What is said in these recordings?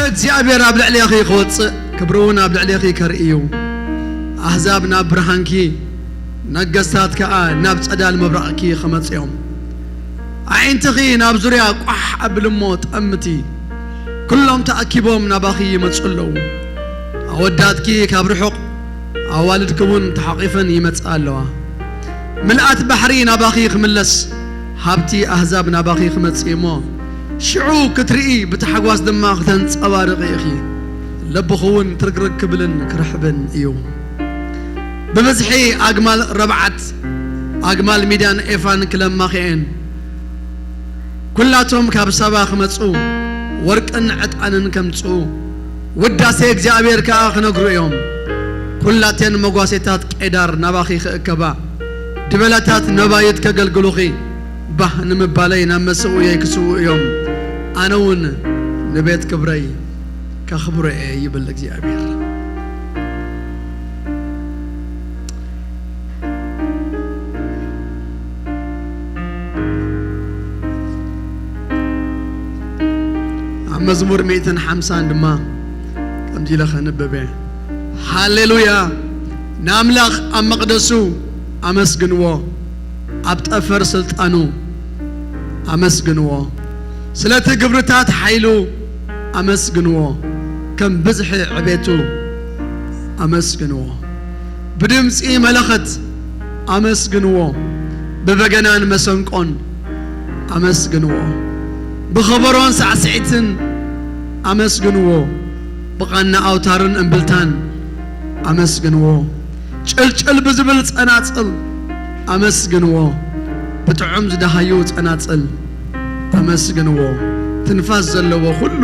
እግዚኣብሔር ኣብ ልዕሌኺ ክወፅእ፣ ክብሩ እውን ኣብ ልዕሌኺ ከርኢ እዩ። ኣህዛብ ናብ ብርሃንኪ፣ ነገስታት ከኣ ናብ ጸዳል ምብራቕኪ ክመጽኦም። ኣዒንትኺ ናብ ዙርያ ቋሕ ኣብልሞ ጠምቲ፣ ኩሎም ተኣኪቦም ናባኺ ይመጹ ኣለዉ። ኣወዳትኪ ካብ ርሑቕ፣ ኣዋልድኪ እውን ተሓቒፈን ይመጽኣ ኣለዋ። ምልኣት ባሕሪ ናባኺ ክምለስ፣ ሃብቲ ኣህዛብ ናባኺ ክመጽእ እሞ፣ ሽዑ ክትርኢ፣ ብታሕጓስ ድማ ክተንጸባርቒ ኢኺ። ልብኺ እውን ትርግርግ ክብልን ክርሕብን እዩ። ብብዝሒ ኣግማል ረብዓት፣ ኣግማል ሚድያን ኤፋን ክለማኽኤን፣ ኩላቶም ካብ ሳባ ክመጹ፣ ወርቅን ዕጣንን ከምጽኡ፣ ውዳሴ እግዚኣብሔር ከኣ ክነግሩ እዮም። ኩላተን መጓሴታት ቄዳር ናባኺ ክእከባ፣ ድበላታት ነባይት ከገልግሉኺ፣ ባህ ንምባለይ ናብ መሰውእየይ ክስውኡ እዮም። ኣነ እውን ንቤት ክብረይ ከኽብሮ እየ ይብል እግዚኣብሔር። ኣብ መዝሙር ሚእትን ሓምሳን ድማ ከምዚ ኢለ ከንብብ እየ። ሃሌሉያ! ንኣምላኽ ኣብ መቕደሱ ኣመስግንዎ፣ ኣብ ጠፈር ስልጣኑ ኣመስግንዎ። ስለቲ ግብርታት ሓይሉ ኣመስግንዎ፣ ከም ብዝሒ ዕቤቱ ኣመስግንዎ። ብድምጺ መለኸት ኣመስግንዎ፣ ብበገናን መሰንቆን ኣመስግንዎ፣ ብኸበሮን ሳዕስዒትን ኣመስግንዎ፣ ብቓና ኣውታርን እምብልታን ኣመስግንዎ፣ ጭልጭል ብዝብል ጸናጽል ኣመስግንዎ፣ ብጥዑም ዝደሃዩ ጸናጽል ኣመስግንዎ። ትንፋስ ዘለዎ ኩሉ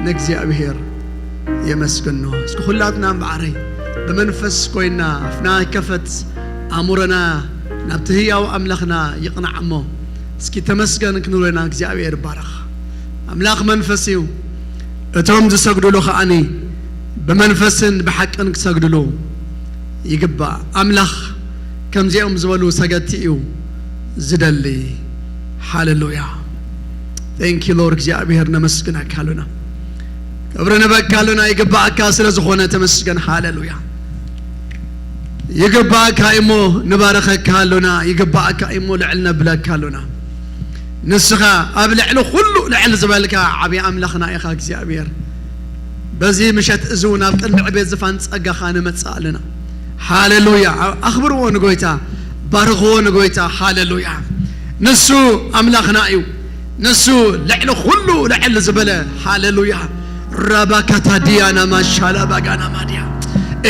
ንእግዚኣብሔር የመስግኖ። እስኪ ኩላትና እምበኣረይ ብመንፈስ ኮይና ኣፍና ይከፈት፣ ኣእምሮና ናብቲ ህያው ኣምላኽና ይቕናዕ እሞ፣ እስኪ ተመስገን ክንብሎ ኢና። እግዚኣብሔር ይባረኽ። ኣምላኽ መንፈስ እዩ። እቶም ዝሰግዱሉ ከኣኒ ብመንፈስን ብሓቅን ክሰግዱሉ ይግባእ። ኣምላኽ ከምዚኦም ዝበሉ ሰገድቲ እዩ ዝደሊ። ሃሌሉያ። Thank you Lord። እግዚኣብሔር ነመስግነካ ኣሉና። ክብሪ ንበካ ኣሉና። ይግባእካ ስለ ዝኾነ ተመስገን። ሃሌሉያ። ይግባእካ እሞ ንባረኸካ ኣሉና። ይግባእካ እሞ ልዕል ነብለካ ኣሉና። ንስኻ ኣብ ልዕሊ ኩሉ ልዕል ዝበልካ ዓብዪ ኣምላኽና ኢኻ እግዚኣብሔር። በዚ ምሸት እዚ እውን ኣብ ቅድሚ ዕቤት ዝፋን ጸጋኻ ንመጽእ ኣለና። ሃሌሉያ። ኣኽብርዎ ንጎይታ፣ ባርኽዎ ንጎይታ። ሃሌሉያ። ንሱ ኣምላኽና እዩ። ንሱ ልዕሊ ኩሉ ልዕል ዝበለ። ሃሌሉያ። ራባካታዲያና ማሻላ ባጋና ማዲያ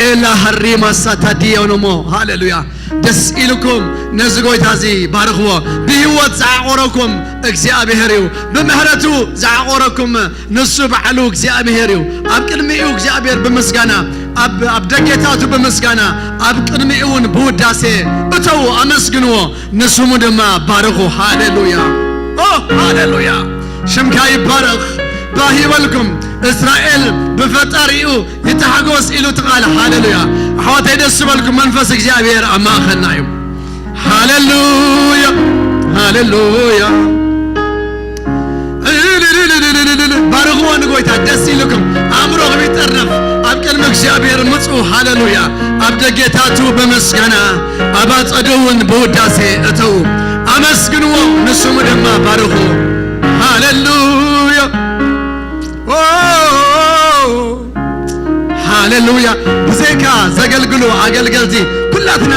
ኤላ ሃሪማ ሳታዲያ ኖሞ። ሃሌሉያ። ደስ ኢልኩም ነዚ ጎይታ እዚ ባርኽዎ። ብህይወት ዝዓቆረኩም እግዚኣብሔር እዩ። ብምሕረቱ ዝዓቆረኩም ንሱ ባዕሉ እግዚኣብሔር እዩ። ኣብ ቅድሚኡ እግዚኣብሔር ብምስጋና፣ ኣብ፣ ኣብ ደገታቱ ብምስጋና፣ ኣብ ቅድሚኡ እውን ብውዳሴ እተዉ፣ ኣመስግንዎ፣ ንስሙ ድማ ባርኹ። ሃሌሉያ። ኦ፣ ሃሌሉያ። ሽምካ ይባረኽ። ባህ ይበልኩም። እስራኤል ብፈጣሪኡ ይተሓጎስ ኢሉ እቲ ቃል። ሃሌሉያ። ኣሕዋተይ ደስ ዝበልኩም፣ መንፈስ እግዚኣብሔር ኣብ ማእኸልና እዩ። ሃሌሉያ፣ ሃሌሉያ። ባርኽዎ ንጎይታ ደስ ኢልኩም፣ ኣእምሮኹም ይጠርነፍ፣ ኣብ ቅድሚ እግዚኣብሔር ምጹ። ሃሌሉያ። ኣብ ደጌታቱ ብምስጋና፣ ኣብ ኣጸዱ እውን ብውዳሴ እተዉ። ኣመስግንዎ፣ ንስሙ ድማ ባርኹ። ሃሌሉያ። ኦ፣ ሃሌሉያ። ብዘይካ ዘገልግሉ ኣገልገልቲ፣ ኩላትና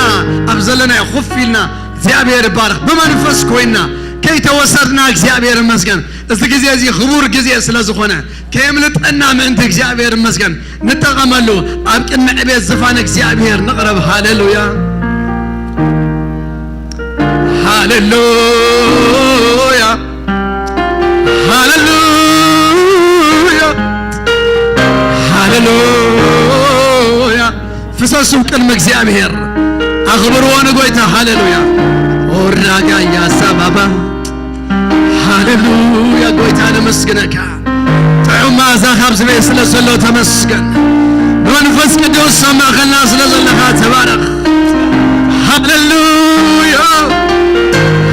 ኣብ ዘለናዮ ኮፍ ኢልና እግዚኣብሔር ይባረኽ። ብመንፈስ ኮይና ከይተወሰድና እግዚኣብሔር ይመስገን። እዚ ግዜ እዚ ክቡር ግዜ ስለ ዝኾነ ከየምልጠና ምእንቲ እግዚኣብሔር ይመስገን። ንጠቐመሉ። ኣብ ቅድሚ ዕቤት ዝፋን እግዚኣብሔር ንቕረብ። ሃሌሉያ። ሃሌሉያ፣ ሃሌሉያ፣ ሃሌሉያ። ፍሰሱ ቅድሚ እግዚኣብሔር፣ ኣኽብርዎ ንጎይታ። ሃሌሉያ። ኦራጋያ ሳባባ። ሃሌሉያ። ጎይታ ነመስግነካ። ጥዑም መኣዛ ካብ ዝበይ ስለ ዘሎ ተመስገን። መንፈስ ቅዱስ ኣብ ማእኸልና ስለ ዘለኻ ተባረኽ። ሃሌሉያ፣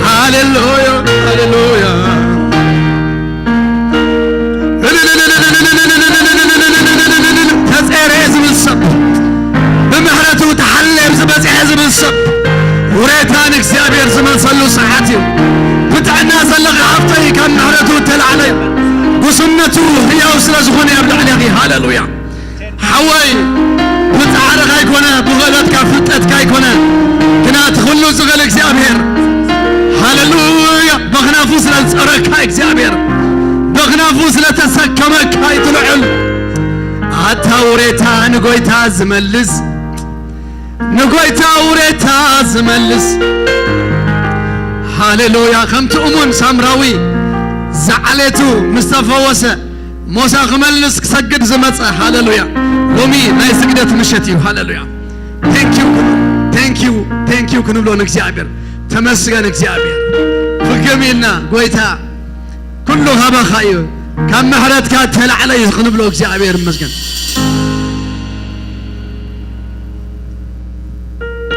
ሃሌሉያ፣ ሃሌሉያ። ምሕረቱ እተላዕለ እዩ። ጉስነቱ ህያው ስለ ዝኾነ ኣብ ልዕሌኺ። ሃሌሉያ። ሓወይ፣ ብጻዕርኻ ኣይኮነ፣ ብኽእለትካ፣ ፍልጠትካ ኣይኮነ፣ ግና እቲ ኩሉ ዝኽእል እግዚኣብሔር። ሃሌሉያ። በኽናፉ ስለ ዝጸረካ እግዚኣብሔር፣ በኽናፉ ስለ ተሰከመካ ኣይትልዕል። ኣታ ውሬታ ንጎይታ ዝመልስ፣ ንጎይታ ውሬታ ዝመልስ። ሃሌሉያ። ከምቲ እሙን ሳምራዊ ዝዓሌቱ ምስ ተፈወሰ፣ ሞሳ ክመልስ ክሰግድ ዝመጸ። ሃሌሉያ። ሎሚ ናይ ስግደት ምሸት እዩ። ሃሌሉያ። Thank you፣ thank you፣ thank you ክንብሎ ንእግዚኣብሔር። ተመስገን እግዚኣብሔር። ፍግም ኢልና፣ ጎይታ፣ ኩሉ ካባኻ እዩ፣ ካብ ምሕረትካ ተላዕለ እዩ ክንብሎ እግዚኣብሔር ይመስገን።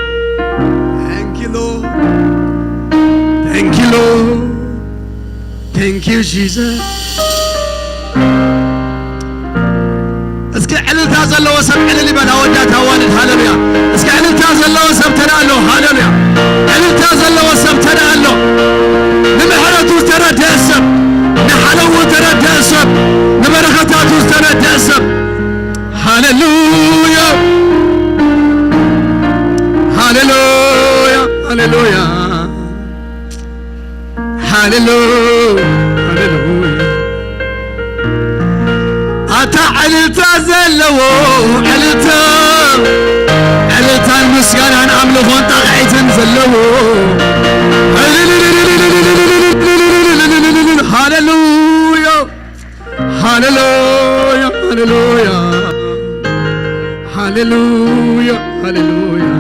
Thank you, Lord. Thank you, Lord. Thank you, Jesus. እስኪ ዕልልታ ዘለዎ ሰብ ዕልል ይበል። ኣወዳት ኣዋልድ፣ ሃሌሉያ። እስኪ ዕልልታ ዘለዎ ሰብ ተዳ ኣሎ፣ ሃሌሉያ። ዕልልታ ዘለዎ ሰብ ተዳ ኣሎ። ንምሕረቱ ዝተረድአ ሰብ፣ ንሓለዉ ዝተረድአ ሰብ፣ ንበረኸታቱ ዝተረድአ ሰብ። ሃሌሉያ፣ ሃሌሉያ፣ ሃሌሉያ። ሃሌሉ-፣ ሃሌሉያ። ኣታ ዕልልታ ዘለዎ ዕልልታ፣ ዕልልታን ምስጋናን ኣምልኾን ጣቕዒትን ዘለዎ። ሃሌሉያ፣ ሃሌሉያ፣ ሃሌሉያ። ሃሌሉያ፣ ሃሌሉያ።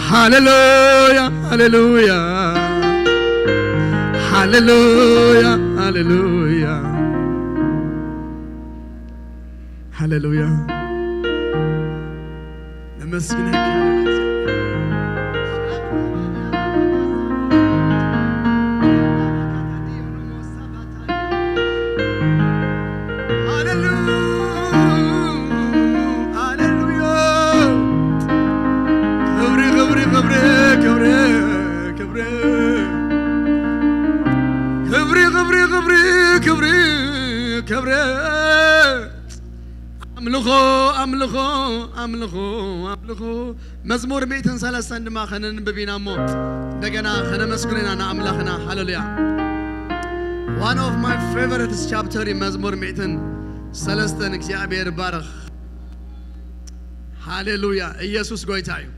ሃሌሉያ፣ ሃሌሉያ። ሃሌሉያ፣ ሃሌሉያ። ሃሌሉያ። ነመስግነካ። ሃሌሉ-፣ ሃሌሉያ። ክብሪ፣ ክብሪ፣ ክብሪ፣ ክብሪ፣ ክብሪ። ክብሪ፣ ክብሪ፣ ክብሪ፣ ክብሪ፣ ክብሪ። ኣምልኾ፣ ኣምልኾ፣ ኣምልኾ፣ ኣምልኾ። መዝሙር ሚእትን ሰለስተን ድማ ከነንብብ ኢና እሞ እንደገና ከነመስግኖ ኢና ንኣምላኽና። ሃሌሉያ። One of my favorite chapter እዩ መዝሙር ሚእትን ሰለስተን። እግዚኣብሔር ይባረኽ። ሃሌሉያ። ኢየሱስ ጎይታ እዩ።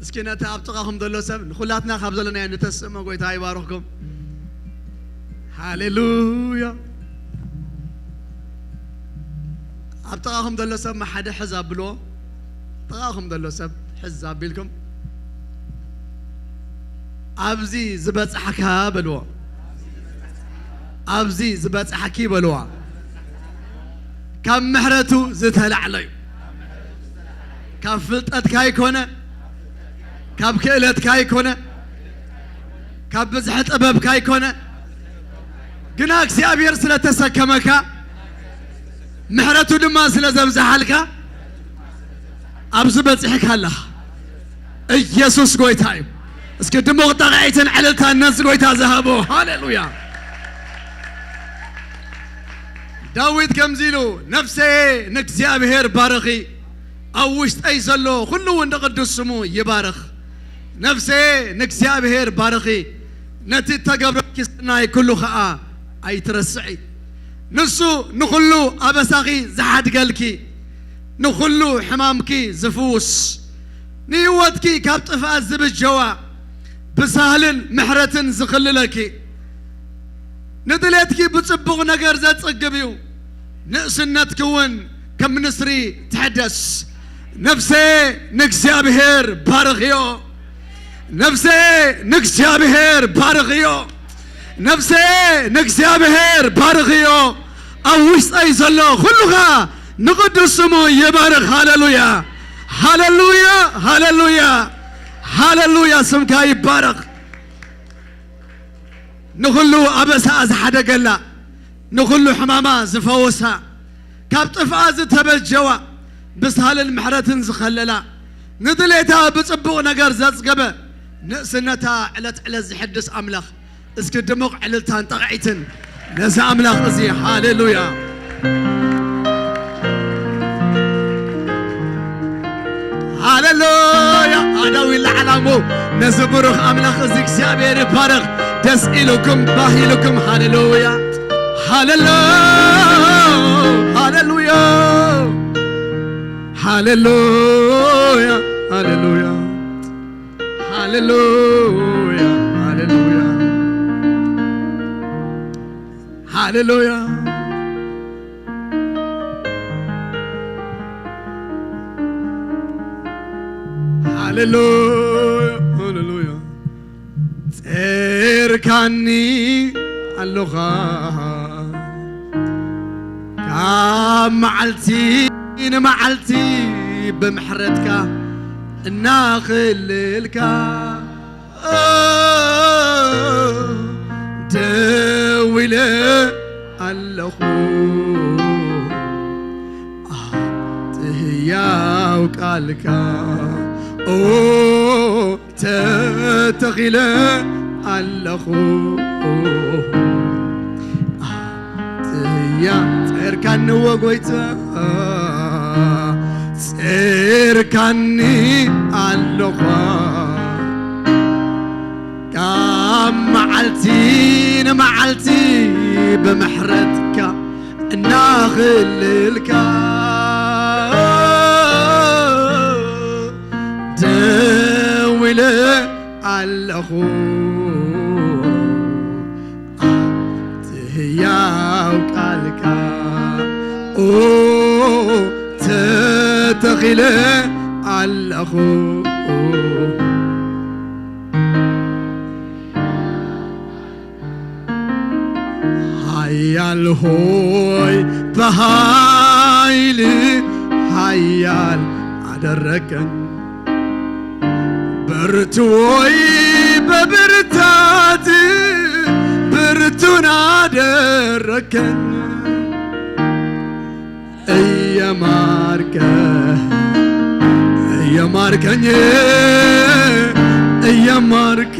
እስኪ ነቲ ኣብ ጥቓኹም ዘሎ ሰብ፣ ንኹላትና ካብ ዘለናዮ ንተስእሞ። ጎይታ ይባርኽኩም። ሃሌሉያ። ኣብ ጥቓኹም ዘሎ ሰብ ሓደ ሕዝ ኣብልዎ። ጥቓኹም ዘሎ ሰብ ሕዝ ኣቢልኩም፣ ኣብዚ ዝበጻሕካ በልዎ። ኣብዚ ዝበጻሕኪ በልዋ። ካብ ምሕረቱ ዝተላዕለ እዩ። ካብ ፍልጠትካ ኣይኮነ፣ ካብ ክእለትካ ኣይኮነ፣ ካብ ብዝሒ ጥበብካ ኣይኮነ፣ ግና እግዚኣብሔር ስለ ተሰከመካ፣ ምሕረቱ ድማ ስለ ዘብዝሓልካ፣ ኣብዚ በጺሕካ ኣለኻ። ኢየሱስ ጎይታ እዩ። እስኪ ድሙቕ ጣቕዒትን ዕልልታን ነዚ ጎይታ ዝሃቦ። ሃሌሉያ። ዳዊት ከምዚ ኢሉ፣ "ነፍሰየ ንእግዚኣብሔር ባርኺ፣ ኣብ ውሽጠይ ዘሎ ኩሉ እውን ንቅዱስ ስሙ ይባርኽ። ነፍሰየ ንእግዚኣብሔር ባርኺ፣ ነቲ እተገብረኪ ሰናይ ኩሉ ኸኣ ኣይትረስዒ። ንሱ ንኹሉ ኣበሳኺ ዝሓድገልኪ፣ ንኹሉ ሕማምኪ ዝፍውስ፣ ንህይወትኪ ካብ ጥፍኣት ዝብጀዋ፣ ብሳህልን ምሕረትን ዝኽልለኪ፣ ንድሌትኪ ብጽቡቕ ነገር ዘጽግብ እዩ። ንእስነትኪ እውን ከም ንስሪ ትሕደስ። ነፍሰየ ንእግዚኣብሔር ባርኽዮ። ነፍሰየ ንእግዚኣብሔር ባርኽዮ። ነፍሰየ ንእግዚኣብሔር ባርኽዮ። ኣብ ውሽጠይ ዘሎ ኩሉ ኸኣ ንቕዱስ ስሙ ይባርኽ። ሃሌሉያ፣ ሃሌሉያ፣ ሃሌሉያ፣ ሃሌሉያ፣ ስምካ ይባረኽ። ንኹሉ ኣበሳኣ ዝሓደገላ፣ ንኹሉ ሕማማ ዝፈወሳ፣ ካብ ጥፍኣ ዝተበጀዋ፣ ብሳህልን ምሕረትን ዝኸለላ፣ ንድሌታ ብጽቡቕ ነገር ዘጽገበ፣ ንእስነታ ዕለት ዕለት ዝሕድስ ኣምላኽ፣ እስኪ ድሙቕ ዕልልታን ጣቕዒትን ነዚ ኣምላኽ እዚ። ሃሌሉያ፣ ሃሌሉያ። ኣዳዊ ለዓላሙ ነዚ ብሩኽ ኣምላኽ እዚ እግዚኣብሔር ይባረኽ። ደስ ኢሉኩም፣ ባህ ኢሉኩም። ሃሌሉያ፣ ሃሌሉያ፣ ሃሌሉያ፣ ሃሌሉያ፣ ሃሌሉያ፣ ሃሌሉያ፣ ሃሌሉያ፣ ሃሌሉያ፣ ሃሌሉያ፣ ሃሌሉያ። ጸርካኒ ኣሎኻ ካብ መዓልቲ ንመዓልቲ ብምሕረትካ እናኽልልካ ደው ኢለ ኣለኹ። ኣቲ ህያው ቃልካ ኦ ተተኺለ ኣለኹ። ኣቲ ህያ ጸርካኒ ወጎይታ ጸርካኒ ኣለኻ ካብ መዓልቲ ንመዓልቲ ብምሕረትካ እናኽልልካ ደው ኢለ ኣለኹ። ኣቲ ህያው ቃልካ ኦ ተተኺለ ኣለኹ። ሓያል ሆይ በኃይል ሓያል አደረከኝ። ብርቱ ሆይ በብርታት ብርቱን አደረከኝ። እየማርከ እየማርከኝ እየማርከ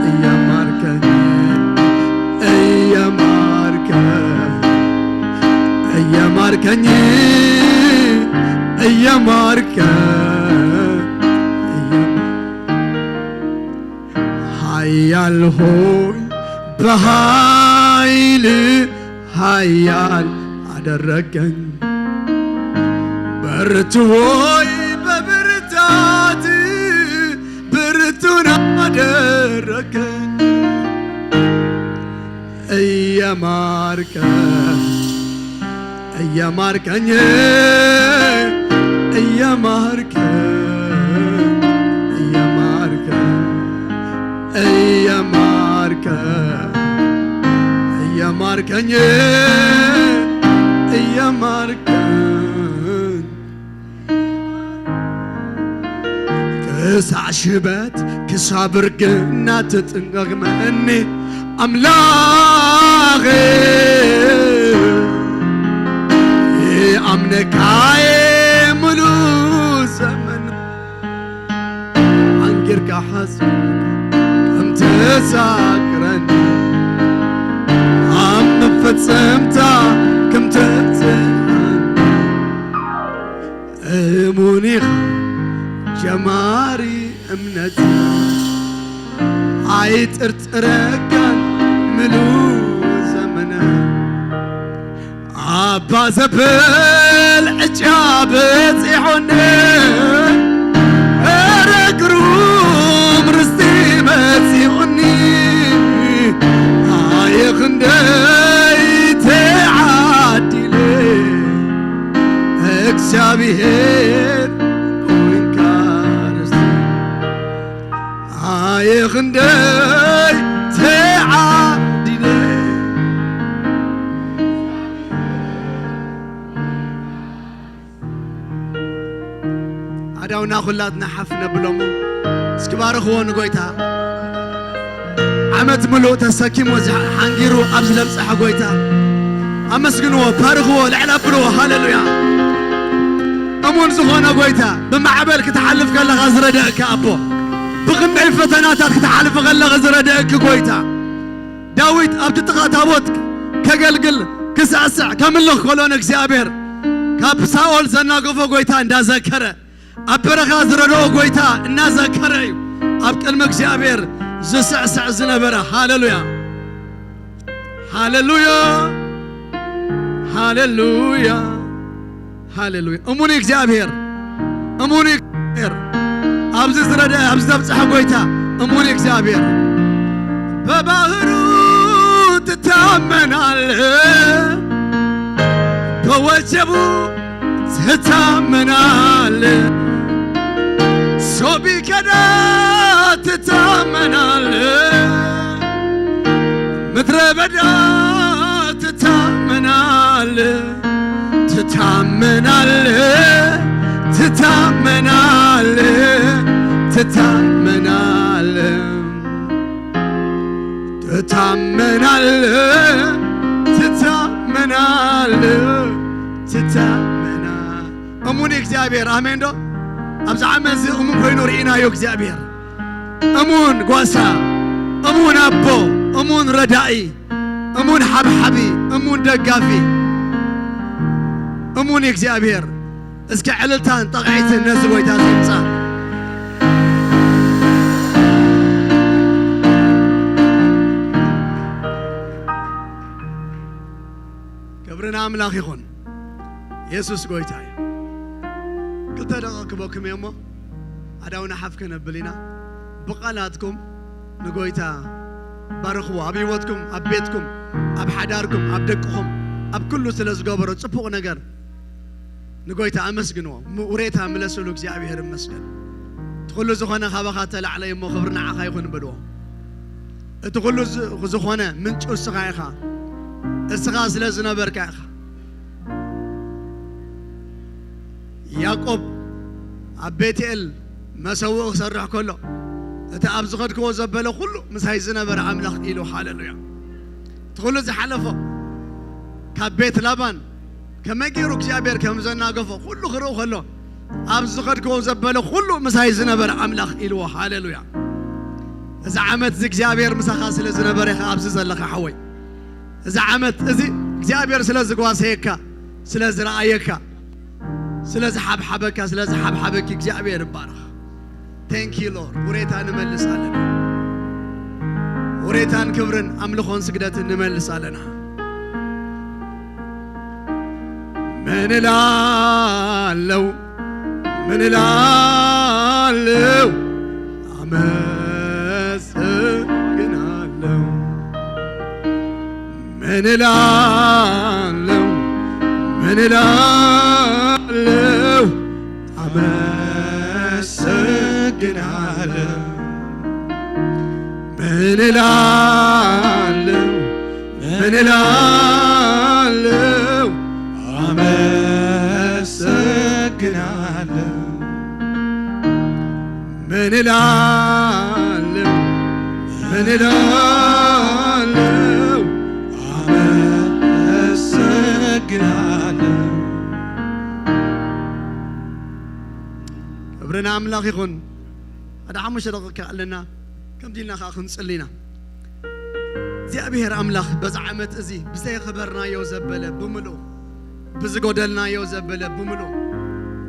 እየማርከኝ እየማርከ እየማርከኝ እየማርከ እየማ- ኃያል ሆይ በኃይል ኃያል አደረገኝ። ብርቱ ሆይ በብርታት ብርቱን አደረገኝ። እየማርከ እየማርከኝ እየማርከ እየማርከ እየማርከ እየማርከኝ እየማርከ ክሳዕ ሽበት ክሳብ እርግና ትጥንቀቕመኒ ኣምላኸ ይኣምነካየ ምሉ ዘመን ኣንጊርካ ሓዝ ከም ተዛክረኒ ኣብ መፈጸምታ ከም ተጽናኒ እሙን ኢኻ ጀማሪ እምነት ኣይጥርጥረካን ምሉ ዘመነ ኣባ ዘብል ዕጫ በጺሖኒ ኧረ ግሩም ርስቲ መጺኡኒ ኣየ ክንደይ ተዓዲለ እግዚኣብሔር ኮይንካ ርስቲ ኣየ ክንደይ ተዓዲለ ኣዳውና ኩላትና ሓፍ ነብሎሞ እስኪ ባርኽዎ ንጎይታ ዓመት ምሉእ ተሰኪሙ ሓንጊሩ ኣብዚ ለብፅሐ ጎይታ ኣመስግንዎ ባርኽዎ ልዕል ኣብልዎ ሃሌሉያ እሙን ዝኾነ ጎይታ ብማዕበል ክትሓልፍ ከለኻ ዝረደእካ ኣቦ ብኽንደይ ፈተናታት ክትሓልፊ ከለኺ ዝረደእኪ ጎይታ። ዳዊት ኣብቲ ጥቓ ታቦት ከገልግል፣ ክስዕስዕ፣ ከምልኽ ከሎ ንእግዚኣብሔር ካብ ሳኦል ዘናገፎ ጎይታ እንዳዘከረ፣ ኣብ በረኻ ዝረድኦ ጎይታ እናዘከረ እዩ ኣብ ቅድሚ እግዚኣብሔር ዝስዕስዕ ዝነበረ። ሃሌሉያ፣ ሃሌሉያ፣ ሃሌሉያ፣ ሃሌሉያ። እሙን እዩ እግዚኣብሔር፣ እሙን እዩ እግዚኣብሔር። ኣብዚ ዝረድአ፣ ኣብዚ ዘብጽሐ ጎይታ እሙን እዩ እግዚኣብሔር። በባህሩ ትታመናለህ፣ በወጀቡ ትታመናለህ፣ ሰው ቢከዳ ትታመናለህ፣ ምድረ በዳ ትታመናለህ፣ ትታመናለህ፣ ትታመናለህ፣ ትታመናለህ፣ ትታመናለህ፣ ትታመናለህ፣ ትታመና-፣ እሙን እግዚኣብሔር። ኣሜን ዶ? ኣብዚ ዓመት እዚ እሙን ኮይኑ ርኢናዮ እግዚኣብሔር። እሙን ጓሳ፣ እሙን ኣቦ፣ እሙን ረዳኢ፣ እሙን ሓብሓቢ፣ እሙን ደጋፊ፣ እሙን እግዚኣብሔር። እስኪ ዕልልታን ጠቕዒትን ነዚ ጎይታ ዘምጻ። ክብሪ ንኣምላኽ ይኹን። የሱስ ጎይታ እዩ። ክልተ ደቂቕ ክበኩም እየ እሞ፣ ኣዳውና ሓፍ ከነብል ኢና። ብቓላትኩም ንጎይታ ባርኽዎ። ኣብ ህይወትኩም፣ ኣብ ቤትኩም፣ ኣብ ሓዳርኩም፣ ኣብ ደቅኹም፣ ኣብ ኩሉ ስለ ዝገበሮ ጽቡቕ ነገር ንጎይታ ኣመስግንዎ። ም-፣ ውሬታ ምለስሉ፣ እግዚኣብሔር ይመስገን። እቲ ኩሉ ዝኾነ ካባኻ ተላዕለ እሞ ክብሪ ንዓኻ ይኹን በልዎ። እቲ ኩሉ ዝ-፣ ዝኾነ ምንጩ እስኻ ኢኻ። እስኻ ስለ ዝነበርካ ኢኻ። ያዕቆብ ኣብ ቤትኤል መሰውእ ክሰርሕ ከሎ፣ እቲ ኣብ ዝኸድክዎ ዘበለ ኩሉ ምሳይ ዝነበረ ኣምላኽ ኢሉ፣ ሃሌሉያ። እቲ ኩሉ ዝሓለፎ ካብ ቤት ላባን ከመይ ገይሩ እግዚኣብሔር ከም ዘናገፎ ኩሉ ክርኢ ከሎ፣ ኣብ ዝኸድክዎ ዘበለ ኩሉ ምሳይ ዝነበረ ኣምላኽ ኢልዎ፣ ሃሌሉያ። እዚ ዓመት እዚ እግዚኣብሔር ምሳኻ ስለ ዝነበረ ኢኻ ኣብዚ ዘለኻ ሓወይ። እዚ ዓመት እዚ እግዚኣብሔር ስለ ዝጓሰየካ፣ ስለ ዝረኣየካ፣ ስለ ዝሓብሓበካ፣ ስለ ዝሓብሓበኪ እግዚኣብሔር ይባረኽ። Thank you Lord። ውሬታ ንመልስ ኣለና። ውሬታን ክብርን ኣምልኾን ስግደትን ንመልስ ኣለና። ምን እላለው፣ ምን እላለው፣ አመሰግናለው። ምን እላለው፣ ምን እላለው፣ አመሰግናለው። ምን እላለው፣ ምን እላለው፣ አመሰግናለው። ምን እላለው፣ ምን እላለው፣ አመሰግናለው። ክብሪ ንኣምላኽ ይኹን። ሓደ ሓሙሽተ ደቂቃ ኣለና። ከምዚ ኢልና ከኣ ክንጽሊ ኢና። እግዚኣብሔር ኣምላኽ በዚ ዓመት እዚ ብዘይኸበርናዮ ዘበለ ብምልኡ፣ ብዝጎደልናዮ ዘበለ ብምልኡ፣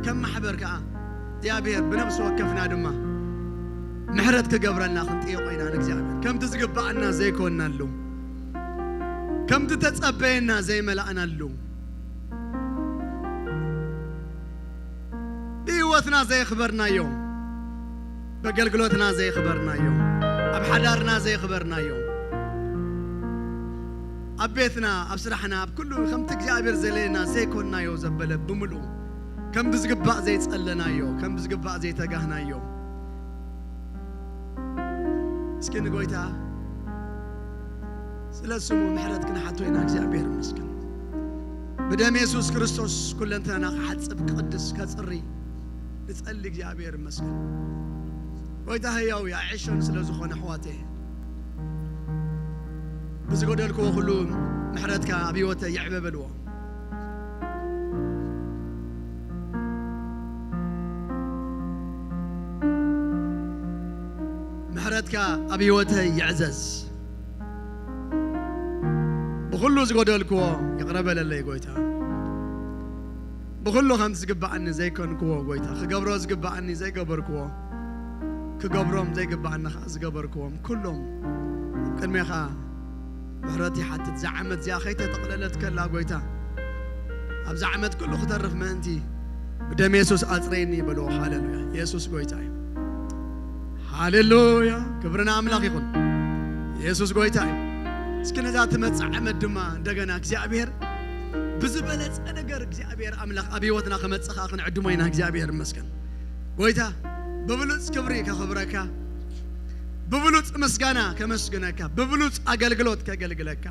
ከም ማሕበር ከኣ እግዚኣብሔር ብነፍሲ ወከፍና ድማ ምሕረት ክገብረልና ክንጥየቆ ኢና ንእግዚኣብሔር። ከምቲ ዝግባኣና ዘይኮንናሉ፣ ከምቲ ተጸበየና ዘይመላእናሉ፣ ብህይወትና ዘየኽበርናዮ፣ በገልግሎትና ዘየኽበርናዮ፣ ኣብ ሓዳርና ዘየኽበርናዮ፣ ኣብ ቤትና፣ ኣብ ስራሕና፣ ኣብ ኩሉ ከምቲ እግዚኣብሔር ዘልእና ዘይኮንናዮ ዘበለ ብምልኡ፣ ከም ብዝግባእ ዘይጸለናዮ፣ ከም ብዝግባእ ዘይተጋህናዮ፣ እስኪ ንጎይታ ስለ ስሙ ምሕረት ክንሓቶ ኢና። እግዚኣብሔር ይመስገን። ብደም የሱስ ክርስቶስ ኩለንተና ክሓጽብ፣ ክቕድስ፣ ከጽሪ ንጸሊ። እግዚኣብሔር ይመስገን። ጎይታ ህያው እዩ፣ ኣዕሸን ስለ ዝኾነ ኣሕዋተይ፣ ብዝጎደልክዎ ኩሉ ምሕረትካ ኣብ ህይወተይ ይዕበ በልዎ። ምሕረትካ ኣብ ህይወተይ ይዕዘዝ። ብኹሉ ዝጎደልክዎ ይቕረ በለለይ ጎይታ። ብኹሉ ከምቲ ዝግብኣኒ ዘይኮንክዎ ጎይታ፣ ክገብሮ ዝግብኣኒ ዘይገበርክዎ፣ ክገብሮም ዘይግብኣኒ ኸዓ ዝገበርክዎም ኩሎም ኣብ ቅድሜኻ ምሕረት ይሓትት። እዛ ዓመት እዚኣ ከይተጠቕለለት ከላ ጎይታ፣ ኣብዛ ዓመት ኩሉ ክተርፍ ምእንቲ ብደም የሱስ ኣጽረየኒ በልዎ። ሃሌሉያ። የሱስ ጎይታ እዩ። ሃሌሉያ። ክብሪ ንኣምላኽ ይኹን። የሱስ ጎይታ እዩ። እስኪ ነዛ ትመጽእ ዓመት ድማ እንደገና እግዚኣብሔር ብዝበለጸ ነገር እግዚኣብሔር ኣምላኽ ኣብ ህይወትና ከመጽእ ኸዓ ክንዕድሞ ኢና። እግዚኣብሔር ይመስገን። ጎይታ ብብሉጽ ክብሪ ከኽብረካ፣ ብብሉጽ ምስጋና ከመስግነካ፣ ብብሉጽ ኣገልግሎት ከገልግለካ፣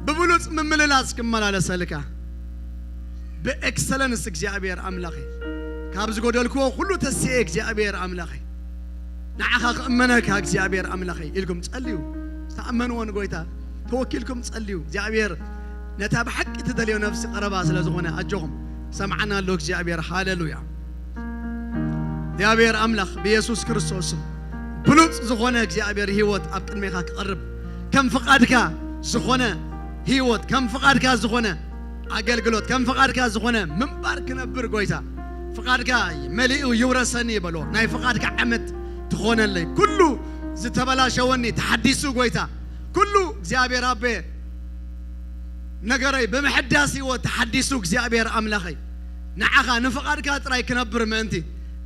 ብብሉጽ ምምልላስ ክመላለሰልካ፣ ብኤክሰለንስ እግዚኣብሔር ኣምላኸይ፣ ካብ ዝጎደልክዎ ኩሉ ተስኤ እግዚኣብሔር ኣምላኸይ፣ ንዓኻ ክእመነካ እግዚኣብሔር ኣምላኸይ ኢልኩም ጸልዩ። ዝተኣመንዎ ንጎይታ ተወኪልኩም ጸልዩ። እግዚኣብሔር ነታ ብሓቂ ትደልዮ ነፍሲ ቀረባ ስለ ዝኾነ ኣጆኹም። ሰምዓና ኣሎ እግዚኣብሔር። ሃሌሉያ። እግዚኣብሔር ኣምላኽ ብየሱስ ክርስቶስ ስም ብሉጽ ዝኾነ እግዚኣብሔር ህይወት ኣብ ቅድሜኻ ክቐርብ፣ ከም ፍቓድካ ዝኾነ ህይወት፣ ከም ፍቓድካ ዝኾነ ኣገልግሎት፣ ከም ፍቓድካ ዝኾነ ምንባር ክነብር ጎይታ፣ ፍቓድካ መሊኡ ይውረሰኒ በሎ። ናይ ፍቓድካ ዓመት ትኾነለይ። ኩሉ ዝተበላሸወኒ ተሓዲሱ ጎይታ፣ ኩሉ እግዚኣብሔር ኣቤ ነገረይ ብምሕዳስ ህይወት ተሓዲሱ እግዚኣብሔር ኣምላኸይ፣ ንዓኻ ንፍቓድካ ጥራይ ክነብር ምእንቲ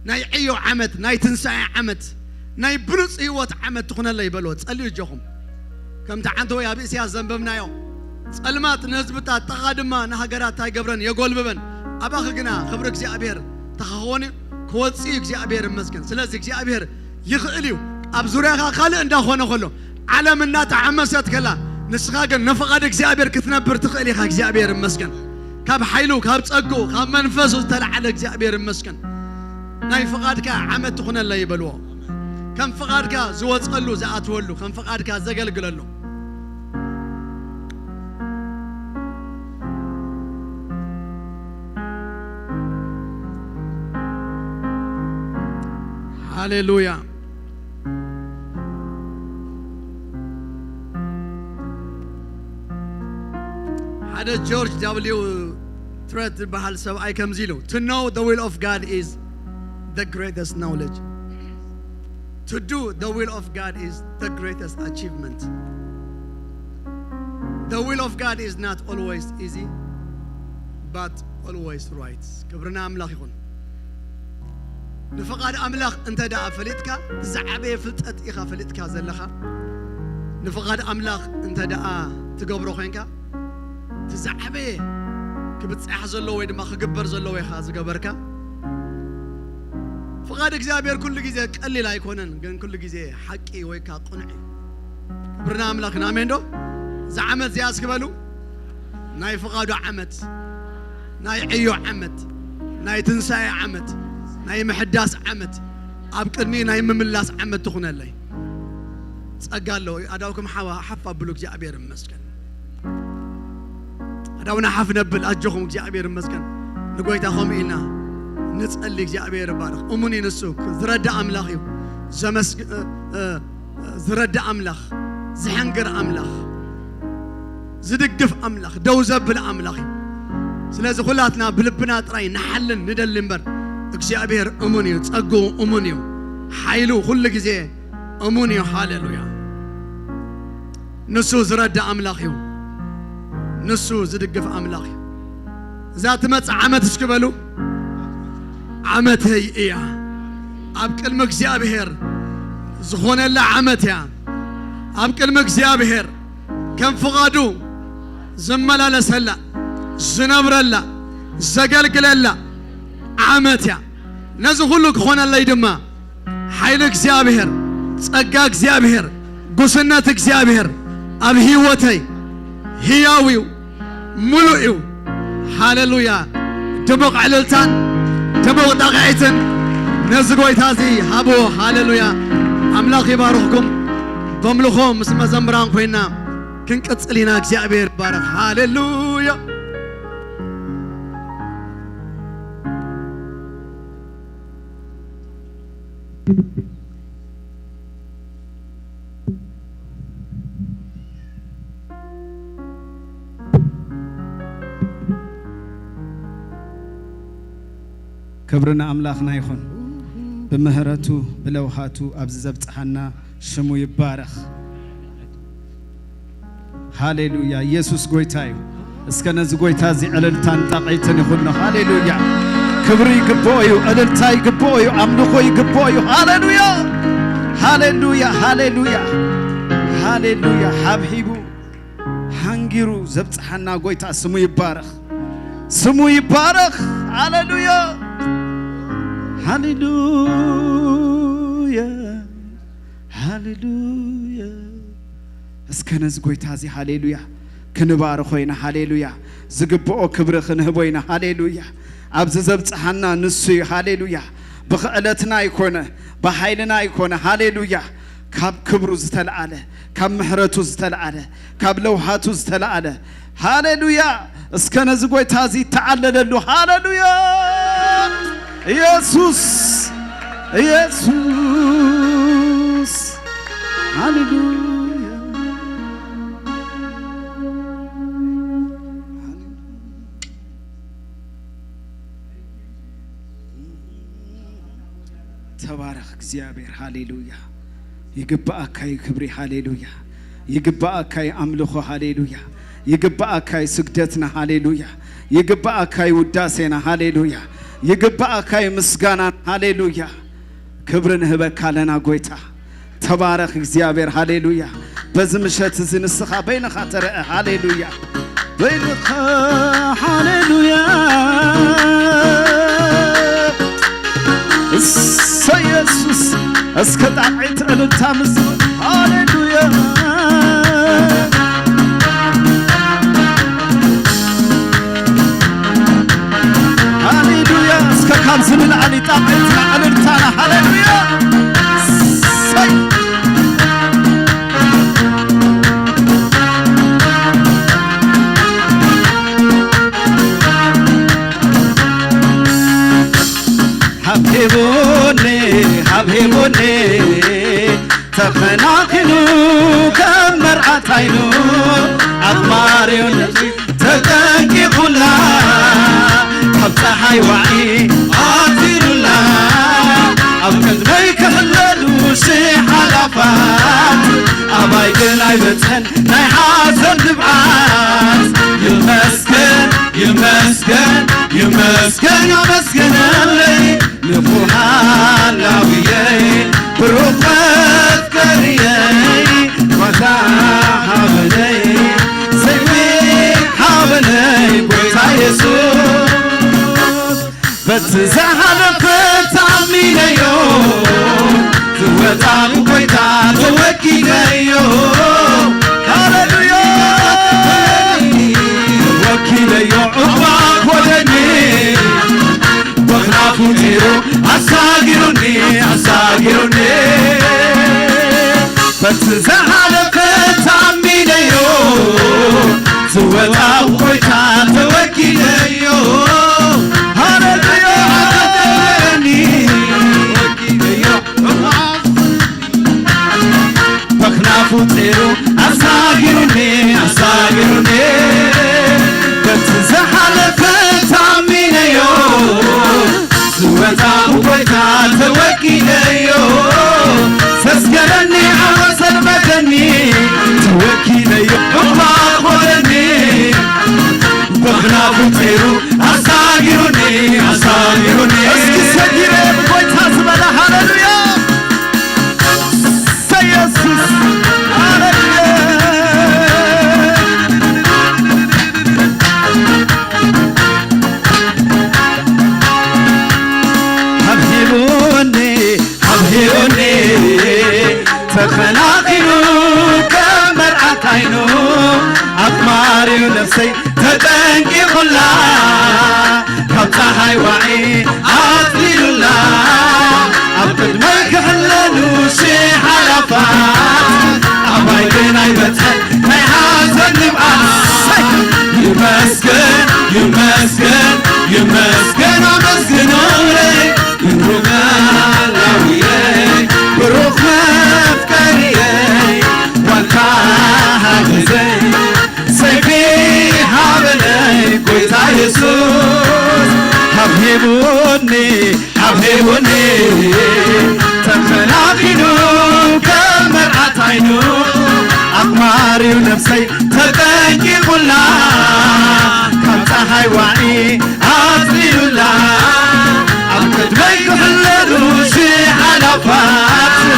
ናይ ዕዮ ዓመት፣ ናይ ትንሳኤ ዓመት፣ ናይ ብሉጽ ህይወት ዓመት ትኹነለይ በሎ። ጸልዩ እጆኹም። ከምቲ ዓንተወይ ኣብ እስያስ ዘንበብናዮ፣ ጸልማት ንህዝብታት፣ ጠቓ ድማ ንሃገራት ኣይገብረን የጎልብበን። ኣባኺ ግና ክብሪ እግዚኣብሔር ተኸኾኒ ክወጽእ እዩ። እግዚኣብሔር ይመስገን። ስለዚ እግዚኣብሔር ይኽእል እዩ። ኣብ ዙርያኻ ካልእ እንዳኾነ ከሎ፣ ዓለም እናተዓመሰት ከላ፣ ንስኻ ግን ንፍቓድ እግዚኣብሔር ክትነብር ትኽእል ኢኻ። እግዚኣብሔር ይመስገን። ካብ ሓይሉ፣ ካብ ጸግኡ፣ ካብ መንፈሱ ዝተላዕለ እግዚኣብሔር ይመስገን። ናይ ፍቓድካ ዓመት ትኹነለይ ይበልዎ። ከም ፍቓድካ ዝወጸሉ ዝኣትወሉ፣ ከም ፍቓድካ ዘገልግለሉ። ሃሌሉያ። ሓደ ጆርጅ ደብሊው ትሬት ዝበሃል ሰብኣይ ከምዚ ኢሉ፣ to know the will of God is the greatest knowledge. To do the will of God is the greatest achievement. The will of God is not always easy, but always right. ክብርና ኣምላኽ ይኹን። ንፍቓድ ኣምላኽ እንተ ደኣ ፈሊጥካ፣ ዝዓበየ ፍልጠት ኢኻ ፈሊጥካ ዘለኻ። ንፍቓድ ኣምላኽ እንተ ደኣ ትገብሮ ኮይንካ፣ እቲ ዝዓበየ ክብጻሕ ዘለዎ ወይ ድማ ክግበር ዘለዎ ኢኻ ዝገበርካ። ፍቓድ እግዚኣብሔር ኩሉ ግዜ ቀሊል ኣይኮነን፣ ግን ኩሉ ግዜ ሓቂ ወይ ከኣ ቅኑዕ እዩ። ክብርና ኣምላኽና። ኣሜን ዶ? እዛ ዓመት እዚኣ እስኪ በሉ፣ ናይ ፍቓዱ ዓመት፣ ናይ ዕዮ ዓመት፣ ናይ ትንሳኤ ዓመት፣ ናይ ምሕዳስ ዓመት፣ ኣብ ቅድሚ ናይ ምምላስ ዓመት ትኹነለይ። ጸጋ ኣሎ። ኣዳውኩም ሓዋ ሓፍ ኣብሉ። እግዚኣብሔር ይመስገን። ኣዳውና ሓፍ ነብል። ኣጆኹም፣ እግዚኣብሔር ይመስገን። ንጎይታ ከምኡ ኢልና ንጸሊ። እግዚኣብሔር ይባረኽ። እሙን እዩ ንሱ። ዝረዳ ኣምላኽ እዩ። ዘመስግ-፣ እ፣ እ፣ ዝረዳ ኣምላኽ፣ ዝሕንግር ኣምላኽ፣ ዝድግፍ ኣምላኽ፣ ደው ዘብል ኣምላኽ እዩ። ስለዚ ኩላትና ብልብና ጥራይ ንሓልን ንደሊ እምበር፣ እግዚኣብሔር እሙን እዩ። ጸግኡ እሙን እዩ። ሓይሉ ኩሉ ግዜ እሙን እዩ። ሃሌሉያ። ንሱ ዝረዳ ኣምላኽ እዩ። ንሱ ዝድግፍ ኣምላኽ እዩ። እዛ ትመጽእ ዓመት እስኪ በሉ፣ ዓመተይ እያ። ኣብ ቅድሚ እግዚኣብሔር ዝኾነላ ዓመት እያ። ኣብ ቅድሚ እግዚኣብሔር ከም ፍቓዱ ዝመላለሰላ፣ ዝነብረላ፣ ዘገልግለላ ዓመት እያ። ነዚ ኩሉ ክኾነለይ ድማ ሓይሊ እግዚኣብሔር፣ ጸጋ እግዚኣብሔር፣ ጉስነት እግዚኣብሔር ኣብ ህይወተይ ህያው እዩ፣ ምሉእ እዩ። ሃሌሉያ። ድሙቕ ዕልልታን ድሙቕ ጣቕዒትን ነዚ ጎይታ እዚ ሃብዎ። ሃሌሉያ። ኣምላኽ ይባርኽኩም። በምልኾ ምስ መዘምራን ኮይና ክንቅጽል ኢና። እግዚኣብሔር ይባረኽ። ሃሌሉያ። ክብሪ ንኣምላኽና ይኹን። ብምህረቱ ብለውሃቱ ኣብዚ ዘብጽሓና ሽሙ ይባረኽ። ሃሌሉያ። ኢየሱስ ጎይታ እዩ። እስከ ነዚ ጎይታ እዚ ዕልልታን ጣቕዒትን ይኹኖ። ሃሌሉያ። ክብሪ ይግብኦ እዩ፣ ዕልልታ ይግብኦ እዩ፣ ኣምልኾ ይግብኦ እዩ። ሃሌሉያ፣ ሃሌሉያ፣ ሃሌሉያ፣ ሃሌሉያ። ሓብሒቡ ሓንጊሩ ዘብጽሓና ጎይታ ስሙ ይባረኽ፣ ስሙ ይባረኽ። ሃሌሉያ፣ ሃሌሉያ፣ ሃሌሉያ። እስከ ነዚ ጎይታ እዚ ሃሌሉያ ክንባርኾ ኢና። ሃሌሉያ፣ ዝግብኦ ክብሪ ክንህቦ ኢና። ሃሌሉያ፣ ኣብዚ ዘብጽሓና ንሱ እዩ። ሃሌሉያ፣ ብኽእለትና ኣይኮነ፣ ብሓይልና ኣይኮነ። ሃሌሉያ፣ ካብ ክብሩ ዝተለዓለ፣ ካብ ምሕረቱ ዝተለዓለ፣ ካብ ለውሃቱ ዝተለዓለ። ሃሌሉያ፣ እስከ ነዚ ጎይታ እዚ ይተዓለለሉ። ሃሌሉያ፣ ኢየሱስ፣ ኢየሱስ። ሃሌሉያ። ተባረኽ እግዚኣብሔር። ሃሌሉያ። ይግብኣካ እዩ ክብሪ። ሃሌሉያ። ይግብኣካ እዩ ኣምልኾ። ሃሌሉያ። ይግብኣካ እዩ ስግደትና። ሃሌሉያ። ይግብኣካ እዩ ውዳሴና። ሃሌሉያ። ይግብኣካ እዩ ምስጋና። ሃሌሉያ። ክብሪ ንህበካ ኣለና ጎይታ። ተባረኽ እግዚኣብሔር። ሃሌሉያ። በዚ ምሸት እዚ ንስኻ በይንኻ ተረአ። ሃሌሉያ። በይንኻ። ሃሌሉያ። እሰይ ኢየሱስ። እስከ ጣቕዒት ዕልልታ ምስ ሃሌሉያ። ሃሌሉያ። እስከ ካብዚ ንላዕሊ ጣቕዒትና ዕልልታና። ሃሌሉያ። እሰይ። ሃብሂቡኒ፣ ሃብሂቡኒ፣ ተኸናኺኑ ከም መርዓት ዓይኑ፣ ኣብ ማርዮን ተጠንቂቑላ፣ ካብ ጸሓይ ዋዒ ኣትሪሩላ፣ ኣብ ቅድመይ ክሕለሉ ሽሕ ኣላፋት፣ ኣባይ ግን ኣይበጽሐን ናይ ሓዘን ንብዓት። ይመስገን፣ ይመስገን፣ ይመስገን፣ ኣመስግነለይ። ንፉሃላውየይ ብሩኽ መፍቀሪየይ፣ ጓዛ ሃበለይ፣ ሰይፊ ሃበለይ፣ ጎይታ የሱስ። በቲ ዝሓለፈ ታሚነዮ፣ ዝወጻ ብጎይታ ተወኪለዮ። ሃሌሉያ። ተወኪለዮ እባ ኮነኒ፣ በኽናፉ ጢሩ ኣሳጊሩኒ፣ ኣሳጊሩኒ። በቲ ዝሓለፈ ታሚነዮ፣ ዝወጻ ብጎይታ ተወኪለዮ። ሃሌሉያ። ተወኪለዮ እባ በኽናፉ ጢሩ ኣሳጊሩኒ፣ ኣሳጊሩኒ። በቲ ዝሓለፈ ታሚነዮ፣ ዝወጻ ብጎይታ ተወኪለዮ። ሰስገረኒ፣ ዓወት ሰልመደኒ፣ ተወኪለዮ እባ ኮነኒ። በኽናፉ ጢሩ ኣሳጊሩኒ፣ ኣሳጊሩኒ። እስኪ ሰጊረ ብጎይታ ዝበለ ሃሌሉያ። እሰይ የሱስ። ሃሌሉያ። ሃብሂቡኒ፣ ሃብሂቡኒ፣ ተኸናኺኑ ከም መርዓት ዓይኑ፣ ኣጥማሪዩ ነፍሰይ ተጠንቂቑላ፣ ካብ ጸሓይ ዋዒ ኣጽሊሉላ፣ ኣብ ቅድመይ ክሕለሉ ሽሕ ኣላፋት፣ ኣባይ ግን ኣይበጽሐን ናይ ሓዘን ንብዓት። ይመስገን፣ ይመስገን፣ ይመስገን፣ ኣመስግኖለይ። ብሩኽ መላውየይ፣ ብሩኽ መፍቀሪየይ፣ ዋልታ ሓገዘይ፣ ሰይፊ ሃበለይ ጎይታ የሱስ። ሃብሂ ሂቡኒ፣ ኣብ ሂቡኒ ተኸናኺኑ ከም መርዓት ዓይኑ ኣኽባሪው ነፍሰይ ተጠንቂቑላ ካብ ፀሓይ ዋዒ ኣጽሊሉላ ኣብ ቅድመይ ክሕለሉ ሺሕ ኣላፋት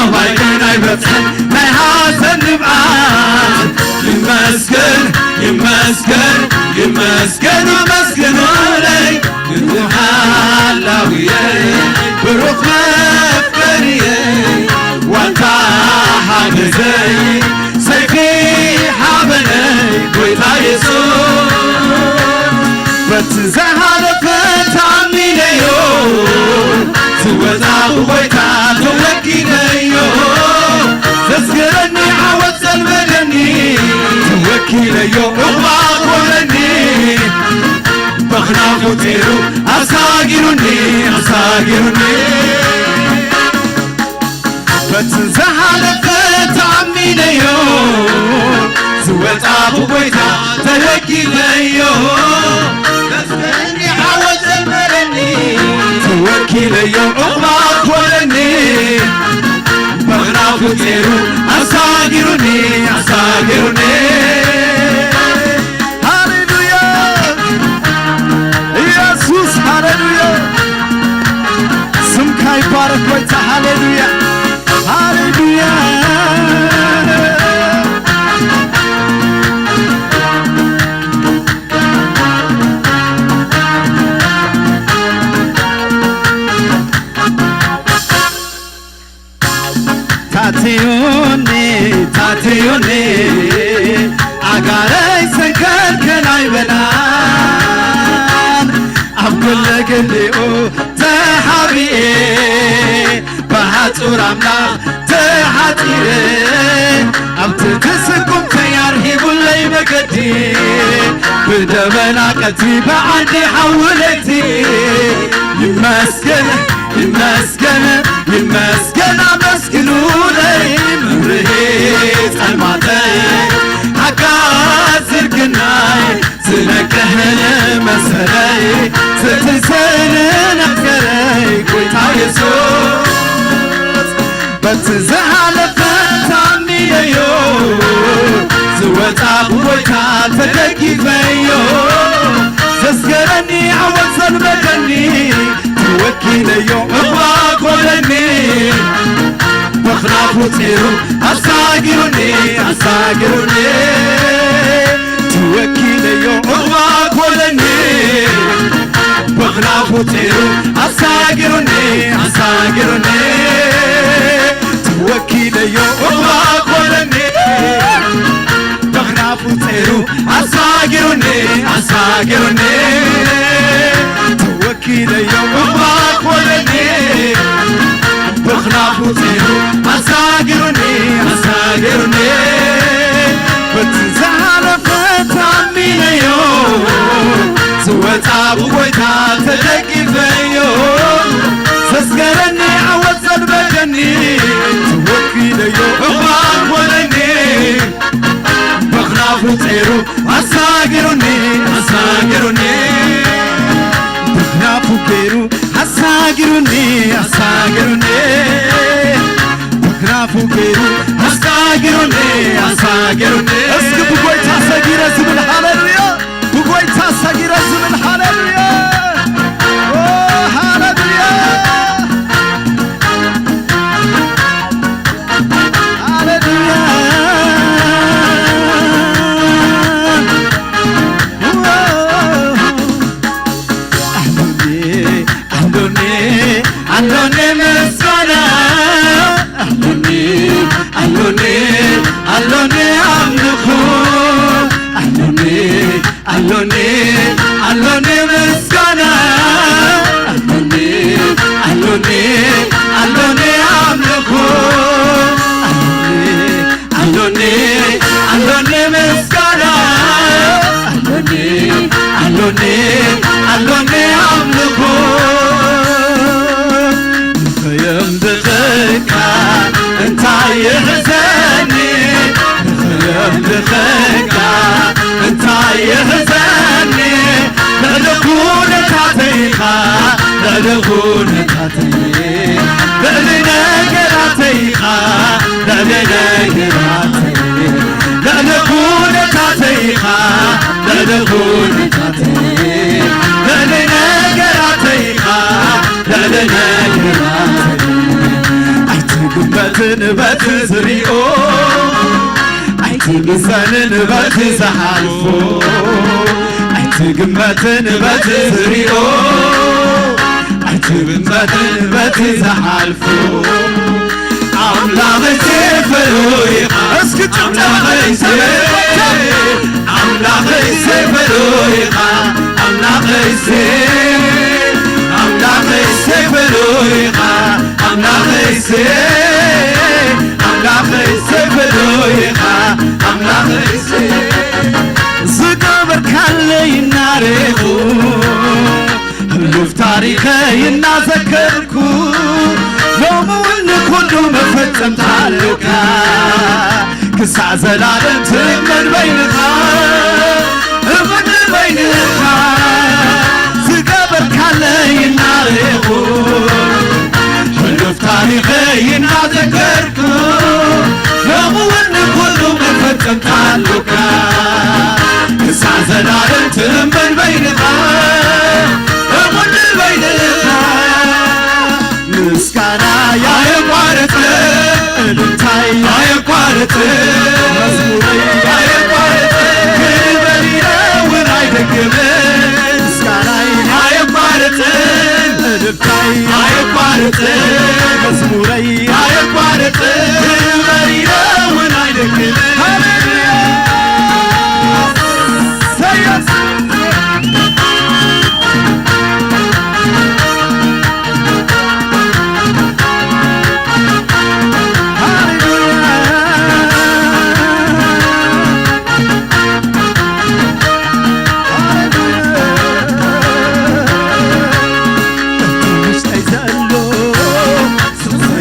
ኣባይ ግን ኣይበጽሕን ናይ ሓዘን ንብዓት ይመስገን ይመስገን ይመስገን ኣመስግኑለይ ንጉሃላውየ ብሩኽ መፍቀርየ ዋልታ ሓገዘይ ሰይፊ ሓበነይ ጎይታ የሱስ በቲ ዝሓለፈ ተኣሚነዮ ዝወፃ ብጎይታ ተወኪለዮ ዘስገረኒ ዓወት ዘልበደኒ ተወኪለዮ እባ ኮነኒ በኽናፉ ጢሩ ኣሳጊሩኒ ኣሳጊሩኒ በቲ ዝሓለፈ ተኣሚነዮ ዝወፃ ብጎይታ ተለኪለዮ ተስፈኒ ዓወት ዘመረኒ ተወኪለዮ ዕቑባ ኮነኒ በኽናፉ ጢሩ ኣሳጊሩኒ ኣሳጊሩኒ ሃሌሉያ ኢየሱስ ሃሌሉያ ስምካ ይባረክ ጎይታ ሃሌሉያ ሃሌሉያ ታትዩኒ ታትዩኒ ኣጋረይ ሰንከልከል ኣይበላን ኣብ ኩለ ገሊኡ ተሓቢኤ ብሓጹር ኣምላኽ ተሓጺረ ኣብቲ ትስጉም ተያር ሂቡለይ መገዲ ብደበና ቀትሪ ብዓንዲ ሓዊ ለይቲ ይመስገን ይመስገን ይመስገን ኣመስግኑለይ መብርሂ ጸልማተይ ሓጋዝ ዝርግናይ ዝነቅሕን መሰለይ ዘትንስእን ነገረይ ጎይታ የሱስ በቲ ዝሓለፈ ታሚነዮ ዝወፃ ብጎይታ ተደጊፈዮ ዘስገረኒ ዓወት ዘልበደኒ ተወኪለዮ እባ ኮለኒ በኽናፉ ፂሩ ኣሳጊሩኒ ኣሳጊሩኒ ተወኪለዮ እባ ኮለኒ በኽናፉ ፂሩ ኣሳጊሩኒ ኣሳጊሩኒ ተወኪለዮ እባ ኮለኒ በኽናፉ ፂሩ ኣሳጊሩኒ ኣሳጊሩኒ ተወኪለዮ እባ ኮለኒ በኽናፉ ፂሩ ኣሳጊሩኒ ኣሳጊሩኒ በቲ ዝሓለፈ ታሚነዮ ዝወፃ ብጎይታ ተደጊፈዮ ዘስገረኒ ዓወት ዘልበደኒ ተወኪለዮ እባ ኮለኒ በኽናፉ ፂሩ ኣሳጊሩኒ ኣሳጊሩኒ በኽናፉ ገይሩ ኣሳጊሩኒ ኣሳጊሩኒ በኽናፉ ገይሩ ኣሳጊሩኒ ኣሳጊሩኒ እስኪ ብጎይታ ሰጊረ ዝብል ሃሌሉያ ብጎይታ ሰጊረ ዝብል ሃሌሉያ ኦ፣ ሃሌሉያ ሃሌሉያ ኦ፣ ኣሎኒ ኣሎኒ ኣሎኒ ምስጋና ኣሎኒ ኣሎኒ ኣሎኒ ኣምልኾ ኣሎኒ ኣሎኒ ኣሎኒ ምስጋና ኣሎኒ ኣሎኒ ኣሎኒ ኣምልኾ ኣሎኒ ኣሎኒ ኣሎኒ ምስጋና ኣሎኒ ኣሎኒ ኣሎኒ ኣምልኾ ንኸየምልኸካ እንታይ ይሕዘኒ ንኸየምልኸካ እንታይ ይሕዘኒ ልዕሊ ኩነታተይ ኢኻ ልዕሊ ኩነታተይ፣ ልዕሊ ነገራተይ ኢኻ፣ ልዕሊ ነገራተይ፣ ልዕሊ ኩነታተይ ኢኻ፣ ልዕሊ ኩነታተይ፣ ልዕሊ ነገራተይ ኢኻ፣ ልዕሊ ነገራተይ። ኣይትግመትን በቲ ዝሪኦ ኣይትምዘንን በቲ ዝሓልፎ፣ ኣይትግመትን በቲ ዝሪኦ፣ ኣይትግመትን በቲ ዝሓልፎ። ኣምላኸይ ሴፈሎ ኢኻ፣ እስኪ ጭብጨባ ኣምላኸይ ሴ-፣ ኣምላኸይ ሴፈሎ ኢኻ፣ ኣምላኸይ ሴ-፣ ኣምላኸይ ሴፈሎ ኢኻ፣ ኣምላኸይሴ፣ ኣምላኸይሴ፣ በሎ ኢኻ፣ ኣምላኸይሴ። ዝገበርካለይ እናረኹ፣ ህሉፍ ታሪኸይ እናዘከርኩ፣ ሎሚ እውን ንኩሉ መፈጸምታ ኣሎካ። ክሳዕ ዘላለም ትእመን በይንኻ፣ እመን በይንኻ። ዝገበርካለይ እናረኹ፣ ሕሉፍ ታሪኸይ እናዘከርኩ፣ ሎሚ እውን ንኹሉ መፈጸምታ ኣሎካ። ክሳዕ ዘላለም ትእመን በይንኻ፣ እመን በይንኻ። ምስጋናይ ኣየቋርጽ፣ እልልታይ ኣየቋርጽ፣ መዝሙረይ ኣየቋርጽ፣ ክበል ኢለ እውን ኣይደግምን። ምስጋናይ ኣየቋርጽ፣ እልልታይ ኣየቋርጽ፣ መዝሙረይ ኣየቋርጽ፣ ክበል ኢለ እውን ኣይደግምን። ሃሌሉያ! ሰየስ!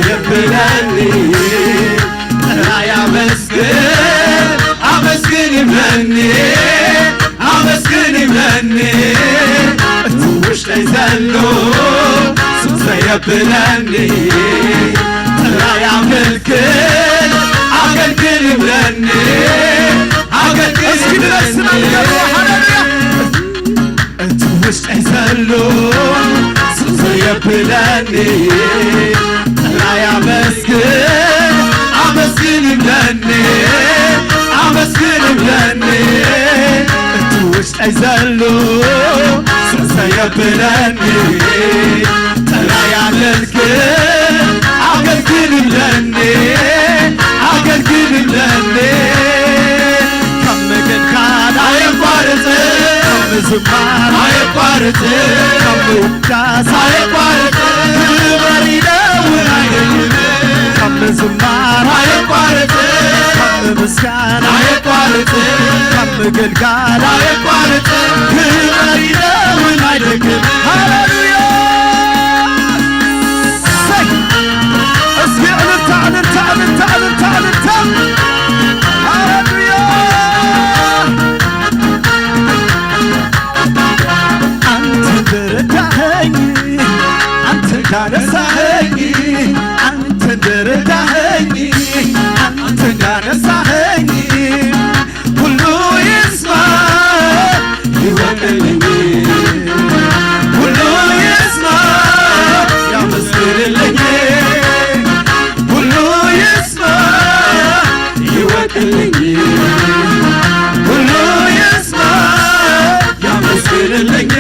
የብለኒ ጥራይ ኣመስግን፣ ኣመስግን ይብለኒ፣ ኣመስግን ይብለኒ። እቲ ውሽጠይ ዘሎ ሱስ ዘየብለኒ ጥራይ ኣገልግል፣ ኣገልግል ይብለኒ፣ ኣገልግል እስኪ ብለስና ይብለኒ። ንገርዎ፣ ሃሌሉያ። እቲ ውሽጠይ ዘሎ ሱስ ዘየብለኒ ጥራይ ኣመስግን፣ ኣመስግን ይብለኒ፣ ኣመስግን ይብለኒ። እቲ ውሽጠይ ዘሎ ሱስ ዘየብለኒ ጥራይ ኣገልግል፣ ኣገልግል ይብለኒ፣ ኣገልግል ይብለኒ። ካብ ምቅዳስ ኣየቋርጽ፣ ካብ ምዝማር ኣየቋርጽ፣ ካብ ምውዳስ ኣየቋርጽ። ክብር ኢለ እውን ኣይደግም። ካብ ምዝማር ኣየቋርጽ፣ ካብ ምምስጋን ኣየቋርጽ፣ ካብ ምግልጋል ኣየቋርጽ። ክብር ኢለ እውን ኣይደግም። ሃሌሉያ! እሰይ! እስኪ እልልታ፣ እልልታ፣ እልልታ፣ እልልታ፣ እልልታ። ሃሌሉያ! አንተ እንደረዳኸኝ፣ አንተ እንዳነሳኸኝ፣ አንተ እንደረዳኸኝ፣ አንተ እንዳነሳኸኝ፣ ሁሉ ይስማ ይወቅልኝ፣ ሁሉ ይስማ ያመስግንልኝ፣ ሁሉ ይስማ ይወቅልኝ፣ ሁሉ ይስማ ያመስግንልኝ።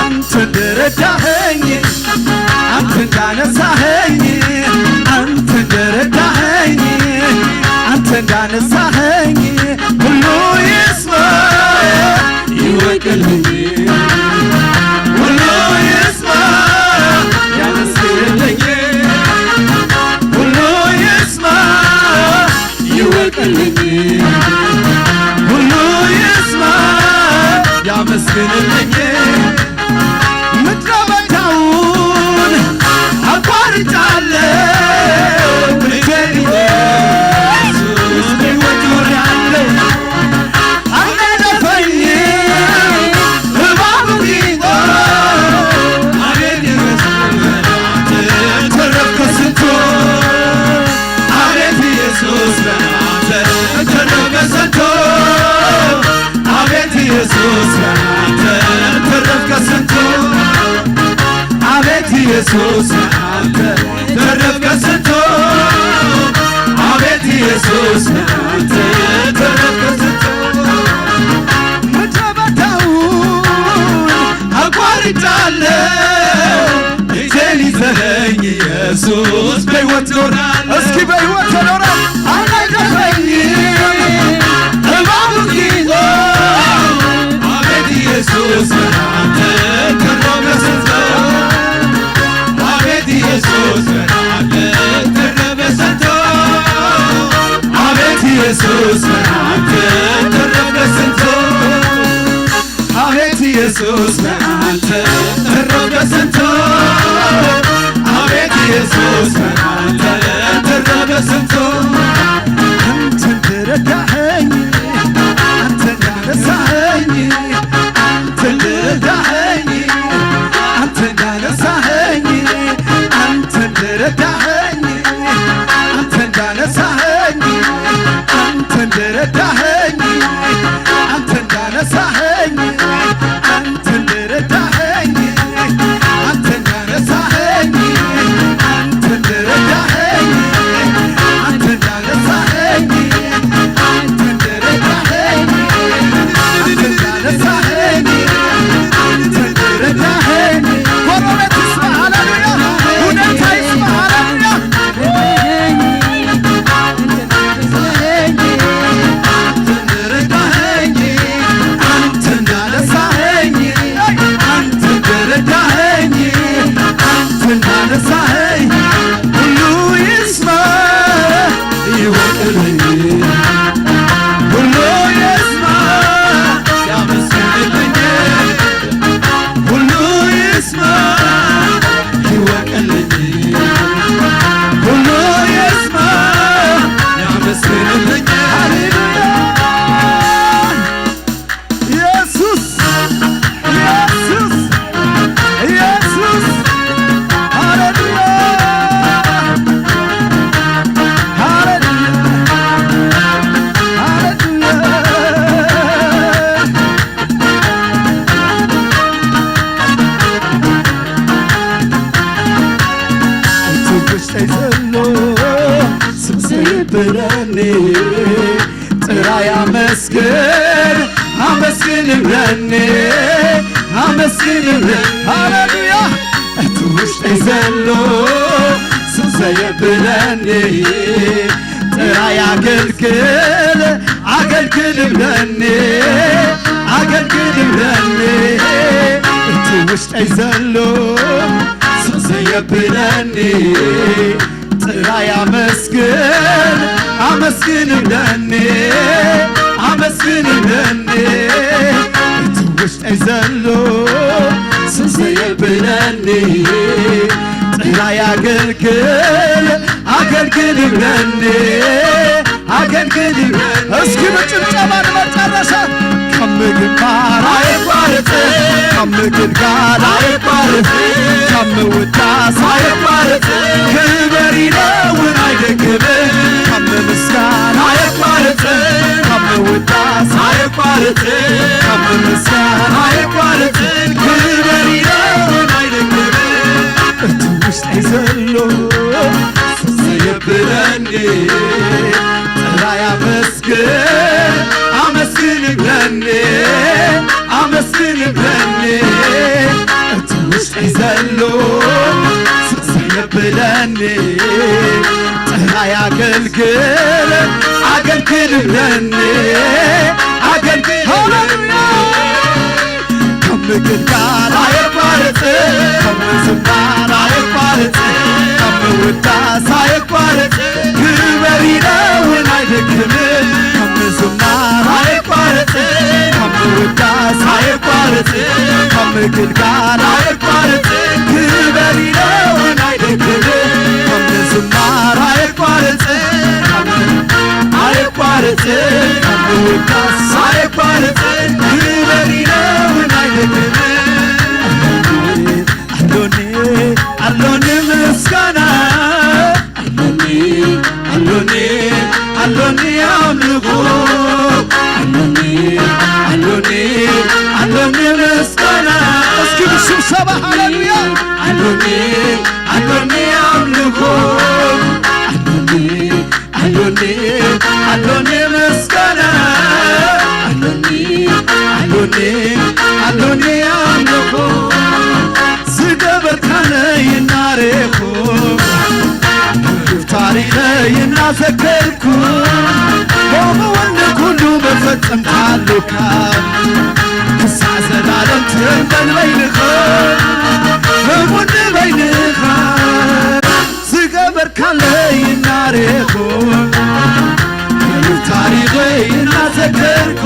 አንተ እንደረዳኸኝ፣ አንተ እንዳነሳኸኝ፣ አንተ እንደረዳኸኝ፣ አንተ እንዳነሳኸኝ፣ ሁሉ ይስማ ይወቅልኝ፣ ሁሉ ይስማ ያመስግንልኝ፣ ሁሉ ይስማ ይወቅልኝ፣ ሁሉ ይስማ ያመስግንልኝ። ምድረ በዳውን አቋርጫለሁ፣ እጄን ይዞ ኢየሱስ ሕይወት ኖሬያለሁ። አልነደፈኝ እባቡ ቢንቆ፣ ኢየሱስ አንተ ተረፍከ ስንቱ፣ አቤት ኢየሱስ አንተ ተረፍከ ስንቱ፣ አቤት ኢየሱስ አንተ ተረፍከ ስንቱ። ምድረ በዳውን አቋርጫለሁ፣ እጄን ይዘኸኝ ኢየሱስ በሕይወት ኖራለሁ። እስኪ በሕይወት ተኖረ አናገፈኝ እባቡ ጊዞ። አቤት ኢየሱስ አንተ ተረፈ ስንቶ፣ አቤት ኢየሱስ አንተ ተረፈ ስንቶ፣ አቤት ኢየሱስ አንተ ተረፈ ስንቶ። አቤት ኢየሱስ አንተ ተረፈ ስንቶ፣ አቤት ኢየሱስ አንተ ተረፈ ስንቶ። አንተ እንደረዳኸኝ፣ አንተ እንዳነሳኸኝ፣ አንተ እንደረዳኸኝ፣ አንተ እንዳነሳኸኝ፣ አንተ እንደረዳኸኝ፣ አንተ እንዳነሳኸኝ፣ አንተ እንደረዳኸኝ፣ አንተ እንዳነሳኸኝ፣ አንተ እንደረዳኸኝ፣ አንተ እንዳነሳኸኝ፣ አንተ እንደረዳኸኝ፣ አንተ እንዳነሳኸኝ፣ አንተ እንደረዳኸኝ፣ አንተ እንዳነሳኸኝ፣ አንተ እንደረዳኸኝ። ጎረቤት ይስማ፣ ሃሌሉያ። ሁኔታ ይስማ፣ ሃሌሉያ። አንተ እንደረዳኸኝ፣ አንተ እንዳነሳኸኝ፣ አንተ እንደረዳኸኝ፣ አንተ እንዳነሳኸኝ ሁሉ ይስማ ይወቅልኝ፣ ሁሉ ይስማ ያመስግንልኝ፣ ሁሉ ይስማ ይወቅልኝ፣ ሁሉ ይስማ ያመስግንልኝ። ሃሌሉያ። ኢየሱስ፣ ኢየሱስ፣ ኢየሱስ። ሃሌሉያ፣ ሃሌሉያ፣ ሃሌሉያ። እቲ ውሽጠይ ዘሎ ስም ዘይብለኒ ጥራይ ኣመስግን፣ ኣመስግን እብለኒ፣ ኣመስግን እብለኒ። ሃሌሉያ! እቲ ውሽጠይ ዘሎ ስም ዘየብለኒ ጥራይ ኣገልግል፣ ኣገልግል እብለኒ፣ ኣገልግል እብለኒ። እቲ ውሽጠይ ዘሎ ስም ዘየብለኒ ጥራይ ኣመስግን፣ ኣመስግን እብለኒ፣ ኣመስግን እብለኒ። እቲ ውሽጠይ ዘሎ ስም ዘየብለኒ ጥራይ ኣገልግል፣ ኣገልግል እብለኒ፣ ኣገልግል እብለኒ። እስኪ ብጭብጨባ ንመጨረሻ። ካብ ምግባር ኣይቋርጽ፣ ካብ ምግልጋል ኣይቋርጽ፣ ካብ ምውዳስ ኣይቋርጽ። ክበር ኢለ እውን ኣይደክም፣ ካብ ምምስጋን ኣይቋርጽ፣ ካብ ምውዳስ ኣይቋርጽ፣ ካብ ምምስጋን ኣይቋርጽ። ክበር ኢለ እውን ኣይደክም። እቲ ውሽጠይ ዘሎ ዘየብለኒ ጥራይ ኣመስግን፣ ኣመስግን እብለኒ፣ ኣመስግን እብለኒ። እቲ ውሽጠይ ዘሎ ስቕ ዘየብለኒ ጥራይ ኣገልግል፣ ኣገልግል እብለኒ፣ ኣገልግል እብለኒ። ሃሌሉያ! ካብ ምግልጋል ኣየቋርጽ፣ ካብ ምዝማር ኣየቋርጽ፣ ካብ ምውዳስ ኣየቋርጽ። ክበር ኢለ እውን ኣይደክም፣ ካብ ምዝማር ኣየቋርጽ፣ ካብ ምውዳስ ኣየቋርጽ፣ ካብ ምግልጋል ኣየቋርጽ። ክበር ኢለ እውን ኣይደክም፣ ካብ ምዝማር ኣየቋርጽ፣ ካብ ኣየቋርጽ፣ ካብ ምውዳስ ኣየቋርጽ። ክበር ኢለ እውን ኣይደክም። ኣሎኒ፣ ኣሎኒ ምስጋና፣ ኣሎኒ፣ ኣሎኒ፣ ኣሎኒ ኣምልኾ ኣሎኒ፣ ኣሎኒ፣ ኣሎኒ ምስጋና። እስኪ ብስብሰባ ሃሌሉያ። ኣሎኒ፣ ኣሎኒ ኣምልኾ ኣሎኒ፣ ኣሎኒ፣ ኣሎኒ ምስጋና ኣሎኒ፣ ኣሎኒ፣ ኣሎኒ ኣምልኾ ዝገበርካለይ እናረኹ፣ ታሪኸይ እናዘከርኩ፣ ሎሚ እውን ንኩሉ መፈጸምታ ኣሉካ። ክሳዕ ዘላለም ትእመን በይንኻ፣ እሙን በይንኻ። ዝገበርካለይ እናረኹ፣ ታሪኸይ እናዘከርኩ፣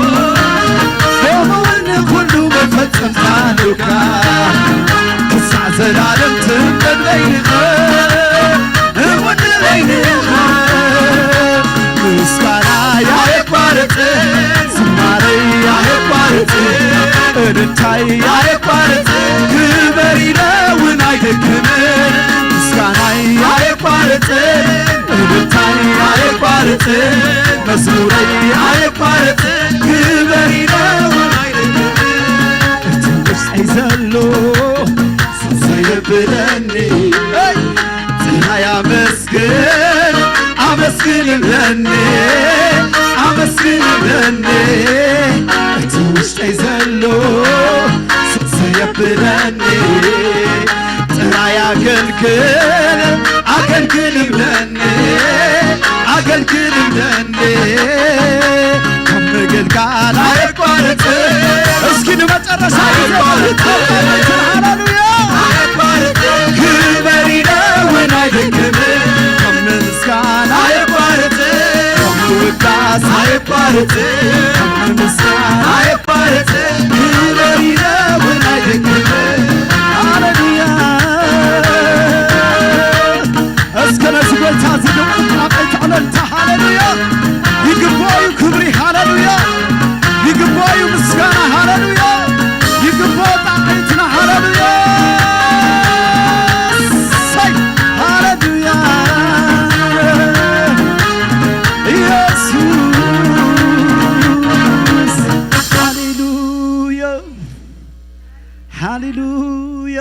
ሎሚ እውን ንኩሉ መፈጸምታ ኣሉካ። ክሳዕ ዘላለም ትእመን በይንኻ፣ እሙን በይንኻ። ምስጋናይ ኣየቋርጽ፣ ዝማሬይ ኣየቋርጽ፣ እልልታይ ኣየቋርጽ፣ ክበር ኢለ እውን ኣይደክምን። ምስጋናይ ኣየቋርጽ፣ እልልታይ ኣየቋርጽ፣ መዝሙረይ ኣየቋርጽ፣ ክበር ኢለ እውን ኣይደክምን። እቲ ውሽጠይ ዘሎ ሰብሰብ የብለኒ። ጥራይ ኣመስግን፣ ኣመስግን እብለኒ፣ ኣመስግን እብለኒ። እቲ ውሽጠይ ዘሎ ሰብሰብ የብለኒ። ጥራይ ኣገልግል፣ ኣገልግል እብለኒ፣ ኣገልግል እብለኒ። ካብ ምግልጋል ኣየቋርጽ። እስኪ ንመጨረሻ ግዜ ኣየቋርጽ። ሃሌሉያ። ኣየቋርጽ። ክበር ኢለ እውን ኣይደክምን። ካብ ምስጋና ኣየቋርጽ። ካብ ምውዳስ ኣየቋርጽ። ካብ ምስጋና ኣየቋርጽ። ክበር ኢለ እውን ኣይደክምን። ሃሌሉያ። እስከ ነዚ ጎይታ እዚ ድምፅ ጣቕዒት ዕልልታ፣ ሃሌሉያ። ይግባኡ ክብሪ፣ ሃሌሉያ። ይግባኡ ምስጋና፣ ሃሌሉያ። ይግባኡ ጣቕዒትና፣ ሃሌሉያ። እሰይ፣ ሃሌሉያ። ኢየሱስ፣ ሃሌሉያ። ሃሌሉያ፣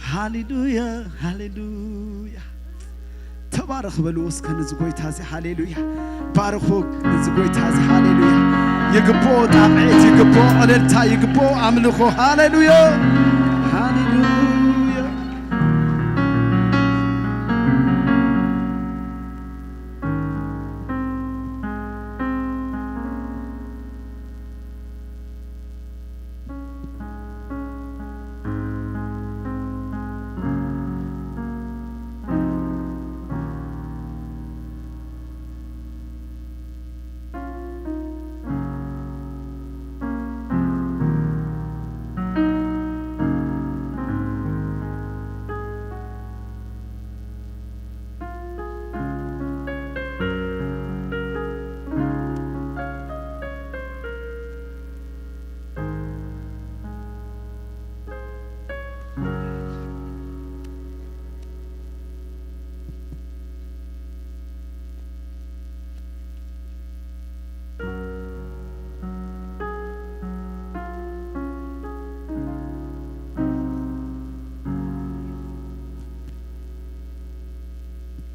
ሃሌሉያ፣ ሃሌሉያ። ተባረኽ በልዎ እስከ ነዚ ጎይታ እዚ። ሃሌሉያ። ባርኹ ነዚ ጎይታ እዚ። ሃሌሉያ። ይግብኦ ጣቕዒት፣ ይግብኦ ዕልልታ፣ ይግብኦ ኣምልኾ። ሃሌሉያ፣ ሃሌሉያ።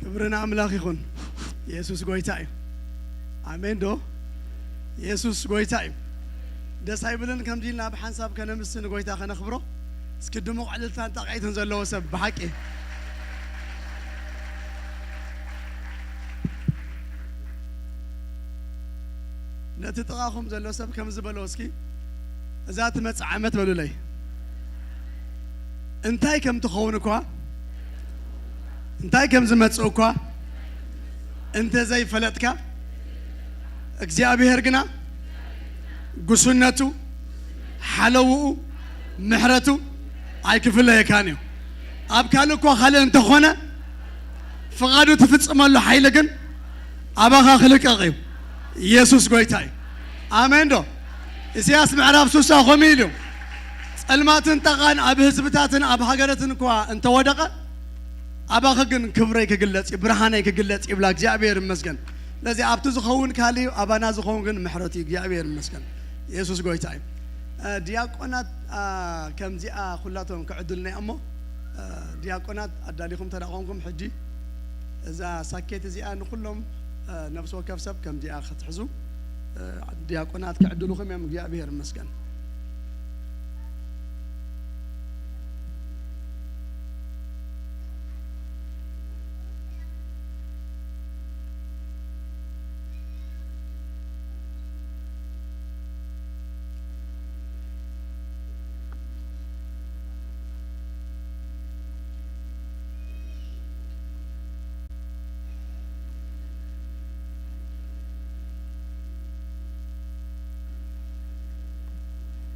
ክብሪ ንኣምላኽ ይኹን። የሱስ ጎይታ እዩ። ኣሜን ዶ? የሱስ ጎይታ እዩ። ደስ ኣይብልን? ከምዚ ኢልና ብሓንሳብ ከነምስ ንጎይታ ከነኽብሮ። እስኪ ድሙቕ ዕልልታን ጣቕዒትን ዘለዎ ሰብ ብሓቂ። ነቲ ጥቓኹም ዘሎ ሰብ ከምዚ በሎ እስኪ፣ እዛ ትመጽእ ዓመት በሉለይ፣ እንታይ ከም ትኸውን እኳ፣ እንታይ ከም ዝመጽእ እኳ እንተ ዘይፈለጥካ፣ እግዚኣብሔር ግና ጉስነቱ፣ ሓለውኡ፣ ምሕረቱ ኣይክፍለየካን እዩ። ኣብ ካልእ እኳ ካልእ እንተኾነ፣ ፍቓዱ ትፍጽመሉ ሓይሊ ግን ኣባኻ ክልቀቕ እዩ። ኢየሱስ ጎይታ እዩ። ኣሜን ዶ? ኢሳያስ ምዕራፍ ስሳ ከምኡ ኢሉ፣ "ጸልማትን ጣቓን ኣብ ህዝብታትን ኣብ ሃገራትን እኳ እንተወደቐ፣ ኣባኺ ግን ክብረይ ክግለጽ እዩ፣ ብርሃነይ ክግለጽ እዩ" ይብላ። እግዚኣብሔር ይመስገን። ስለዚ ኣብቲ ዝኸውን ካልእ እዩ፣ ኣባና ዝኸውን ግን ምሕረት እዩ። እግዚኣብሔር ይመስገን። የሱስ ጎይታ እዩ። እ፣ ዲያቆናት፣ ኣ፣ ከምዚኣ ኩላቶም ክዕድሉና እዮም እሞ፣ እ፣ ዲያቆናት ኣዳሊኹም ተዳቖምኩም ሕጂ እዛ ሳኬት እዚኣ ንኹሎም፣ እ፣ ነፍሲ ወከፍ ሰብ ከምዚኣ ክትሕዙ፣ እ፣ ዲያቆናት ክዕድሉኹም እዮም። እግዚኣብሔር ይመስገን።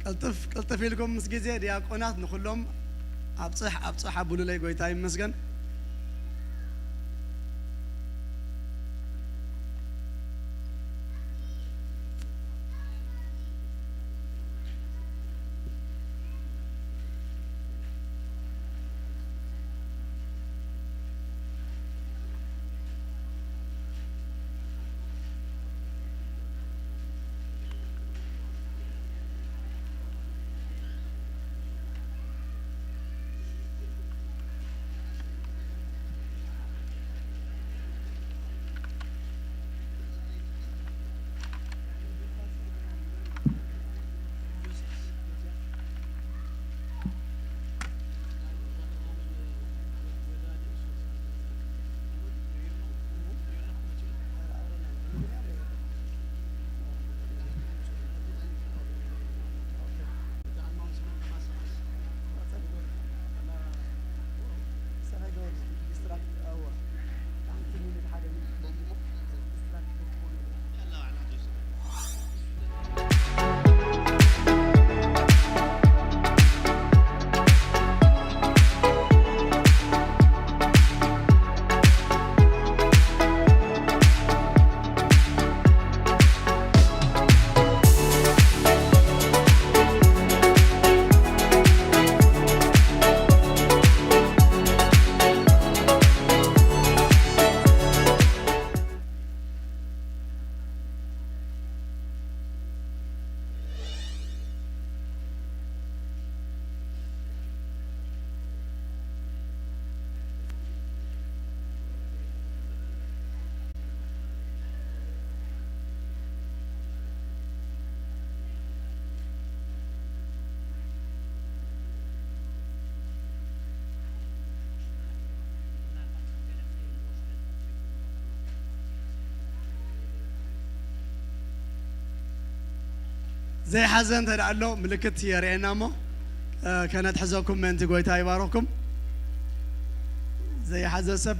ቅልጥፍ ቅልጥፍ ኢልኩም ምስ ግዜ ዲያቆናት ንኹሎም ኣብጽሕ ኣብጽሕ ኣብሉለይ። ጎይታ ይመስገን። ዘይሓዘ እንተ ደኣ ኣሎ ምልክት የርእየና እሞ፣ እ፣ ከነትሕዘኩም ምእንቲ። ጎይታ ይባርኽኩም። ዘይሓዘ ሰብ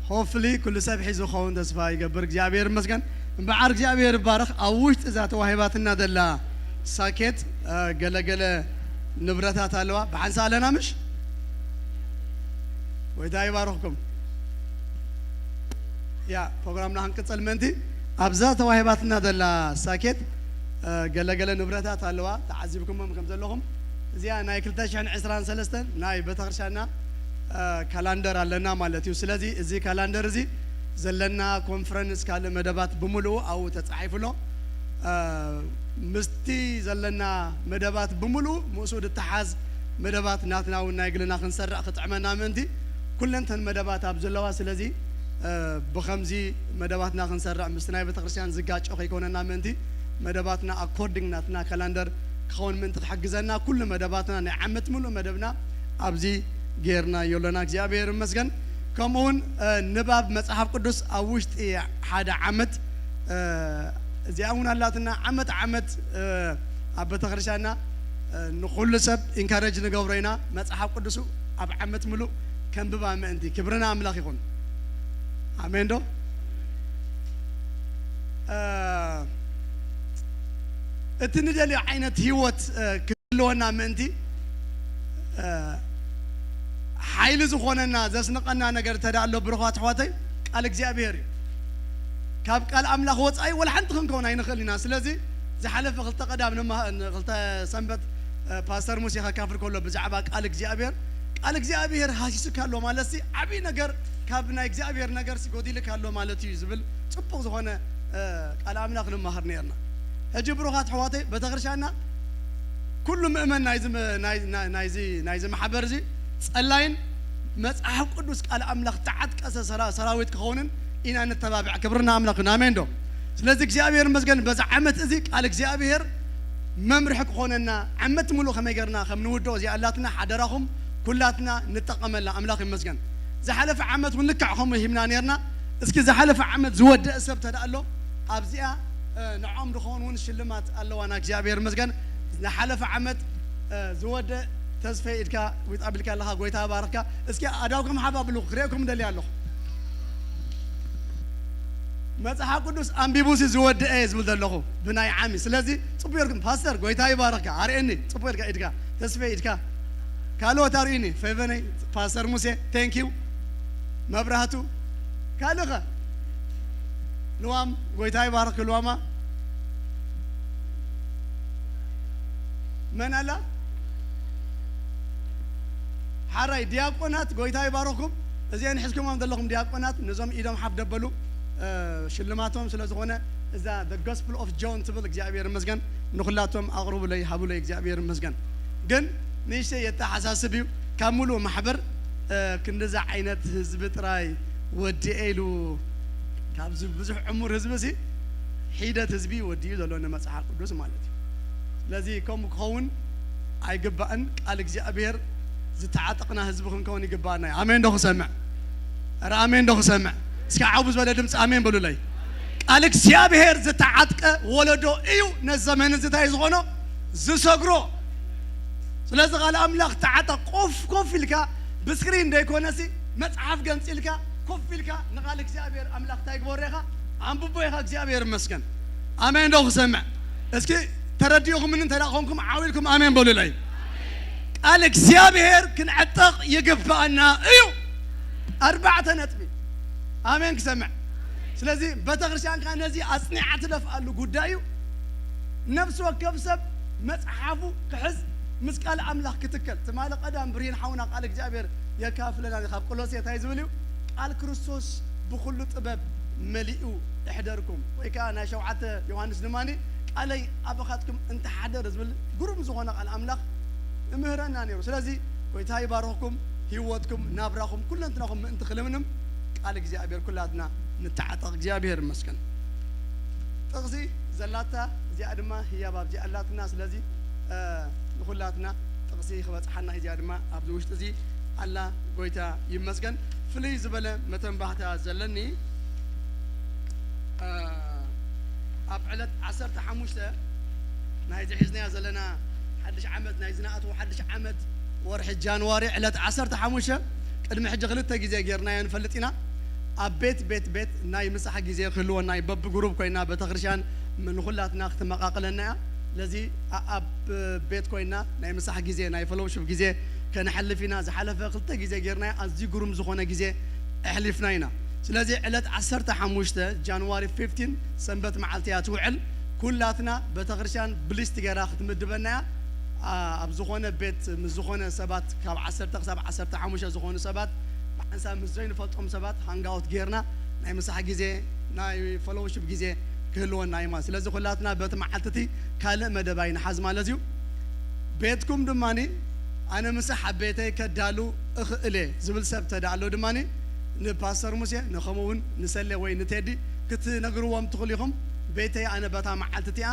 ሆፍሊ ኩሉ ሰብ ሒዙ ክኸውን ተስፋ ይገብር። እግዚኣብሔር ይመስገን። እምበዓር እግዚኣብሔር ይባረኽ። ኣብ ውሽጢ እዛ ተዋሂባትና ዘላ ሳኬት፣ እ፣ ገለገለ ንብረታት ኣለዋ። ብሓንሳ ኣለና ምሽ? ጎይታ ይባርኽኩም። ያ፣ ፕሮግራምና ክንቅጽል ምእንቲ ኣብዛ ተዋሂባትና ዘላ ሳኬት፣ እ፣ ገለገለ ንብረታት ኣለዋ። ተዓዚብኩሞም ከም ዘለኹም፣ እዚኣ ናይ ክልተ ሽሕን ዕስራን ሰለስተን ናይ ቤተክርስትያንና፣ እ፣ ካላንደር ኣለና ማለት እዩ። ስለዚ እዚ ካላንደር እዚ ዘለና ኮንፈረንስ፣ ካልእ መደባት ብምሉኡ ኣብኡ ተጻሒፉ ኣሎ። እ፣ ምስቲ ዘለና መደባት ብምሉኡ ምስኡ ዝተሓዝ መደባት ናትና እውን ናይ ግልና ክንሰርዕ ክጥዕመና ምእንቲ ኩለንተን መደባት ኣብ ዘለዋ። ስለዚ፣ እ፣ ብኸምዚ መደባትና ክንሰርዕ ምስቲ ናይ ቤተክርስትያን ዝጋጮ ከይኮነና ምእንቲ መደባትና ኣኮርዲንግ ናትና ካላንደር ክኸውን ምእንቲ ክሕግዘና ኩሉ መደባትና ናይ ዓመት ምሉእ መደብና ኣብዚ ጌርናዮ ኣለና። እግዚኣብሔር ይመስገን። ከምኡ እውን፣ እ፣ ንባብ መጽሓፍ ቅዱስ ኣብ ውሽጢ ሓደ ዓመት፣ እ፣ እዚኣ እውን ኣላትና። ዓመት ዓመት፣ እ፣ ኣብ ቤተክርስትያንና፣ እ፣ ንኹሉ ሰብ ኢንካሬጅ ንገብሮ ኢና። መጽሓፍ ቅዱሱ ኣብ ዓመት ምሉእ ከንብባ ምእንቲ። ክብሪ ንኣምላኽ ይኹን። ኣሜን ዶ? እ፣ እቲ ንደልዮ ዓይነት ህይወት፣ እ፣ ክህልወና ምእንቲ፣ እ፣ ሓይሊ ዝኾነና ዘስንቐና ነገር እንተ ደኣ ኣሎ፣ ብሩኻት ኣሕዋተይ፣ ቃል እግዚኣብሔር እዩ። ካብ ቃል ኣምላኽ ወጻኢ ወላ ሓንቲ ክንከውን ኣይንኽእል ኢና። ስለዚ ዝሓለፈ ክልተ ቀዳም ንመሃ-፣ ን-፣ ክልተ ሰንበት እ፣ ፓስተር ሙሴ ከካፍል ከሎ ብዛዕባ ቃል እግዚኣብሔር፣ ቃል እግዚኣብሔር ሃሲሱካ ኣሎ ማለት ሲ ዓብዪ ነገር ካብ ናይ እግዚኣብሔር ነገር ሲ ጎዲልካ ኣሎ ማለት እዩ ዝብል ጽቡቕ ዝኾነ፣ እ፣ ቃል ኣምላኽ ንመሃር ነርና። ሕጂ ብሩኻት ኣሕዋተይ፣ ቤተክርስትያንና ኩሉ ምእመን ናይዚ መ-፣ ናይ-፣ ናይ-፣ ናይዚ፣ ናይዚ ማሕበር እዚ ጸላይን መጽሓፍ ቅዱስ ቃል ኣምላኽ ተዓጥቀሰ ሰራ-፣ ሰራዊት ክኸውንን ኢና ንተባብዕ። ክብርና ኣምላኽ ይኹን። ኣሜን ዶ? ስለዚ እግዚኣብሔር ይመስገን፣ በዚ ዓመት እዚ ቃል እግዚኣብሔር መምርሒ ክኾነና፣ ዓመት ምሉእ ከመይ ጌርና ከም ንውድኦ እዚኣ ኣላትና፣ ሓደራኹም ኩላትና ንጠቐመላ። ኣምላኽ ይመስገን። ዝሓለፈ ዓመት እውን ልክዕ ከምኡ ሂብና ኔርና። እስኪ ዝሓለፈ ዓመት ዝወደአ ሰብ ተደኣ ኣሎ፣ ኣብዚኣ፣ እ፣ ንዖም ድኸውን እውን ሽልማት ኣለዋና። እግዚኣብሔር ይመስገን። ዝሓለፈ ዓመት፣ እ፣ ዝወደአ ተስፈይ ኢድካ ዊጥ ኣቢልካ ኣለኻ፣ ጎይታ ይባርኽካ። እስኪ ኣእዳውኩም ሓፍ ኣብሉ፣ ክርእየኩም ደልየ ኣለኹ። መጽሓፍ ቅዱስ ኣንቢቡሲ ዝወደአ እየ ዝብል ዘለኹ ብናይ ዓሚ። ስለዚ ጽቡቅ ጌርኩም፣ ፓስተር፣ ጎይታ ይባርኽካ፣ ኣርእየኒ፣ ጽቡቅ ጌርካ ኢድካ፣ ተስፈይ ኢድካ። ካልኦት ኣርእዩኒ፣ ፌቨነይ፣ ፓስተር ሙሴ፣ ቴንክ ዩ። መብራህቱ፣ ካልእኸ? ልዋም፣ ጎይታ ይባርኽ፣ ልዋማ። መን ኣላ? ሓራይ ዲያቆናት፣ ጎይታ ይባርኽኩም። እዚአን ሒዝኩሞም ዘለኹም ዲያቆናት፣ ነዞም ኢዶም ሓፍ ደበሉ፣ እ፣ ሽልማቶም ስለ ዝኾነ፣ እዛ The Gospel of John ትብል፣ እግዚኣብሔር ይመስገን፣ ንኹላቶም ኣቕርቡለይ፣ ሃቡለይ፣ እግዚኣብሔር ይመስገን። ግን ንእሽተይ የተሓሳስብ እዩ፣ ካብ ሙሉእ ማሕበር፣ እ፣ ክንድዚ ዓይነት ህዝቢ ጥራይ ወዲኤ ኢሉ፣ ካብዚ ብዙሕ ዕሙር ህዝቢ ሲ ሒደት ህዝቢ ወዲኡ ዘሎ ንመጽሓፍ ቅዱስ ማለት እዩ። ስለዚ ከምኡ ክኸውን ኣይግባእን። ቃል እግዚኣብሔር ዝተዓጠቕና ህዝቢ ክንከውን ይግባእና እዩ። ኣሜን ዶ ክሰምዕ? ኧረ ኣሜን ዶ ክሰምዕ? እስኪ ዓው ዝበለ ድምፂ ኣሜን በሉለይ። ቃል እግዚኣብሔር ዝተዓጥቀ ወለዶ እዩ ነዚ ዘመን እዚ እንታይ ዝኾኖ? ዝሰግሮ። ስለዚ ቃል ኣምላኽ ተዓጠቕ። ኮፍ ኮፍ ኢልካ ብስክሪን ደይኮነሲ መጽሓፍ ገንጺልካ ኮፍ ኢልካ ንቃል እግዚኣብሔር ኣምላኽ እንታይ ግበሮ ኢኻ? ኣንብቦ ኢኻ። እግዚኣብሔር ይመስገን። ኣሜን ዶ ክሰምዕ? እስኪ ተረዲእኹምኒ እንተ ደኣ ኾንኩም ዓው ኢልኩም ኣሜን በሉለይ። ቃል እግዚኣብሔር ክንዕጠቕ ይግብኣና እዩ። ኣርባዕተ ነጥቢ። ኣሜን ክሰምዕ። ስለዚ ቤተክርስትያንካ ነዚ ኣጽኒዓ ትደፍኣሉ ጉዳይ እዩ። ነፍሲ ወከፍ ሰብ መጽሓፉ ክሕዝ፣ ምስ ቃል ኣምላኽ ክትከል። ትማሊ ቀዳም ብርሂን ሓውና ቃል እግዚኣብሔር የካፍለና እዩ። ካብ ቆሎሴ እንታይ ዝብል እዩ? ቃል ክርስቶስ ብኹሉ ጥበብ መሊኡ እሕደርኩም። ወይ ከኣ ናይ ሸውዓተ ዮሃንስ ድማ ቃለይ ኣባኻትኩም እንተሓደር ዝብል ግሩም ዝኾነ ቃል ኣምላኽ እምህረና ነይሩ። ስለዚ ጎይታ ይባርኽኩም፣ ህይወትኩም፣ ናብራኹም፣ ኩለንትናኹም ምእንቲ ክልምልም ቃል እግዚኣብሔር ኩላትና ንተዓጠቕ። እግዚኣብሔር ይመስገን። ጥቕሲ ዘላታ እዚኣ ድማ ህያብ ኣብዚኣ ኣላትና። ስለዚ፣ እ፣ ንኹላትና ጥቕሲ ክበጽሓና እዚኣ ድማ ኣብዚ ውሽጢ እዚ ኣላ። ጎይታ ይመስገን። ፍልይ ዝበለ መተንባህታ ዘለኒ፣ እ፣ ኣብ ዕለት ዓሰርተ ሓሙሽተ ናይዚ ሒዝናዮ ዘለና ሓድሽ ዓመት፣ ናይ ዝነኣትዎ ሓድሽ ዓመት ወርሒ ጃንዋሪ ዕለት ዓሰርተ ሓሙሽተ፣ ቅድሚ ሕጂ ክልተ ግዜ ጌርናዮ ንፈልጥ ኢና። ኣብ ቤት፣ ቤት፣ ቤት ናይ ምሳሕ ግዜ ክህልወና እዩ። በብግሩፕ ኮይና ቤተክርስትያን ንኹላትና ክትመቓቕለና እያ። ስለዚ ኣ-፣ ኣብ ቤት ኮይና ናይ ምሳሕ ግዜ፣ ናይ ፈሎውሽፕ ግዜ ከነሕልፍ ኢና። ዝሓለፈ ክልተ ግዜ ጌርናዮ፣ ኣዝዩ ግሩም ዝኾነ ግዜ ኣሕሊፍና ኢና። ስለዚ ዕለት ዓሰርተ ሓሙሽተ ጃንዋሪ ፊፍቲን ሰንበት መዓልቲ እያ ትውዕል። ኩላትና ቤተክርስትያን ብሊስት ገይራ ክትምድበና እያ። ኣ-፣ ኣብ ዝኾነ ቤት ምስ ዝኾነ ሰባት ካብ ዓሰርተ ክሳብ ዓሰርተ ሓሙሽተ ዝኾኑ ሰባት ብሓንሳብ ምስ ዘይንፈልጦም ሰባት ሃንጋውት ጌርና ናይ ምሳሕ ግዜ ናይ ፈሎውሽፕ ግዜ ክህልወና እዩ ማለት። ስለዚ ኩላትና በቲ መዓልቲ እቲ ካልእ መደብ ኣይንሓዝ ማለት እዩ። ቤትኩም ድማኒ ኣነ ምሳሕ ኣብ ቤተይ ከዳሉ እኽእል እየ ዝብል ሰብ ተዳሎ ድማኒ ንፓስተር ሙሴ ንኸምኡ እውን ንሰሌ ወይ ንቴዲ ክትነግርዎም ትኽእሉ ኢኹም። ቤተይ ኣነ በታ መዓልቲ እቲኣ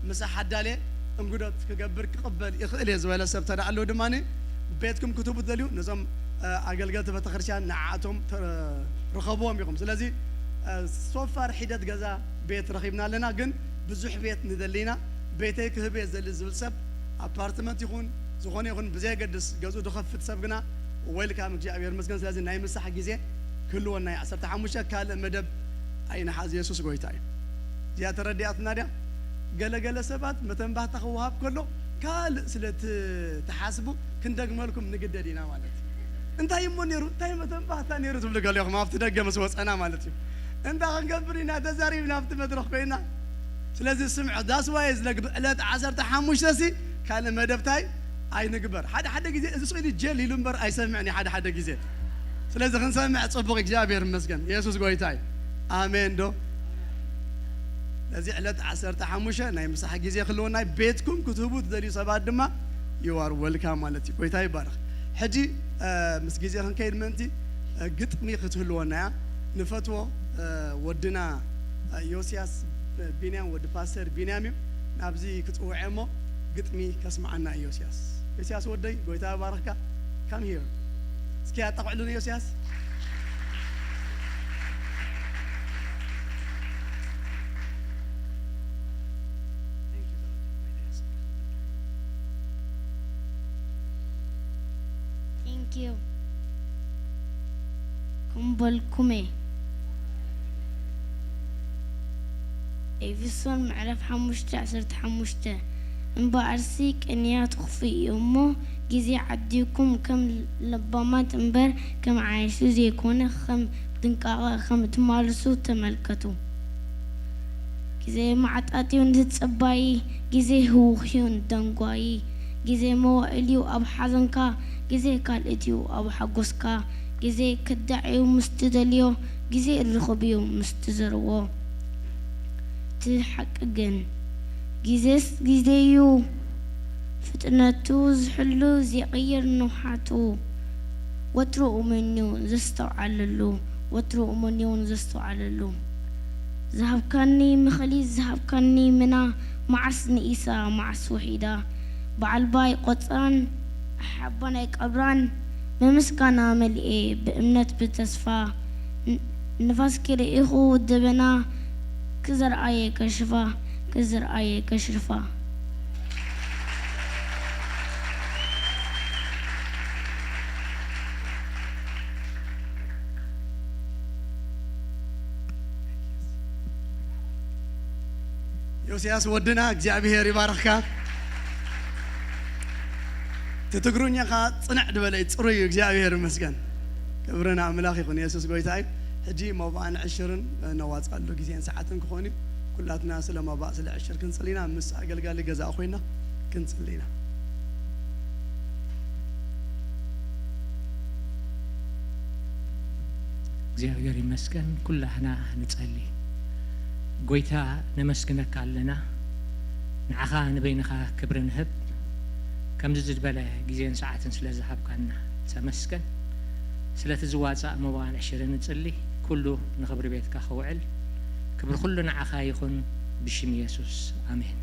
ምሳሕ ኣዳልየ እንግዶት ክገብር ክቕበል ይኽእል እየ ዝበለ ሰብ ተዳሎ ድማኒ ቤትኩም ክትህቡ ትደልዩ ነዞም፣ እ፣ ኣገልገልቲ ቤተክርስትያን ንዓኣቶም ተ-፣ ርኸብዎም ኢኹም። ስለዚ፣ እ፣ ሶፋር ሒደት ገዛ ቤት ረኺብና ኣለና፣ ግን ብዙሕ ቤት ንደሊ ኢና። ቤተይ ክህብ እየ ዝደሊ ዝብል ሰብ ኣፓርትመንት ይኹን ዝኾነ ይኹን ብዘየገድስ ገዝኡ ዝኸፍት ሰብ ግና ዌልካም፣ እግዚኣብሔር ይመስገን። ስለዚ ናይ ምሳሕ ግዜ ክህልወና እዩ። ዓሰርተ ሓሙሽተ ካልእ መደብ ኣይንሓዝ፣ የሱስ ጎይታ እዩ። እዚኣ ተረዲኣትና ድያ? ገለገለ ሰባት መተንባህታ ክወሃብ ከሎ ካልእ ስለ ት-፣ ትሓስቡ ክንደግመልኩም ንግደድ ኢና ማለት እዩ። እንታይ እሞ ነይሩ? እንታይ መተንባህታ ነይሩ ትብሉ ገሊኹም ኣብቲ ደገ ምስ ወፀና ማለት እዩ። እንታይ ክንገብር ኢና ተዛሪብና ኣብቲ መድረኽ ኮይና? ስለዚ ስምዑ፣ that's why ዝለግ ዕለት ዓሰርተ ሓሙሽተ ሲ ካልእ መደብታይ ኣይንግበር። ሓደ ሓደ ግዜ እዚ ስእሊ ጀል ኢሉ እምበር ኣይሰምዕን እዩ ሓደ ሓደ ግዜ። ስለዚ ክንሰምዕ ጽቡቕ፣ እግዚኣብሔር ይመስገን። የሱስ ጎይታ እዩ። ኣሜን ዶ? ነዚ ዕለት ዓሰርተ ሓሙሽተ ናይ ምሳሕ ግዜ ክህልወና እዩ። ቤትኩም ክትህቡ ትደልዩ ሰባት ድማ you are welcome ማለት እዩ። ጎይታ ይባረኽ። ሕጂ፣ እ፣ ምስ ግዜ ክንከይድ ምእንቲ፣ እ፣ ግጥሚ ክትህልወና እያ። ንፈትዎ፣ እ፣ ወድና፣ እ፣ ዮስያስ ቢንያም፣ ወዲ ፓስተር ቢንያም እዩ። ናብዚ ክጽውዖ እሞ ግጥሚ ከስምዓና እዩ ዮስያስ። ዮስያስ ወደይ፣ ጎይታ ይባርኽካ። Come here። እስኪ ኣጣቕዕሉኒ ዮስያስ። Thank you። ከም በልኩሜ። ኤፌሶን ምዕራፍ ሓሙሽተ ዓሰርተ ሓሙሽተ። እምበኣርሲ ቅንያት ክፉእ እዩ እሞ፣ ግዜ ዓዲኩም ከም ለባማት እምበር ከም ዓያሹ ዘይኮነ፣ ከም ጥንቃቐ ከም እትማልሱ ተመልከቱ። ግዜ መዓጣጥ እዩ ንተጸባዪ፣ ግዜ ህዉኽ እዩ ንደንጓዪ። ግዜ መዋእል እዩ ኣብ ሓዘንካ፣ ግዜ ካልእት እዩ ኣብ ሓጎስካ። ግዜ ክዳዕ እዩ ምስ ትደልዮ፣ ግዜ ርኹብ እዩ ምስ ትዘርዎ። እቲ ሓቂ ግን፣ ግዜስ ግዜ እዩ፣ ፍጥነቱ ዝሕሉ ዘይቕየር ንውሓቱ። ወትሩ እሙን እዩ ዘስተውዓለሉ፣ ወትሩ እሙን እዩ ዘስተውዓለሉ። ዝሃብካኒ መኸሊት፣ ዝሃብካኒ ምና፣ መዓስ ንኢሳ፣ መዓስ ውሒዳ። ብዓልባ ኣይቆጽራን፣ ኣሓባን ኣይቀብራን፣ ብምስጋና መሊኤ፣ ብእምነት ብተስፋ። ን-፣ ንፋስ ከይረኢኹ ደበና፣ ክዘርኣየ ከሽፋ፣ ክዘርኣየ ከሽርፋ። ዮስያስ ወድና እግዚኣብሔር ይባርኽካ። እቲ ትግርኛኻ ጽንዕ ዝበለ እዩ፣ ጽሩይ እዩ። እግዚኣብሔር ይመስገን። ክብሪ ንኣምላኽ ይኹን። የሱስ ጎይታ እዩ። ሕጂ መባእን ዕሽርን ነዋጽኣሉ ግዜን ሰዓትን ክኾን እዩ። ኩላትና ስለ መባእ ስለ ዕሽር ክንጽሊ ኢና። ምስ ኣገልጋሊ ገዛ ኮይና ክንጽሊ ኢና። እግዚኣብሔር ይመስገን። ኩላህና ንጸሊ። ጎይታ ነመስግነካ ኣለና። ንዓኻ ንበይንኻ ክብሪ ንህብ። ከምዚ ዝበለ ግዜን ሰዓትን ስለ ዝሃብካና ተመስገን። ስለቲ ዝዋጻእ መባን ዕሽር ንጽሊ። ኩሉ ንኽብሪ ቤትካ ክውዕል። ክብሪ ኩሉ ንዓኻ ይኹን ብሽም የሱስ። ኣሜን።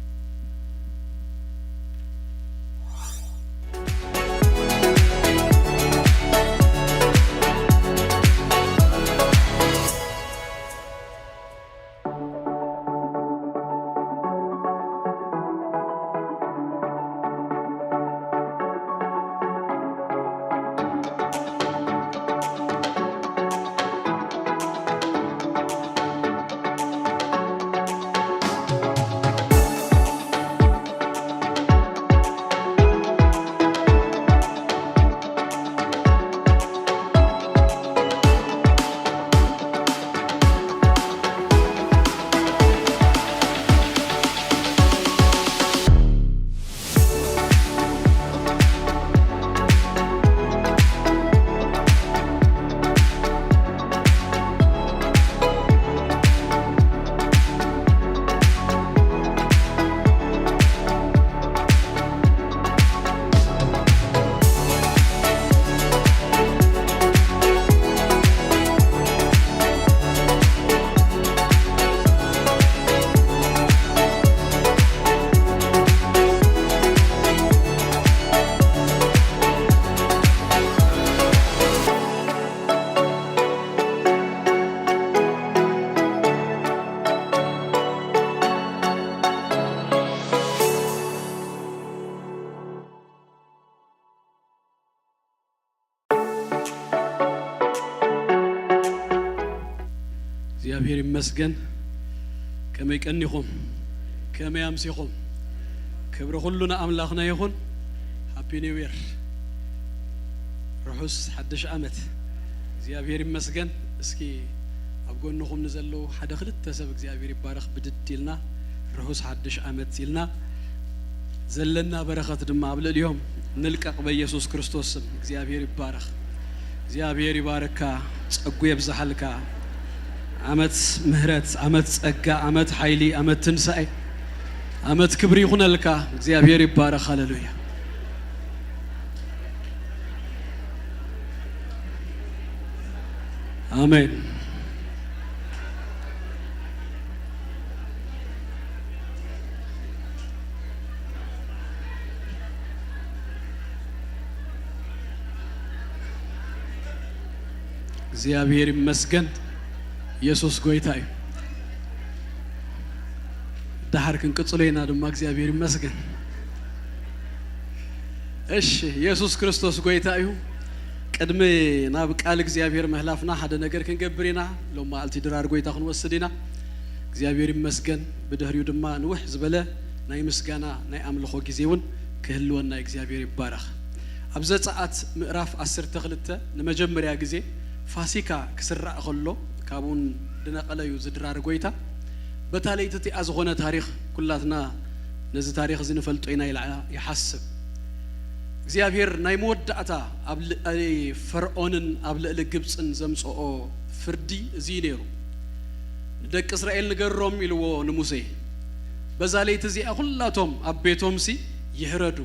እግዚኣብሔር ይመስገን። ከመይ ቀኒኹም? ከመይ ኣምሲኹም? ክብሪ ኩሉ ንኣምላኽና ይኹን። ሃፒ ኒው ይር፣ ርሑስ ሓድሽ ዓመት። እግዚኣብሔር ይመስገን። እስኪ ኣብ ጎንኹም ንዘለዉ ሓደ ክልተ ሰብ እግዚኣብሔር ይባረኽ ብድድ ኢልና ርሑስ ሓድሽ ዓመት ኢልና ዘለና በረኸት ድማ ኣብ ልዕሊኦም ንልቀቕ በኢየሱስ ክርስቶስ ስም። እግዚኣብሔር ይባረኽ። እግዚኣብሔር ይባርካ፣ ጸጉ የብዝሓልካ። ዓመት ምህረት፣ ዓመት ጸጋ፣ ዓመት ሓይሊ፣ ዓመት ትንሳኤ፣ ዓመት ክብሪ ይኹነልካ። እግዚኣብሔር ይባረኽ። ሃሌሉያ። ኣሜን። እግዚኣብሔር ይመስገን። ኢየሱስ ጎይታ እዩ። ደሓር ክንቅጽሎ ኢና ድማ። እግዚኣብሔር ይመስገን። እሺ፣ ኢየሱስ ክርስቶስ ጎይታ እዩ። ቅድሚ ናብ ቃል እግዚኣብሔር ምህላፍና ሓደ ነገር ክንገብር ኢና። ሎም መዓልቲ ድራር ጎይታ ክንወስድ ኢና። እግዚኣብሔር ይመስገን። ብድሕሪኡ ድማ ንውሕ ዝበለ ናይ ምስጋና ናይ ኣምልኾ ግዜ እውን ክህልወና እግዚኣብሔር ይባረኽ። ኣብ ዘጸኣት ምዕራፍ ዓሰርተ ክልተ ንመጀመርያ ግዜ ፋሲካ ክስራዕ ከሎ ካብኡን ድነቐለ እዩ ዝድራር ጎይታ። በታ ለይቲ እቲኣ ዝኾነ ታሪኽ ኩላትና ነዚ ታሪኽ እዚ ንፈልጦ ኢና ኢላ ይሓስብ። እግዚኣብሔር ናይ መወዳእታ ኣብ ልዕሊ ፈርዖንን ኣብ ልዕሊ ግብጽን ዘምጽኦ ፍርዲ እዚ እዩ ነይሩ። ንደቂ እስራኤል ንገሮም ኢልዎ ንሙሴ። በዛ ለይቲ እዚኣ ኩላቶም ኣብ ቤቶምሲ ይሕረዱ፣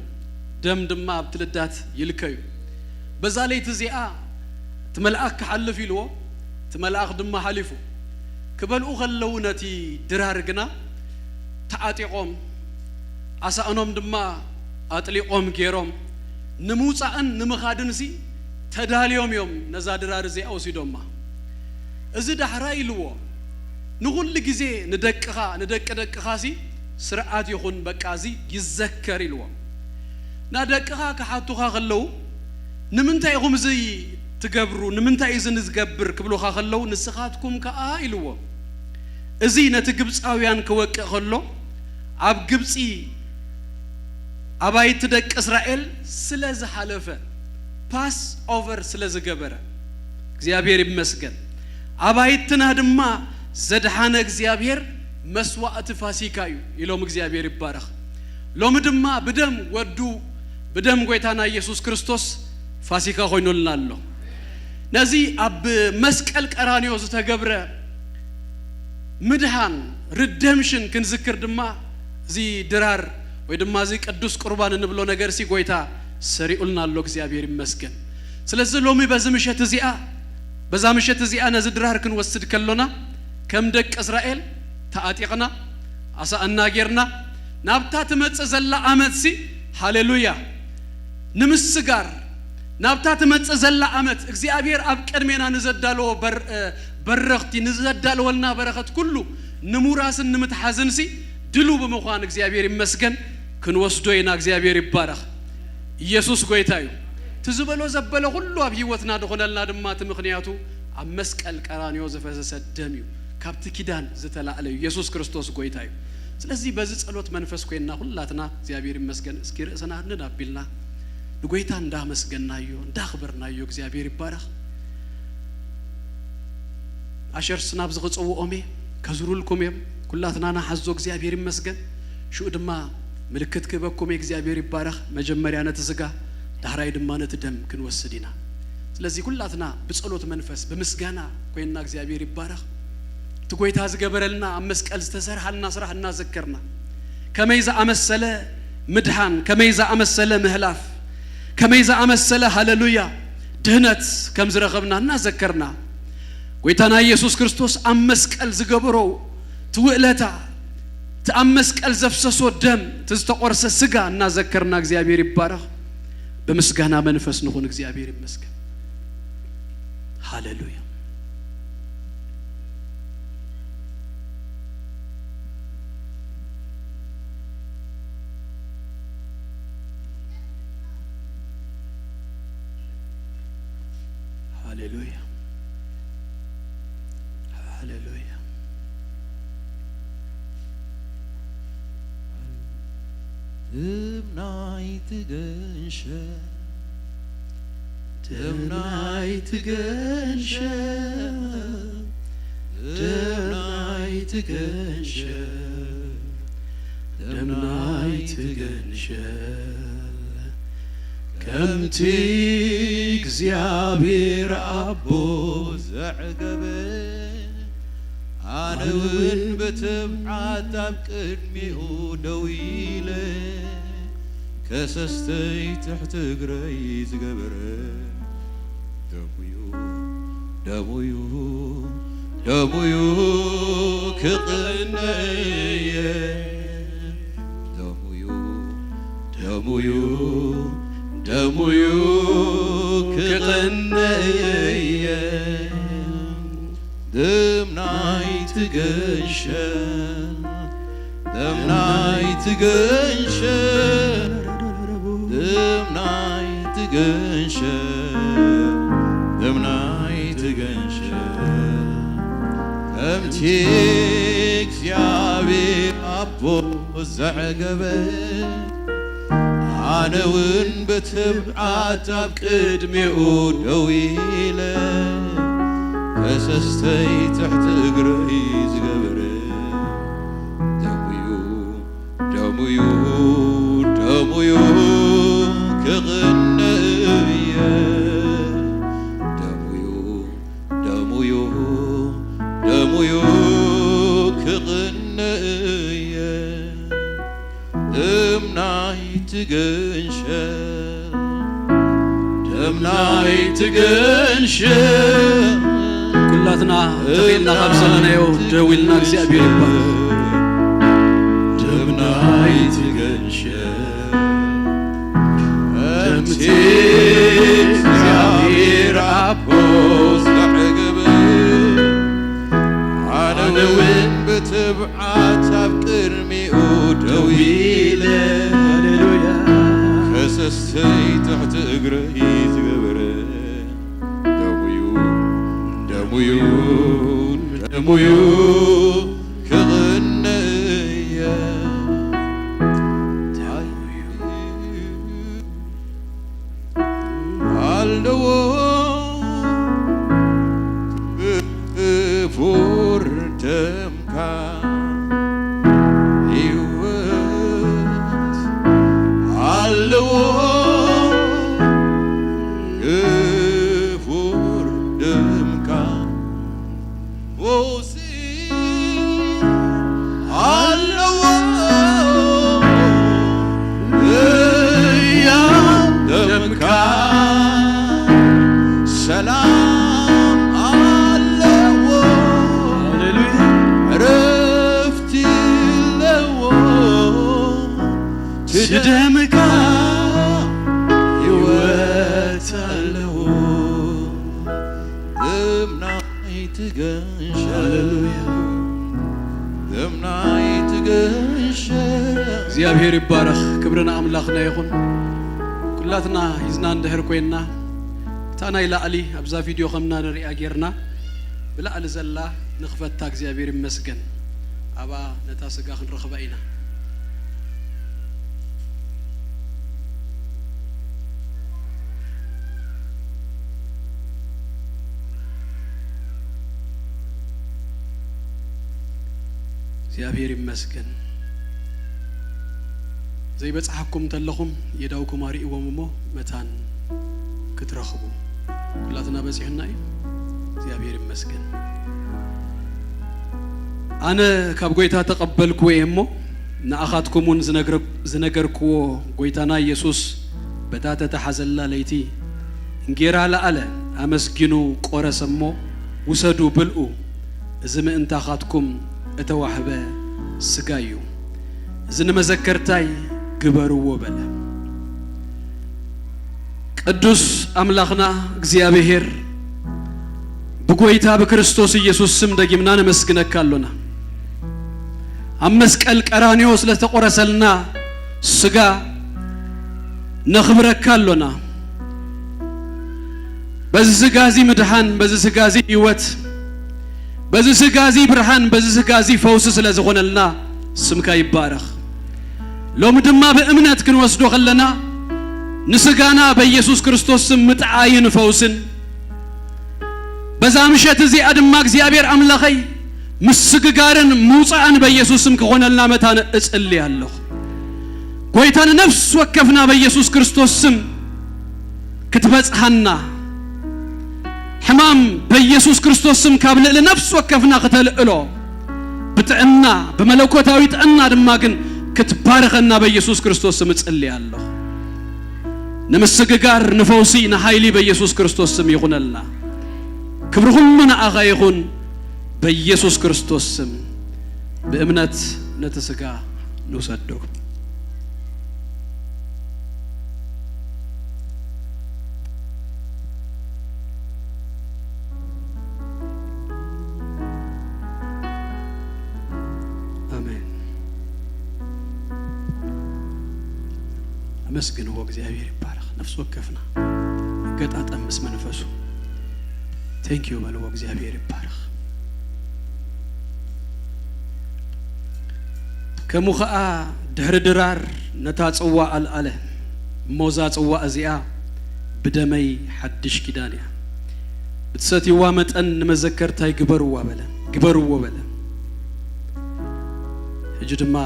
ደም ድማ ኣብቲ ልዳት ይልከዩ። በዛ ለይቲ እዚኣ እቲ መልኣኽ ክሓልፍ ኢልዎ፣ እቲ መልኣኽ ድማ ሓሊፉ። ክበልኡ ከለዉ ነቲ ድራር ግና ተዓጢቖም፣ ኣሳእኖም ድማ ኣጥሊቖም ገይሮም፣ ንምውጻእን ንምኻድንሲ ተዳልዮም እዮም ነዛ ድራር እዚኣ ወሲዶማ። እዚ ዳሕራይ ኢልዎ፣ ንኹሉ ግዜ ንደቅኻ፣ ንደቂ ደቅኻሲ ስርዓት ይኹን፣ በቃ እዚ ይዘከር ኢልዎ። ናደቅኻ ክሓቱኻ ከለዉ፣ "ንምንታይ ኢኹም እዚ ትገብሩ? ንምንታይ እዩ እዚ ንዝገብር?" ክብሉኻ ከለዉ፣ "ንስኻትኩም ከኣ" ኢልዎ፣ "እዚ ነቲ ግብጻውያን ክወቅእ ከሎ፣ ኣብ ግብጺ ኣባይቲ ደቂ እስራኤል ስለ ዝሓለፈ፣ ፓስ ኦቨር ስለ ዝገበረ፣ እግዚኣብሔር ይመስገን፣ ኣባይትና ድማ ዘድሓነ እግዚኣብሔር መስዋእቲ ፋሲካ እዩ" ኢሎም። እግዚኣብሔር ይባረኽ። ሎሚ ድማ ብደም ወዱ፣ ብደም ጎይታና ኢየሱስ ክርስቶስ ፋሲካ ኮይኑልና ኣሎ። ነዚ ኣብ መስቀል ቀራንዮ ዝተገብረ ምድሓን፣ ሪደምሽን፣ ክንዝክር ድማ እዚ ድራር ወይ ድማ እዚ ቅዱስ ቁርባን እንብሎ ነገርሲ ጎይታ ሰሪኡልና ኣሎ። እግዚኣብሔር ይመስገን። ስለዚ ሎሚ በዚ ምሸት እዚኣ፣ በዛ ምሸት እዚኣ ነዚ ድራር ክንወስድ ከሎና፣ ከም ደቂ እስራኤል ተዓጢቕና፣ ኣሳእና ጌርና፣ ናብታ ትመጽእ ዘላ ዓመትሲ፣ ሃሌሉያ፣ ንምስጋር፣ ናብታ ትመጽእ ዘላ ዓመት እግዚኣብሔር ኣብ ቅድሜና ንዘዳለዎ በር-፣ እ፣ በረኽቲ፣ ንዘዳለወልና በረኸት ኩሉ ንምውራስን ንምትሓዝንሲ ድሉ ብምዃን እግዚኣብሔር ይመስገን፣ ክንወስዶ ኢና። እግዚኣብሔር ይባረኽ። ኢየሱስ ጎይታ እዩ። እቲ ዝበሎ ዘበለ ኩሉ ኣብ ህይወትና ዝኾነልና ድማ እቲ ምኽንያቱ ኣብ መስቀል ቀራንዮ ዝፈሰሰ ደም እዩ። ካብቲ ኪዳን ዝተላዕለ እዩ። ኢየሱስ ክርስቶስ ጎይታ እዩ። ስለዚ በዚ ጸሎት መንፈስ ኮይንና ኩላትና እግዚኣብሔር ይመስገን እስኪ ርእስና ንድ ኣቢልና ንጎይታ እንዳመስገናዮ፣ እንዳኽበርናዮ እግዚኣብሔር ይባረኽ። ኣሸርስ ናብዚ ክጽውኦም እየ፣ ከዝሩልኩም እዮም። ኩላትና ንሓዞ እግዚኣብሔር ይመስገን። ሽኡ ድማ ምልክት ክህበኩም እየ። እግዚኣብሔር ይባረኽ። መጀመርያ ነቲ ስጋ፣ ዳሕራይ ድማ ነቲ ደም ክንወስድ ኢና። ስለዚ ኩላትና ብጸሎት መንፈስ፣ ብምስጋና ኮይንና እግዚኣብሔር ይባረኽ። እቲ ጎይታ ዝገበረልና፣ ኣብ መስቀል ዝተሰርሓልና ስራሕ እናዘከርና፣ ከመይ ዝኣመሰለ ምድሓን፣ ከመይ ዝኣመሰለ ምህላፍ፣ ከመይ ዝኣመሰለ ሃሌሉያ ድህነት ከም ዝረኸብና እናዘከርና፣ ጎይታና ኢየሱስ ክርስቶስ ኣብ መስቀል ዝገበሮ እቲ ውእለታ፣ እቲ ኣብ መስቀል ዘፍሰሶ ደም፣ እቲ ዝተቖርሰ ስጋ እናዘከርና እግዚኣብሔር ይባረኽ። ብምስጋና መንፈስ ንኹን። እግዚኣብሔር ይመስገን። ሃሌሉያ። ሃሌሉያ። ሃሌሉያ። ደም ናይቲ ገንሸል፣ ደም ናይቲ ገንሸል፣ ደም ናይቲ ገንሸል፣ ደምናይ ትገንሸል ከምቲ እግዚኣብሔር ኣቦ ዘዕገበ፣ ኣነ እውን ብትብዓት ኣብ ቅድሚኡ ደው ኢለ፣ ከሰስተይ ትሕቲ እግረይ ዝገበረ፣ ደሙዩ፣ ደሙዩ፣ ደሙዩ ክቕነ እየ። ደሙዩ፣ ደሙዩ፣ ደሙዩ ክቕነ እየ። ደም ናይቲ ገንሸል፣ ደም ናይቲ ገንሸል፣ ደም ናይቲ ገንሸል፣ ደም ናይቲ ገንሸል፣ ከምቲ እግዚኣብሔር ኣቦ ዘዕገበ፣ ኣነ እውን ብትብዓት ኣብ ቅድሚኡ ደው ኢለ፣ ከሰስተይ ትሕቲ እግረይ ዝገበረ፣ ደሙዩ፣ ደሙዩ፣ ደሙዩ ክቕነ እየ። ደሙዩ፣ ደሙዩ፣ ደሙዩ ክቕነ እየ። ደም ናይቲ ገንሸል፣ ደም ናይቲ ገንሸል፣ ኩላትና ተኺልና ካብ ዘለናዮ ደው ኢልና እግዚኣብሔር ይባል። ደም ናይቲ ገንሸል፣ ከምቲ እግዚኣብሔር ኣቦ ዘዕገበ፣ ኣነ እውን ብትብዓት ኣብ ቅድሚኡ ደው ኢለ፣ ሃሌሉያ፣ ከሰስተይ ትሕቲ እግረይ ዝገበረ፣ ደሙዩ፣ ደሙዩ፣ ደሙዩ ክቕነ እየ። ኣለዎ ክቡር ደምካ ህይወት ኣለዎ ክቡር ደምካ ፈውሲ ኣለዎ ህያው ደምካ ሰላም ኣለዎ ሃሌሉያ ዕረፍቲ ኣለዎ ትደምካ ህይወት ኣለዎ ደም ናይቲ ገንሸል ሃሌሉያ ደም ናይቲ ገንሸል እግዚኣብሔር ይባረኽ። ክብሪ ንኣምላኽና ይኹን። ኩላትና ሂዝና እንድሕር ኮይንና እታ ናይ ላዕሊ ኣብዛ ቪድዮ ከምና ንሪኣ ጌርና ብላዕሊ ዘላ ንኽፈታ እግዚኣብሔር ይመስገን። ኣብኣ ነታ ስጋ ክንረኽባ ኢና። እግዚኣብሔር ይመስገን። ዘይበጽሓኩም እንተለኹም የዳውኩም ኣርእይዎም እሞ መታን ክትረኽቡ። ኩላትና በጺሑና እዩ። እግዚኣብሔር ይመስገን። ኣነ ካብ ጐይታ ተቐበልክዎ እየ እሞ ንኣኻትኩም እውን ዝነግረ-፣ ዝነገርክዎ ጐይታና ኢየሱስ በታ ተተሓዘላ ለይቲ እንጌራ ለኣለ፣ ኣመስጊኑ ቆረሰ እሞ ውሰዱ ብልኡ፣ እዚ ምእንታኻትኩም እተዋህበ ስጋይ እዩ፣ እዚ ንመዘከርታይ ግበርዎ በለ። ቅዱስ ኣምላኽና እግዚኣብሔር ብጎይታ ብክርስቶስ ኢየሱስ ስም ደጊምና ነመስግነካ ኣሎና። ኣብ መስቀል ቀራንዮ ስለ ዝተቆረሰልና ስጋ ነኽብረካ ኣሎና። በዚ ስጋ እዚ ምድሓን፣ በዚ ስጋ እዚ ህይወት፣ በዚ ስጋ እዚ ብርሃን፣ በዚ ስጋ እዚ ፈውሲ ስለ ዝኾነልና ስምካ ይባረኽ። ሎሚ ድማ ብእምነት ክንወስዶ ከለና ንስጋና በኢየሱስ ክርስቶስ ስም ምጥዓይን ፈውስን በዛ ምሸት እዚኣ ድማ እግዚኣብሔር ኣምላኸይ ምስግጋርን ምውፃእን በኢየሱስ ስም ክኾነልና መታን እጽሊ ኣለኹ። ጎይታ ንነፍስ ወከፍና በኢየሱስ ክርስቶስ ስም ክትበጽሓና፣ ሕማም በኢየሱስ ክርስቶስ ስም ካብ ልዕሊ ነፍስ ወከፍና ክተልእሎ፣ ብጥዕና፣ ብመለኮታዊ ጥዕና ድማ ግን ክትባርኸና በኢየሱስ ክርስቶስ ስም እጽሊ ኣለኹ። ንምስግጋር፣ ንፈውሲ፣ ንሓይሊ በኢየሱስ ክርስቶስ ስም ይኹነልና። ክብሪ ኩሉ ንኣኻ ይኹን። በኢየሱስ ክርስቶስ ስም ብእምነት ነቲ ስጋ ንውሰዶ። ኣሜን። ኣመስግንዎ፣ እግዚኣብሔር ይባረኽ። ነፍሲ ወከፍና ይገጣጠም ምስ መንፈሱ። ቴንኪዩ በልዎ፣ እግዚኣብሔር ይባረኽ። ከምኡ ኸኣ ድሕሪ ድራር ነታ ጽዋ ኣልኣለ። እሞ እዛ ጽዋ እዚኣ ብደመይ ሓድሽ ኪዳን እያ። ብትሰትይዋ መጠን ንመዘከርታይ ግበርዋ በለ፣ ግበርዎ በለ። ሕጂ ድማ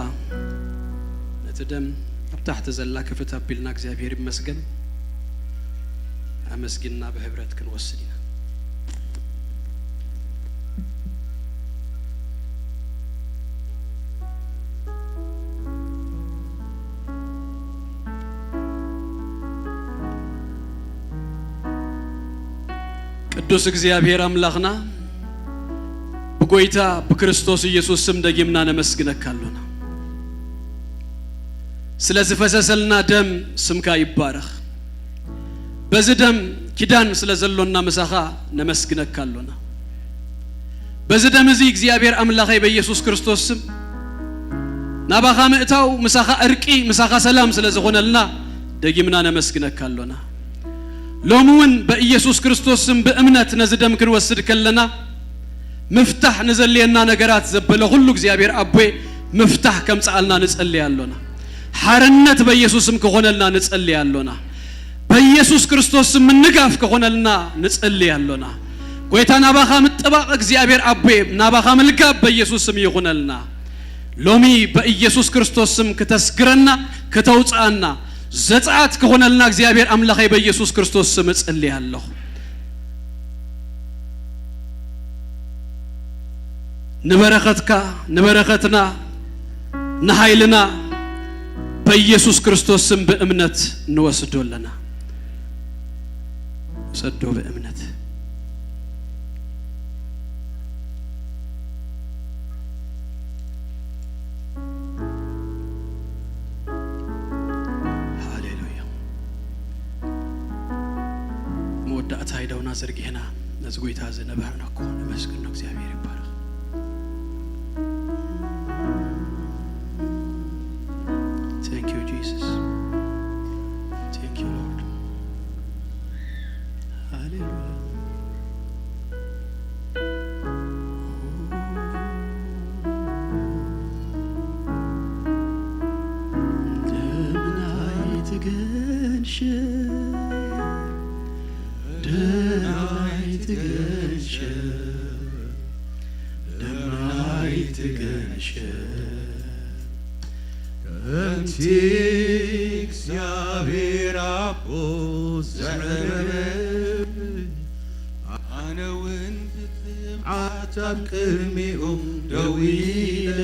ነቲ ደም ኣብ ታሕቲ ዘላ ክፍት ኣቢልና እግዚኣብሔር ይመስገን ኣመስጊንና ብህብረት ክንወስድ ኢና። ቅዱስ እግዚኣብሔር ኣምላኽና ብጎይታ ብክርስቶስ ኢየሱስ ስም ደጊምና ነመስግነካ ኣሎና። ስለ ዝፈሰሰልና ደም ስምካ ይባረኽ። በዚ ደም ኪዳን ስለ ዘሎና ምሳኻ ነመስግነካ ኣሎና። በዚ ደም እዚ እግዚኣብሔር ኣምላኸይ በኢየሱስ ክርስቶስ ስም ናባኻ ምእታው ምሳኻ ዕርቂ ምሳኻ ሰላም ስለ ዝኾነልና ደጊምና ነመስግነካ ኣሎና። ሎሚ እውን በኢየሱስ ክርስቶስ ስም ብእምነት ነዚ ደም ክንወስድ ከለና ምፍታሕ ንዘልየና ነገራት ዘበለ ኩሉ እግዚኣብሔር ኣቦይ ምፍታሕ ከምጽኣልና ንጸልይ ኣሎና። ሓርነት በኢየሱስ ስም ክኾነልና ንጸልይ ኣሎና። በኢየሱስ ክርስቶስ ስም ምንጋፍ ክኾነልና ንጸልይ ኣሎና። ጎይታ ናባኻ ምጥባቕ እግዚኣብሔር ኣቦይ ናባኻ ምልጋብ በኢየሱስ ስም ይኹነልና። ሎሚ በኢየሱስ ክርስቶስ ስም ክተስግረና ክተውጽኣና ዘጽኣት ክኾነልና እግዚኣብሔር ኣምላኸይ በኢየሱስ ክርስቶስ ስም እጸልይ ኣለኹ። ንበረኸትካ ንበረኸትና ንሓይልና በኢየሱስ ክርስቶስ ስም ብእምነት ንወስዶ ኣለና። ውሰዶ ብእምነት። ሃሌሉያ። መወዳእታ ኢደውና ዘርጊሕና ነዚ ጎይታ እዚ ነባህርነኮ ነመስግኖ። እግዚኣብሔር ይባረኽ። Thank you, Jesus. Thank you, Lord. ሃሌሉያ። ደምናይ ትገንሸ፣ ደምናይ ትገንሸ፣ ደምናይ ትገንሸ። ከምቲ እግዚኣብሔር ኣቦ ዘዕረገ፣ ኣነ እውን ብትብዓት ኣብ ቅድሚኡ ደው ኢለ፣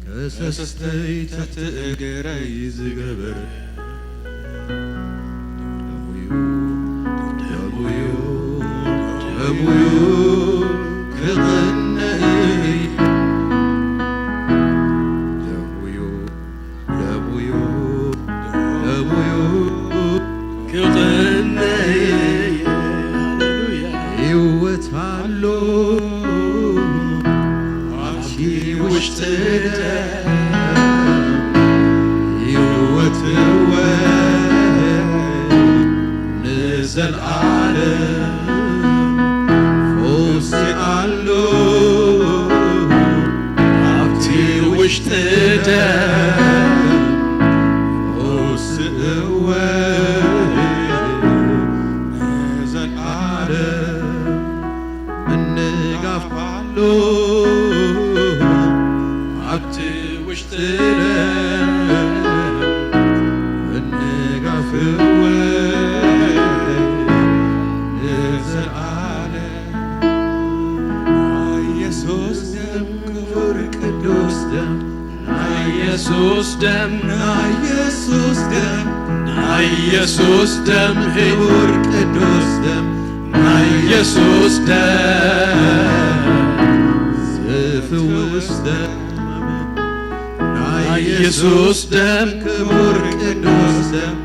ከሰስተይ ትሕቲ እግረይ ዝገበረ፣ ደሙዩ፣ ደሙዩ፣ ደሙዩ ክቕነይ፣ ደሙዩ፣ ደሙዩ፣ ደሙዩ ክቕነይ። ሃሌሉያ። ህይወት ኣሎ ኣብቲ ውሽጢ ደም፣ ህይወት እወ ንዘልኣለም። ፈውሲ ኣሎ ኣብቲ ውሽጢ ደም፣ ፈውሲ እወ ንዘልኣለም። ምንጋፍ ኣሎ ደም ናይ ኢየሱስ ደም ናይ ኢየሱስ ደም ክቡር ቅዱስ ደም ናይ ኢየሱስ ደም ዝፍውስ ደም ናይ ኢየሱስ ደም ክቡር ቅዱስ ደም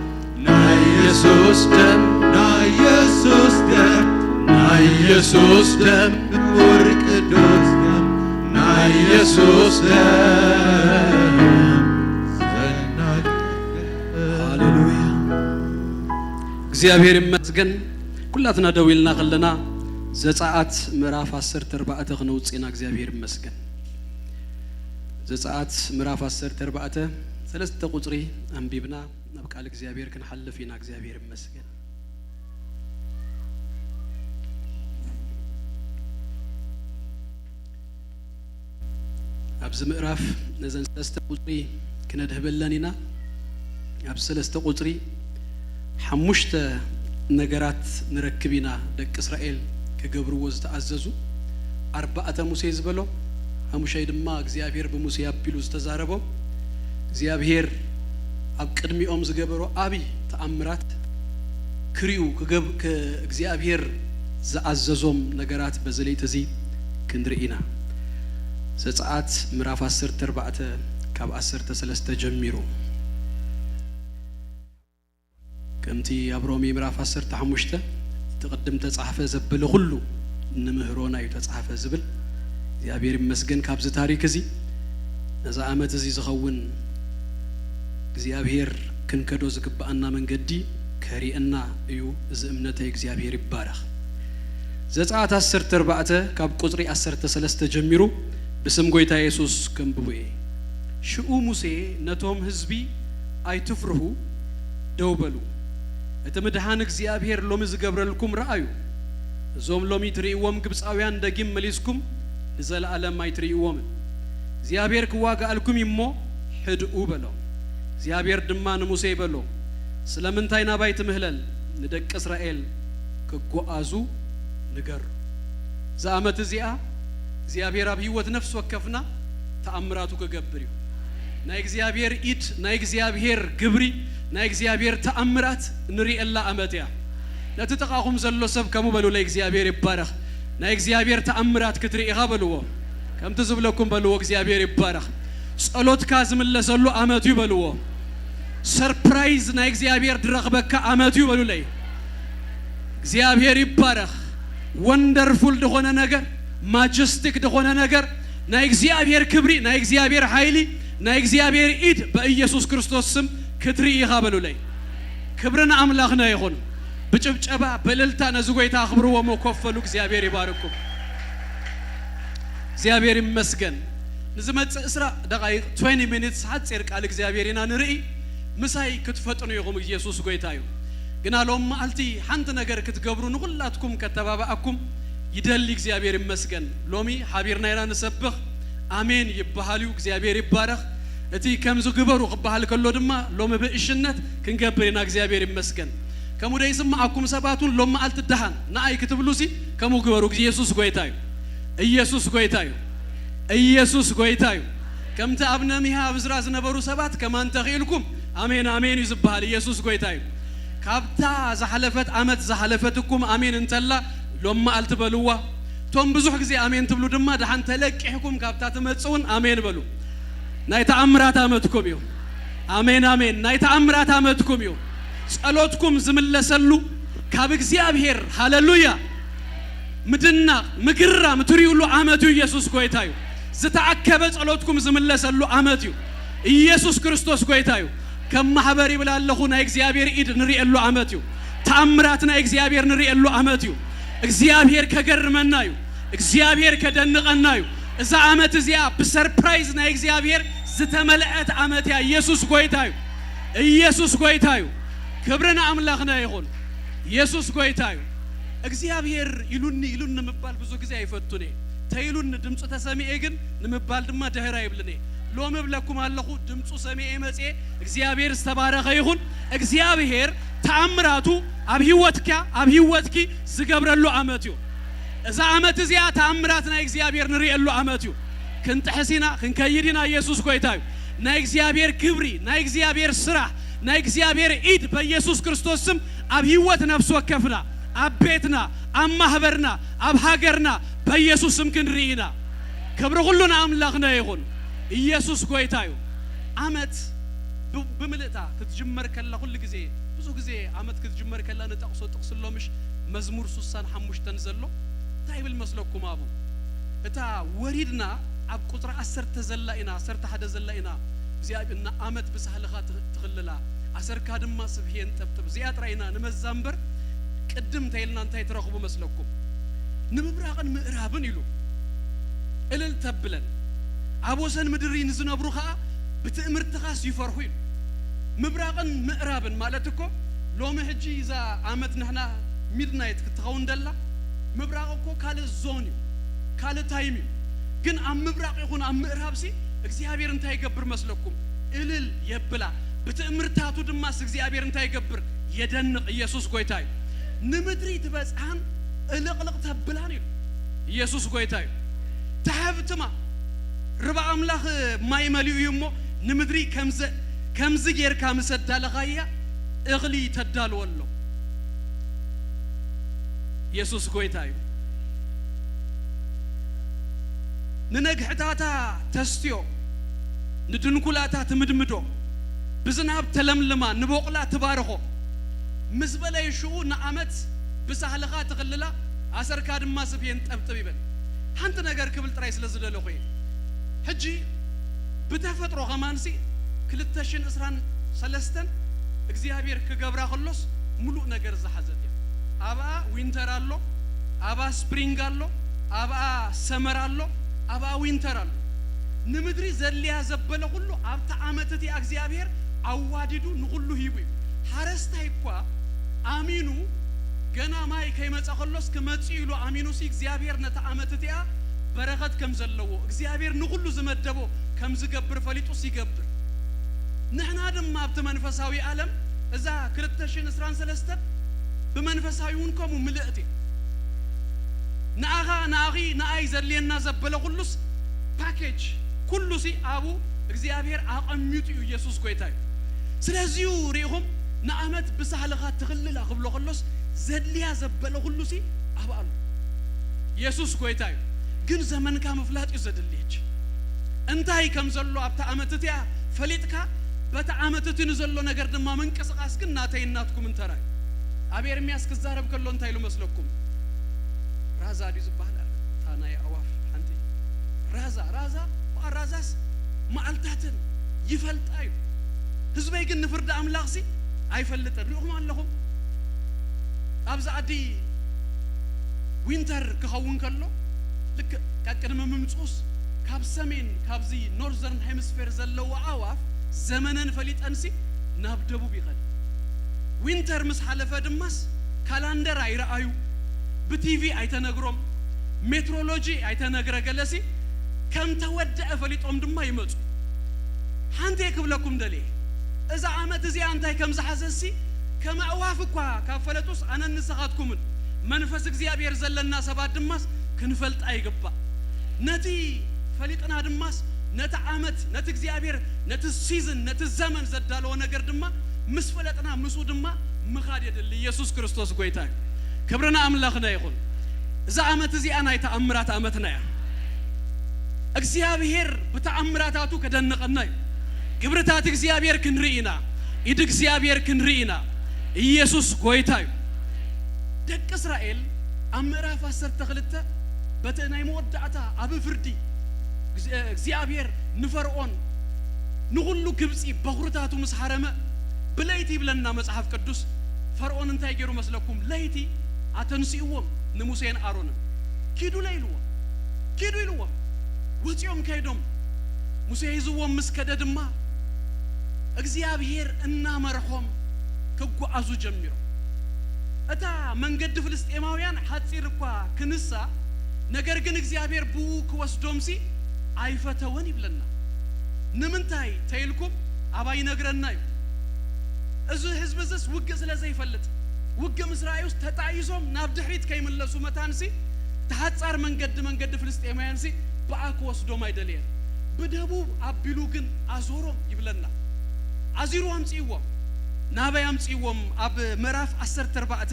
ናይ ኢየሱስ ደም ናይ ኢየሱስ ደም ናይ ኢየሱስ ደም ክቡር ቅዱስ ደም ናይ ኢየሱስ ደም ዘናግፍ። ሃሌሉያ። እግዚኣብሔር ይመስገን። ኩላትና ደው ኢልና ከለና ዘጸኣት ምዕራፍ ዓሰርተ ኣርባዕተ ክነውጽእ ኢና። እግዚኣብሔር ይመስገን። ዘጸኣት ምዕራፍ ዓሰርተ ኣርባዕተ ሰለስተ ቁጽሪ ኣንቢብና ናብ ቃል እግዚኣብሔር ክንሓልፍ ኢና። እግዚኣብሔር ይመስገን። ኣብዚ ምዕራፍ ነዘን ሰለስተ ቁጽሪ ክነድህበለን ኢና። ኣብዚ ሰለስተ ቁጽሪ ሓሙሽተ ነገራት ንረክብ ኢና። ደቂ እስራኤል ክገብርዎ ዝተኣዘዙ ኣርባዕተ ሙሴ ዝበሎ፣ ሓሙሻይ ድማ እግዚኣብሔር ብሙሴ ኣቢሉ ዝተዛረቦ፣ እግዚኣብሔር ኣብ ቅድሚኦም ዝገበሮ ዓቢ ተኣምራት ክርእዩ ክገብ-፣ ክ-፣ እግዚኣብሔር ዝኣዘዞም ነገራት በዚ ለይቲ እዚ ክንርኢ ኢና። ዘጸኣት ምዕራፍ ዓሰርተ ኣርባዕተ ካብ ዓሰርተ ሰለስተ ጀሚሩ። ከምቲ ኣብ ሮሜ ምዕራፍ ዓሰርተ ሓሙሽተ እቲ ቅድም ተጻሕፈ ዘበለ ኩሉ ንምህሮና እዩ ተጻሕፈ ዝብል። እግዚኣብሔር ይመስገን ካብዚ ታሪክ እዚ ነዚ ዓመት እዚ ዝኸውን እግዚኣብሔር ክንከዶ ዝግብኣና መንገዲ ከሪአና እዩ። እዚ እምነተይ እግዚኣብሔር ይባረኽ። ዘጸኣት ዓሰርተ ኣርባዕተ ካብ ቁጽሪ ዓሰርተ ሰለስተ ጀሚሩ ብስም ጎይታ የሱስ ከንብቦ እየ። ሽኡ ሙሴ ነቶም ህዝቢ ኣይትፍርሁ፣ ደው በሉ። እቲ ምድሓን እግዚኣብሔር ሎሚ ዝገብረልኩም ረኣዩ። እዞም ሎሚ ትርእይዎም ግብጻውያን ደጊም መሊስኩም ንዘለኣለም ኣይትርእይዎምን። እግዚኣብሔር ክዋጋኣልኩም እዩ እሞ ሕድኡ በሎ። እግዚኣብሔር ድማ ንሙሴ በሎ፣ ስለምንታይ ናባይ ትምህለል? ንደቂ እስራኤል ክጓዓዙ ንገሩ። እዛ ዓመት እዚኣ እግዚኣብሔር ኣብ ህይወት ነፍሲ ወከፍና ተኣምራቱ ክገብር እዩ። ናይ እግዚኣብሔር ኢድ፣ ናይ እግዚኣብሔር ግብሪ፣ ናይ እግዚኣብሔር ተኣምራት ንርእየላ ዓመት እያ። ነቲ ጥቓኹም ዘሎ ሰብ ከምኡ በሉ፣ "ለእግዚኣብሔር ይባረኽ፣ ናይ እግዚኣብሔር ተኣምራት ክትርኢ ኢኻ" በልዎ። ከምቲ ዝብለኩም በልዎ፣ "እግዚኣብሔር ይባረኽ፣ ጸሎትካ ዝምለሰሉ ዓመት እዩ" በልዎ። "ሰርፕራይዝ ናይ እግዚኣብሔር ድረኽበካ ዓመት እዩ" በሉለይ። እግዚኣብሔር ይባረኽ። ወንደርፉል ዝኾነ ነገር፣ ማጀስቲክ ዝኾነ ነገር፣ ናይ እግዚኣብሔር ክብሪ፣ ናይ እግዚኣብሔር ሓይሊ፣ ናይ እግዚኣብሔር ኢድ በኢየሱስ ክርስቶስ ስም ክትርኢ ኢኻ በሉለይ። ክብሪ ንኣምላኽና ይኹን። ብጭብጨባ ብእልልታ ነዚ ጎይታ ኣኽብርዎ፣ መኮፈሉ እግዚኣብሔር ይባርኩም። እግዚኣብሔር ይመስገን። ንዝመጽእ ዕስራ ደቓይቕ፣ ትዌንቲ ሚኒትስ፣ ሓጺር ቃል እግዚኣብሔር ኢና ንርኢ። ምሳይ ክትፈጥኑ ኢኹም። ኢየሱስ ጎይታ እዩ። ግና ሎም መዓልቲ ሓንቲ ነገር ክትገብሩ ንኹላትኩም ከተባብኣኩም ይደሊ። እግዚኣብሔር ይመስገን። ሎሚ ሓቢርና ኢና ንሰብኽ። ኣሜን ይበሃል እዩ። እግዚኣብሔር ይባረኽ። እቲ ከምዚ ግበሩ ክበሃል ከሎ ድማ ሎሚ ብእሽነት ክንገብር ኢና። እግዚኣብሔር ይመስገን። ከምኡ ደይስምዓኩም ሰባት እውን ሎም መዓልቲ ደሓን ንኣይ ክትብሉሲ ከምኡ ግበሩ። ኢየሱስ ጎይታ እዩ። ኢየሱስ ጎይታ እዩ። ኢየሱስ ጎይታ እዩ። ከምቲ ኣብ ነሚሃ ኣብ እዝራ ዝነበሩ ሰባት ከማን ተኽኢልኩም ኣሜን ኣሜን እዩ ዝበሃል። ኢየሱስ ጎይታ እዩ። ካብታ ዝሓለፈት ዓመት ዝሓለፈትኩም ኣሜን እንተላ ሎም መዓልቲ በልዋ። እቶም ብዙሕ ግዜ ኣሜን ትብሉ ድማ ደሓን ተለቂሕኩም ካብታ ትመጽእ እውን ኣሜን በሉ። ናይ ተኣምራት ዓመትኩም እዩ። ኣሜን ኣሜን። ናይ ተኣምራት ዓመትኩም እዩ። ጸሎትኩም ዝምለሰሉ ካብ እግዚኣብሔር፣ ሃሌሉያ፣ ምድናቕ፣ ምግራም እትርእዩሉ ዓመት እዩ። ኢየሱስ ጎይታ እዩ። ዝተኣከበ ጸሎትኩም ዝምለሰሉ ዓመት እዩ። ኢየሱስ ክርስቶስ ጎይታ እዩ። ከም ማሕበር ይብል ኣለኹ፣ ናይ እግዚኣብሔር ኢድ ንርእየሉ ዓመት እዩ። ተኣምራት ናይ እግዚኣብሔር ንርእየሉ ዓመት እዩ። እግዚኣብሔር ከገርመና እዩ። እግዚኣብሔር ከደንቐና እዩ። እዛ ዓመት እዚኣ ብሰርፕራይዝ ናይ እግዚኣብሔር ዝተመልአት ዓመት እያ። ኢየሱስ ጎይታ እዩ። ኢየሱስ ጎይታ እዩ። ክብሪ ንኣምላኽና ይኹን። ኢየሱስ ጎይታ እዩ። እግዚኣብሔር ኢሉኒ፣ ኢሉኒ ምባል ብዙ ግዜ ኣይፈቱን እየ። ተኢሉኒ ድምፁ ተሰሚኤ ግን ንምባል ድማ ድሕር ኣይብልን እየ። ሎሚ እብለኩም ኣለኹ፣ ድምፁ ሰሚኤ መፅኤ። እግዚኣብሔር ዝተባረኸ ይኹን። እግዚኣብሔር ተኣምራቱ ኣብ ህይወትካ፣ ኣብ ህይወትኪ ዝገብረሉ ዓመት እዩ። እዛ ዓመት እዚኣ ተኣምራት ናይ እግዚኣብሔር ንርእየሉ ዓመት እዩ። ክንጥሕስ ኢና፣ ክንከይድ ኢና። ኢየሱስ ጎይታ እዩ። ናይ እግዚኣብሔር ክብሪ፣ ናይ እግዚኣብሔር ስራሕ፣ ናይ እግዚኣብሔር ኢድ በኢየሱስ ክርስቶስ ስም ኣብ ህይወት ነፍሲ ወከፍና፣ ኣብ ቤትና፣ ኣብ ማህበርና፣ ኣብ ሃገርና በኢየሱስ ስም ክንርኢ ኢና። ክብሪ ኩሉ ንኣምላኽና ይኹን። ኢየሱስ ጎይታ እዩ። ዓመት ብ-፣ ብምልእታ ክትጅመር ከላ ኩሉ ግዜ፣ ብዙ ግዜ ዓመት ክትጅመር ከላ ንጠቕሶ ጥቕሲ ኣሎ ምሽ? መዝሙር ሱሳን ሓሙሽተን ዘሎ እንታይ ይብል መስለኩም ኣብኡ? እታ ወሪድና ኣብ ቁጽሪ ዓሰርተ ዘላ ኢና፣ ዓሰርተ ሓደ ዘላ ኢና። እግዚኣብሔር ንዓመት ብሳህልኻ ትኽ-፣ ትኽልላ፣ ኣሰርካ ድማ ስብሒ የንጠብጥብ። እዚኣ ጥራይ ኢና ንመዛ እምበር፣ ቅድም እንተኢልና እንታይ ትረኽቡ መስለኩም? ንምብራቕን ምእራብን ኢሉ እልል ተብለን፣ ኣብ ወሰን ምድሪ ንዝነብሩ ኸኣ ብትእምርትኻስ ይፈርሁ ኢሉ። ምብራቕን ምእራብን ማለት እኮ ሎሚ ሕጂ እዛ ዓመት ንሕና ሚድናይት ክትኸውን ደላ፣ ምብራቕ እኮ ካልእ ዞን እዩ፣ ካልእ ታይም እዩ። ግን ኣብ ምብራቕ ይኹን ኣብ ምእራብሲ እግዚኣብሔር እንታይ ይገብር መስለኩም? እልል የብላ። ብትእምርታቱ ድማስ እግዚኣብሔር እንታይ ይገብር? የደንቕ። ኢየሱስ ጎይታ እዩ። ንምድሪ ትበጽሓን እልቕልቕ ተብላን ኢሉ። ኢየሱስ ጎይታ እዩ። ተሃብትማ። ርባ ኣምላኽ ማይ መሊኡ እዩ እሞ፣ ንምድሪ ከምዘ-፣ ከምዚ ጌርካ ምስ ኣዳለኻያ እኽሊ ተዳልወሎ። ኢየሱስ ጎይታ እዩ። ንነግሕታታ ተስትዮ፣ ንድንኩላታ ትምድምዶ፣ ብዝናብ ተለምልማ፣ ንቦቕላ ትባርኾ። ምስ በለይ ሽኡ ንዓመት ብሳህልኻ ትኽልላ፣ ኣሰርካ ድማ ስብ የንጠብጥብ ይበል። ሓንቲ ነገር ክብል ጥራይ ስለ ዝደለኹ እየ። ሕጂ ብተፈጥሮ ከማንሲ ክልተ ሽሕን ዕስራን ሰለስተን እግዚኣብሔር ክገብራ ከሎስ ምሉእ ነገር ዝሓዘት እያ። ኣብኣ ዊንተር ኣሎ፣ ኣብኣ ስፕሪንግ ኣሎ፣ ኣብኣ ሰመር ኣሎ፣ ኣብኣ ዊንተር ኣሎ። ንምድሪ ዘድልያ ዘበለ ኩሉ ኣብታ ዓመት እቲኣ እግዚኣብሔር ኣዋዲዱ ንኹሉ ሂቡ እዩ። ሓረስታይ እኳ ኣሚኑ ገና ማይ ከይመጸ ከሎስ ክመጽእ ኢሉ ኣሚኑሲ እግዚኣብሔር ነታ ዓመት እቲኣ በረኸት ከም ዘለዎ እግዚኣብሔር ንኹሉ ዝመደቦ ከም ዝገብር ፈሊጡስ ይገብር። ንሕና ድማ ኣብቲ መንፈሳዊ ዓለም እዛ ክልተ ሽሕን ዕስራን ሰለስተን ብመንፈሳዊ እውን ከምኡ ምልእቲ። ንኣኻ፣ ንኣኺ፣ ንኣይ ዘድልየና ዘበለ ኩሉስ ፓኬጅ ኩሉሲ ኣብኡ እግዚኣብሔር ኣቐሚጡ እዩ። ኢየሱስ ጎይታ እዩ። ስለዚዩ ርኢኹም ንኣመት ብሳህልኻ ትኽልላ ክብሎ ከሎስ ዘድልያ ዘበለ ኩሉሲ ኣብኣ ኣሎ። ኢየሱስ ጎይታ እዩ። ግን ዘመንካ ምፍላጥ እዩ ዘድሊ። ሕጂ እንታይ ከም ዘሎ ኣብታ ኣመት እቲኣ ፈሊጥካ በታ ኣመት እቲ ንዘሎ ነገር ድማ ምንቅስቓስ ግን ናተይን ናትኩምን ተራ እዩ። ኣብ ኤርምያስ ክዛረብ ከሎ እንታይ ኢሉ መስለኩም? ራዛ ድዩ ዝበሃል? እታ ናይ ኣዕዋፍ ሓንቲ ራዛ፣ ራዛ፣ ብኣ ራዛስ መዓልታተን ይፈልጣ እዩ። ህዝበይ ግን ንፍርዲ ኣምላኽሲ ኣይፈልጥን። ርኢኹም ኣለኹም? ኣብዚ ዓዲ ዊንተር ክኸውን ከሎ ልክዕ ቀቅድሚ ምምጽኡስ ካብ ሰሜን ካብዚ ኖርዘርን ሄምስፌር ዘለዎ ኣዕዋፍ ዘመነን ፈሊጠንሲ ናብ ደቡብ ይኸድ። ዊንተር ምስ ሓለፈ ድማስ ካላንደር ኣይረኣዩ፣ ብቲቪ ኣይተነግሮም፣ ሜትሮሎጂ ኣይተነግረ ገለሲ ከም ተወደአ ፈሊጦም ድማ ይመጹ። ሓንቲ ክብለኩም ደልየ፣ እዛ ዓመት እዚኣ እንታይ ከም ዝሓዘሲ ከም ኣዕዋፍ እኳ ካብ ፈለጡስ ኣነን ንስኻትኩምን መንፈስ እግዚኣብሔር ዘለና ሰባት ድማስ ክንፈልጣ ይግባእ። ነቲ ፈሊጥና ድማስ ነቲ ዓመት፣ ነቲ እግዚኣብሔር፣ ነቲ ሲዝን፣ ነቲ ዘመን ዘዳለዎ ነገር ድማ ምስ ፈለጥና ምስኡ ድማ ምኻድ የድሊ። ኢየሱስ ክርስቶስ ጎይታ እዩ። ክብሪ ንኣምላኽና ይኹን። እዛ ዓመት እዚኣ ናይ ተኣምራት ዓመትና እያ። እግዚኣብሔር ብተኣምራታቱ ከደንቐና እዩ። ግብርታት እግዚኣብሔር ክንርኢ ኢና። ኢድ እግዚኣብሔር ክንርኢ ኢና። ኢየሱስ ጎይታ እዩ። ደቂ እስራኤል ኣብ ምዕራፍ ዓሰርተ ክልተ በቲ ናይ መወዳእታ ኣብ ፍርዲ፣ እግዚ-፣ እግዚኣብሔር ንፈርዖን ንኹሉ ግብጺ በኹርታቱ ምስ ሓረመ፣ ብለይቲ ይብለና መጽሓፍ ቅዱስ፣ ፈርዖን እንታይ ገይሩ መስለኩም? ለይቲ ኣተንሲእዎም ንሙሴን ኣሮንን። ኪዱ ለይልዎም፣ ኪዱ ኢልዎም። ወጺኦም ከይዶም ሙሴ ሒዝዎም ምስ ከደ ድማ እግዚኣብሔር እናመርሖም ክጓዓዙ ጀሚሮም። እታ መንገዲ ፍልስጤማውያን ሓጺር እኳ ክንሳ፣ ነገር ግን እግዚኣብሔር ብኡ ክወስዶምሲ ኣይፈተወን ይብለና። ንምንታይ ተይልኩም ኣባይ ይነግረና እዩ። እዚ ህዝቢ እዚስ ውግእ ስለ ዘይፈልጥ፣ ውግእ ምስ ረኣዩስ ተጣይሶም ናብ ድሕሪት ከይምለሱ መታንሲ፣ ተሓጻር መንገዲ፣ መንገዲ ፍልስጤማውያንሲ ብኣ ክወስዶም ኣይደለየን። ብደቡብ ኣቢሉ ግን ኣዞሮም ይብለና። ኣዚሩ ኣምጽእዎም። ናበይ ኣምጽእዎም? ኣብ ምዕራፍ ዓሰርተ ኣርባዕተ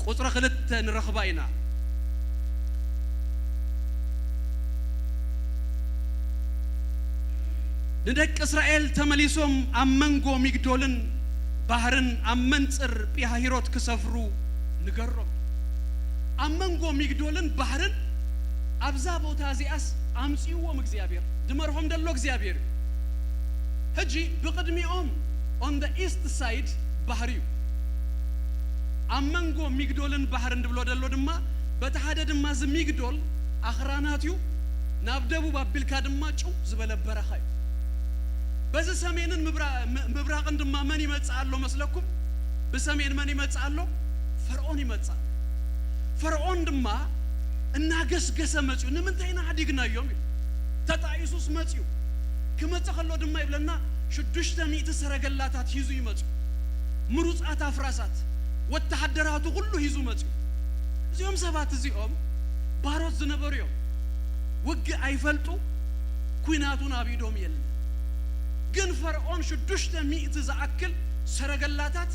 ቁጽሪ ክልተ ንረኽባ ኢና። ንደቂ እስራኤል ተመሊሶም ኣብ መንጎ ሚግዶልን ባህርን ኣብ መንጽር ፒሃሂሮት ክሰፍሩ ንገሮም። ኣብ መንጎ ሚግዶልን ባህርን ኣብዛ ቦታ እዚኣስ ኣምጽእዎም እግዚኣብሔር፣ ድመርሆም ደሎ እግዚኣብሔር እዩ። ሕጂ ብቕድሚኦም on the east side ባህሪ እዩ። ኣብ መንጎ ሚግዶልን ባህርን ድብሎ ደሎ ድማ፣ በቲ ሓደ ድማ እዚ ሚግዶል ኣኽራናት እዩ፣ ናብ ደቡብ ኣቢልካ ድማ ጭው ዝበለ በረኻ እዩ። በዚ ሰሜንን ምብራ-፣ ም-፣ ምብራቕን ድማ መን ይመጽእ ኣሎ መስለኩም? ብሰሜን መን ይመጽእ ኣሎ? ፈርዖን ይመጽእ ኣሎ። ፈርዖን ድማ እናገስገሰ መጺኡ፣ "ንምንታይ ኢና ሓዲግናዮም?" ኢሉ ተጣኢሱስ መጺኡ። ክመጽእ ከሎ ድማ ይብለና፣ ሽዱሽተ ሚእቲ ሰረገላታት ሒዙ ይመጽኡ። ምሩጻት ኣፍራሳት፣ ወተሃደራቱ ኩሉ ሒዙ መጺኡ። እዚኦም ሰባት እዚኦም ባሮት ዝነበሩ እዮም። ውግእ ኣይፈልጡ፣ ኲናት እውን ኣብ ኢዶም የለን። ግን ፈርዖን ሽዱሽተ ሚእቲ ዝኣክል ሰረገላታት፣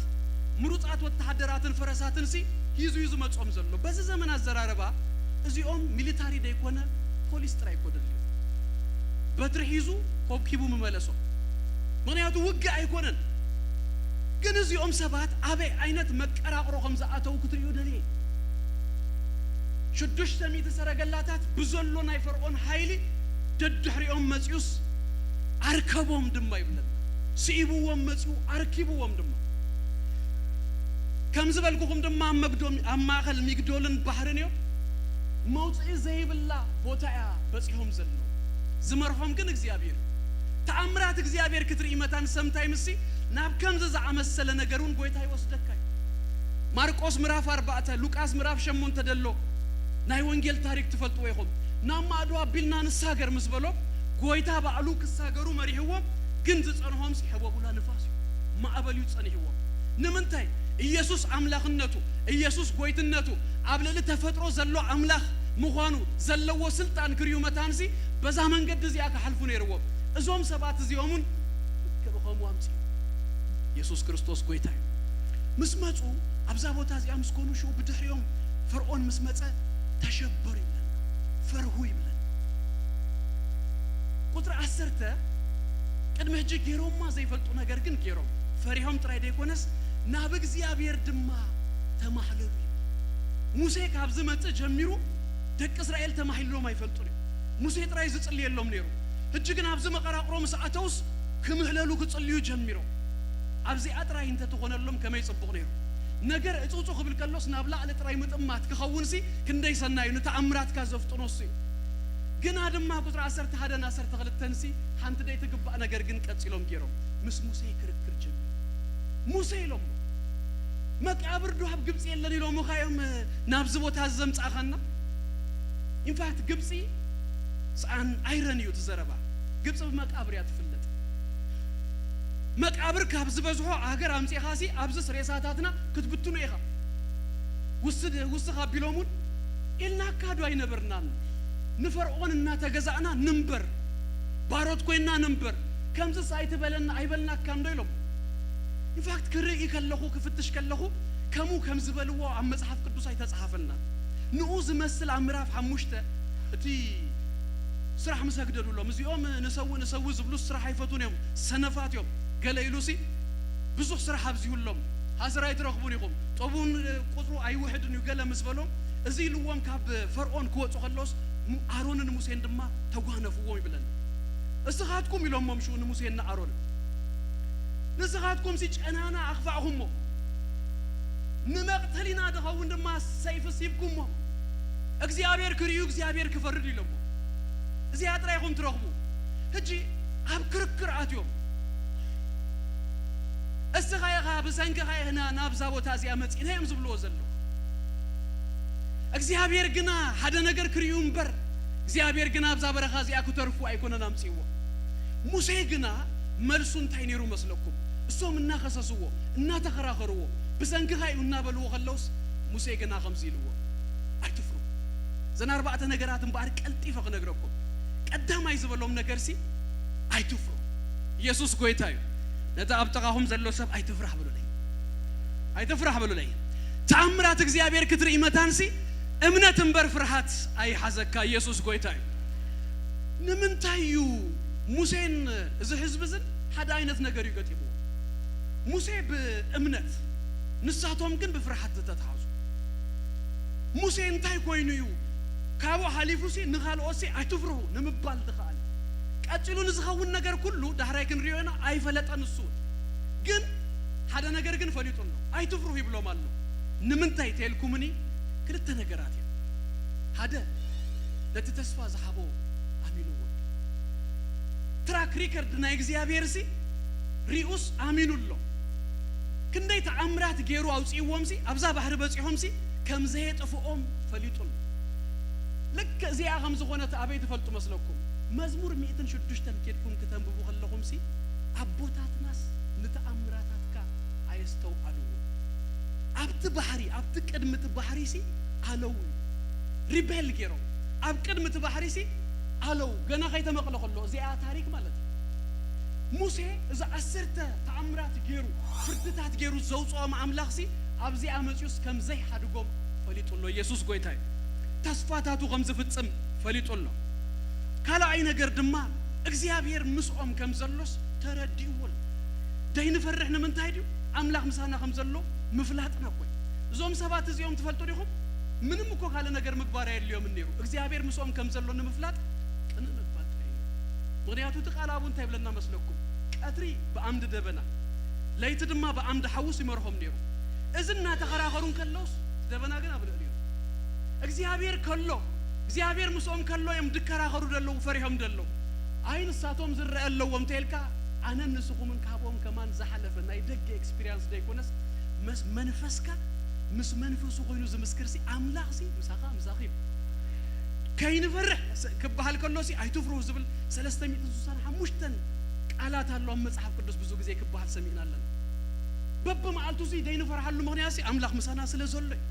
ምሩጻት ወተሃደራትን ፈረሳትን ሲ ሒዙ እዩ ዝመጾም ዘሎ። በዚ ዘመን ኣዘራረባ እዚኦም ሚሊታሪ ደይኮነ ፖሊስ ጥራይ እኮ ደልዩ። በትሪ ሒዙ ኮብኪቡ ምመለሶም። ምኽንያቱ ውግእ ኣይኮነን። ግን እዚኦም ሰባት ኣበይ ዓይነት መቀራቕሮ ከም ዝኣተው ክትርእዩ ደልየ። ሽዱሽተ ሚእቲ ሰረገላታት ብዘሎ ናይ ፈርዖን ሓይሊ ደድሕሪኦም መጺኡስ ኣርከቦም ድማ ይብለና። ስኢብዎም መጺኡ፣ ኣርኪብዎም ድማ። ከም ዝበልኩኹም ድማ ኣብ መግዶም-፣ ኣብ ማእከል ሚግዶልን ባሕርን እዮም። መውጽኢ ዘይብላ ቦታ እያ በጺሖም ዘለዉ። ዝመርሖም ግን እግዚኣብሔር እዩ። ተኣምራት እግዚኣብሔር ክትርኢ መታን ሰምታይ ምሲ ናብ ከምዚ ዝኣመሰለ ነገር እውን ጎይታ ይወስደካ እዩ። ማርቆስ ምዕራፍ ኣርባዕተ፣ ሉቃስ ምዕራፍ ሸሞንተ ደሎ ናይ ወንጌል ታሪክ ትፈልጥዎ ኢኹም። ናብ ማዕዶ ኣቢልና ንሳገር ምስ በሎም፣ ጎይታ ባዕሉ ክሳገሩ መሪሕዎም፣ ግን ዝጸንሖምሲ ሐቦቡላ ንፋስ እዩ፣ ማዕበል እዩ ጸኒሕዎም። ንምንታይ? ኢየሱስ ኣምላኽነቱ፣ ኢየሱስ ጎይትነቱ፣ ኣብ ልዕሊ ተፈጥሮ ዘሎ ኣምላኽ ምዃኑ ዘለዎ ስልጣን ክርእዩ መታንሲ በዛ መንገዲ እዚኣ ክሓልፉ ነይርዎም። እዞም ሰባት እዚኦም እውን ከብኸሙ ኣምጽኡ። የሱስ ክርስቶስ ጎይታ እዩ። ምስ መጹ ኣብዛ ቦታ እዚኣ ምስ ኮኑ ሽኡ ብድሕሪኦም ፈርዖን ምስ መጸ ተሸበሩ ይብለና። ፈርሁ ይብለና። ቁጽሪ ዓሰርተ ቅድሚ ሕጂ ገይሮማ ዘይፈልጡ ነገር ግን ገይሮም። ፈሪሆም ጥራይ ዘይኮነስ ናብ እግዚኣብሔር ድማ ተማህለሉ ይብል። ሙሴ ካብ ዝመጽእ ጀሚሩ ደቂ እስራኤል ተማሂሎም ኣይፈልጡን እዮም። ሙሴ ጥራይ ዝጽልየሎም ነይሩ። ሕጂ ግን ኣብዚ መቐራቕሮ ምስ ኣተውስ ክምህለሉ ክጽልዩ ጀሚሮም። ኣብዚኣ ጥራይ እንተትኾነሎም ከመይ ጽቡቕ ነይሩ። ነገር እጹጹ ክብል ከሎስ ናብ ላዕሊ ጥራይ ምጥማት ክኸውንሲ ክንደይ ሰናይ እዩ፣ ንተኣምራትካ ዘፍጥኖ እሱ እዩ። ግና ድማ ቁጽሪ ዓሰርተ ሓደን ዓሰርተ ክልተንሲ ሓንቲ ደይ ትግባእ ነገር ግን ቀጺሎም ገይሮም። ምስ ሙሴ ክርክር ጀሚሩ። ሙሴ ኢሎሞ፣ መቃብር ዶ ኣብ ግብጺ የለን ኢሎምኻ እዮም ናብዚ ቦታ እዚ ዘምጻእኻና? ኢንፋክት ግብጺ ሰኣን ኣይረን እዩ እቲ ዘረባ። ግብጺ ብመቃብር እያ ትፍለጥ። መቃብር ካብ ዝበዝሖ ሃገር ኣምጺእኻሲ ኣብዚስ ሬሳታትና ክትብትኖ ኢኻ። ውስድ-፣ ውስኽ ኣቢሎም እውን ኢልናካ ዶ ኣይነበርናን? ንፈርዖን እናተገዛእና ንንበር፣ ባሮት ኮይንና ንንበር፣ ከምዚስ ኣይትበለና ኣይበልናካን ዶ ኢሎም። ኢንፋክት ክርኢ ከለኹ፣ ክፍትሽ ከለኹ ከምኡ ከም ዝበልዎ ኣብ መጽሓፍ ቅዱስ ኣይተጻሓፈልናን። ንኡ ዝመስል ኣብ ምዕራፍ ሓሙሽተ እቲ ስራሕ ምስ ኣግደዱሎም፣ እዚኦም ንሰውእ ንሰውእ ዝብሉ ስራሕ ኣይፈቱን እዮም፣ ሰነፋት እዮም። ገለ ኢሉሲ ብዙሕ ስራሕ ኣብዚሁሎም፣ ሃሰር ኣይትረኽቡን ኢኹም፣ ጠቡን ቁጽሩ ኣይውሕድን እዩ ገለ ምስ በሎም፣ እዚ ኢልዎም ካብ ፈርዖን ክወጹ ከለውስ ሙ-፣ ኣሮንን ሙሴን ድማ ተጓነፍዎም ይብለና። እስኻትኩም ኢሎሞም ሽኡ ንሙሴን ንኣሮንን፣ ንስኻትኩምሲ ጨናና ኣኽፋእኹሞ፣ ንመቕተሊና ድኸውን ድማ ሰይፊ ሲብኩሞ፣ እግዚኣብሔር ክርእዩ እግዚኣብሔር ክፈርድ ኢሎሞ። እዚኣ ጥራይ ኢኹም ትረኽቡ። ሕጂ ኣብ ክርክር ኣትዮም። እስኻ ኢኻ፣ ብሰንክኻ ኢና ናብዛ ቦታ እዚኣ መጺእና እዮም ዝብልዎ ዘለዉ። እግዚኣብሔር ግና ሓደ ነገር ክርእዩ እምበር፣ እግዚኣብሔር ግና ኣብዛ በረኻ እዚኣ ክተርፉ ኣይኮነን ኣምጺእዎ። ሙሴ ግና መልሱ እንታይ ነይሩ መስለኩም? እሶም እናኸሰስዎ፣ እናተኸራኸርዎ፣ ብሰንክኻ እዩ እናበልዎ ከለውስ፣ ሙሴ ግና ከምዚ ኢልዎ፣ ኣይትፍሩ። እዘን ኣርባዕተ ነገራት እምበኣር ቀልጢፈ ክነግረኩም። ቀዳማይ ዝበሎም ነገርሲ ኣይትፍሩ። ኢየሱስ ጎይታ እዩ። ነቲ ኣብ ጥቓኹም ዘሎ ሰብ ኣይትፍራህ በሉለይ። ኣይትፍራህ በሉለይ። ተኣምራት እግዚኣብሔር ክትርኢ መታንሲ እምነት እምበር ፍርሃት ኣይሓዘካ። ኢየሱስ ጎይታ እዩ። ንምንታይ እዩ ሙሴን እዚ ህዝቢ እዝን ሓደ ዓይነት ነገር እዩ ገጢምዎ? ሙሴ ብእምነት፣ ንሳቶም ግን ብፍርሃት ዝተትሓዙ። ሙሴ እንታይ ኮይኑ እዩ ካብኡ ሓሊፉ ሲ ንኻልኦት ሲ ኣይትፍርሁ ንምባል ዝኸኣለ? ቀጺሉ ንዝኸውን ነገር ኩሉ ዳሕራይ ክንሪኦ ኢና፣ ኣይፈለጠን እሱ። ግን ሓደ ነገር ግን ፈሊጡ ኣሎ። ኣይትፍርሁ ይብሎም ኣሎ። ንምንታይ ተልኩምኒ? ክልተ ነገራት እዮም። ሓደ፣ ነቲ ተስፋ ዝሃቦ ኣሚንዎ። ትራክ ሪከርድ ናይ እግዚኣብሔር ሲ ሪኡስ ኣሚኑ ኣሎ። ክንደይ ተኣምራት ገይሩ ኣውፅእዎም ሲ ኣብዛ ባሕሪ በፂሖም ሲ ከም ዘየጥፍኦም ፈሊጡ ኣሎ። ልክ እዚኣ ከም ዝኾነት ኣበይ ትፈልጡ መስለኩም? መዝሙር ሚእትን ሽዱሽተን ኬድኩም ክተንብቡ ከለኹም ሲ ኣቦታትናስ ንተኣምራታትካ ኣየስተውዓልዎ። ኣብቲ ባሕሪ፣ ኣብቲ ቅድሚ እቲ ባሕሪ ሲ ኣለዉ። ሪቤል ገይሮም ኣብ ቅድሚ እቲ ባሕሪ ሲ ኣለዉ። ገና ከይተመቕለ ከሎ እዚኣ ታሪክ ማለት እዩ። ሙሴ እዚ ዓሰርተ ተኣምራት ገይሩ፣ ፍርድታት ገይሩ ዘውፅኦም ኣምላኽ ሲ ኣብዚኣ መፅዩስ ከም ዘይሓድጎም ፈሊጡ ኣሎ። ኢየሱስ ጎይታ እዩ። ተስፋታቱ ከም ዝፍጽም ፈሊጡ ኣሎ። ካልኣይ ነገር ድማ እግዚኣብሔር ምስኦም ከም ዘሎስ ተረዲእዎ ኣሎ። ደይንፈርሕ ንምንታይ ድዩ? ኣምላኽ ምሳና ከም ዘሎ ምፍላጥና እኮ እዩ። እዞም ሰባት እዚኦም ትፈልጡ ዲኹም? ምንም እኮ ካልእ ነገር ምግባር ኣየድልዮምን ነይሩ። እግዚኣብሔር ምስኦም ከም ዘሎ ንምፍላጥ ቅንእ ምባል ጥራይ እዩ። ምኽንያቱ እቲ ቃል ኣብኡ እንታይ ይብለና መስለኩም? ቀትሪ ብኣምዲ ደበና፣ ለይቲ ድማ ብኣምዲ ሓውስ ይመርሆም ነይሩ። እዚ እናተኸራኸሩ እንከለውስ ደበና ግን ኣብ ልዕሊኡ። እግዚኣብሔር ከሎ፣ እግዚኣብሔር ምስኦም ከሎ እዮም ድከራኸሩ ደለዉ፣ ፈሪሆም ደለዉ። ኣይ ንሳቶም ዝረአ ኣለዎም እንተ ኢልካ፣ ኣነን ንስኹምን ካብኦም ከማን ዝሓለፈ ናይ ደገ ኤክስፒሪያንስ ደይኮነስ፣ መስ-፣ መንፈስካ ምስ መንፈሱ ኮይኑ ዝምስክር ሲ ኣምላኽ ሲ ምሳኻ፣ ምሳኺ እዩ። ከይንፈርሕ ስ-፣ ክበሃል ከሎ ሲ ኣይትፍርሁ ዝብል ሰለስተ ሚእትን ስሳን ሓሙሽተን ቃላት ኣሎ ኣብ መጽሓፍ ቅዱስ ብዙ ግዜ ክበሃል ሰሚዕና ኣለና። በብመዓልቱ ሲ ደይንፈርሃሉ ምኽንያት ሲ ኣምላኽ ምሳና ስለ ዘሎ እዩ።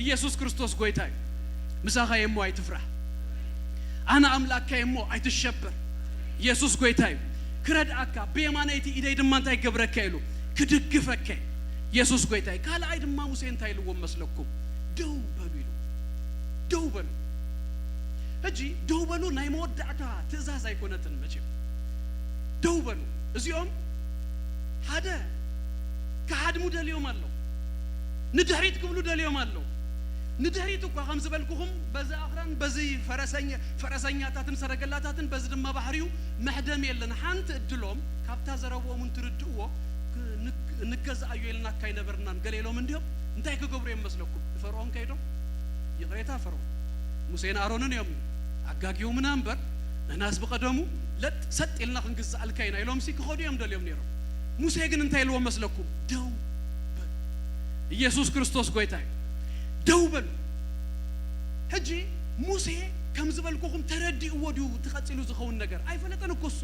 ኢየሱስ ክርስቶስ ጎይታ እዩ። ምሳኻ እየ እሞ ኣይትፍራህ። ኣነ ኣምላክካ እየ እሞ ኣይትሸበር። ኢየሱስ ጎይታ እዩ። ክረድኣካ፣ ብየማነይቲ ኢደይ ድማ እንታይ ክገብረካ ኢሉ? ክድግፈካ እዩ። ኢየሱስ ጎይታ እዩ። ካልኣይ ድማ ሙሴ እንታይ ኢልዎም መስለኩም? ደው በሉ ኢሉ። ደው በሉ። ሕጂ ደው በሉ ናይ መወዳእታ ትእዛዝ ኣይኮነትን መቸም። ደው በሉ። እዚኦም ሓደ ክሃድሙ ደልዮም ኣለዉ። ንድሕሪት ክብሉ ደልዮም ኣለዉ። ንድሕሪት እኳ ከም ዝበልኩኹም በዚ ኣኽራን፣ በዚ ፈረሰኛ-፣ ፈረሰኛታትን ሰረገላታትን በዚ ድማ ባሕሪኡ መሕደም የለን። ሓንቲ እድሎም ካብታ ዘረብኦም እንትርድእዎ ክ-፣ ንግ-፣ ንገዝኣዮ ኢልናካ ኣይነበርናን ገለ ኢሎም እንዲዮም እንታይ ክገብሩ እዮም መስለኩም? ንፈርዖን ከይዶም ይቕሬታ ፈርዖን፣ ሙሴን ኣሮንን እዮም ኣጋጊዮምና እምበር ንሕናስ ብቐደሙ ለጥ ሰጥ ኢልና ክንግዝኣልካ ኢና ኢሎምሲ ክኸዱ እዮም ደልዮም ነይሮም። ሙሴ ግን እንታይ ኢልዎም መስለኩም? ደው በሉ። ኢየሱስ ክርስቶስ ጎይታ እዩ። ደው በሉ። ሕጂ ሙሴ ከም ዝበልኩኹም ተረዲእዎ ድዩ እቲ ቀጺሉ ዝኸውን ነገር? ኣይፈለጠን እኮ እሱ።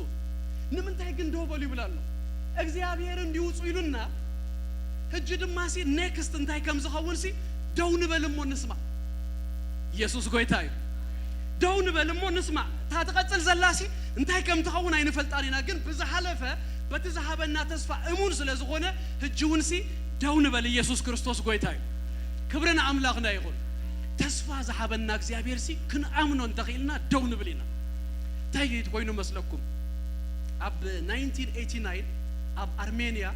ንምንታይ ግን ደው በሉ ይብል ኣሎ? እግዚኣብሔር እንዲውፁ ኢሉና። ሕጂ ድማ ሲ ኔክስት እንታይ ከም ዝኸውን ሲ ደው ንበል እሞ ንስማዕ። ኢየሱስ ጎይታ እዩ። ደው ንበል እሞ ንስማዕ። እታ ትቐጽል ዘላ ሲ እንታይ ከም ትኸውን ኣይንፈልጣን ኢና፣ ግን ብዝሓለፈ በቲ ዝሃበና ተስፋ እሙን ስለ ዝኾነ ሕጂ እውን ሲ ደው ንበል። ኢየሱስ ክርስቶስ ጎይታ እዩ። ክብሪ ንኣምላኽና ይኹን። ተስፋ ዝሃበና እግዚኣብሔር ሲ ክንኣምኖ እንተኽኢልና ደው ንብል ኢና። እንታይ ኮይኑ መስለኩም? ኣብ ናይንቲን ኤይቲ ናይን ኣብ ኣርሜንያ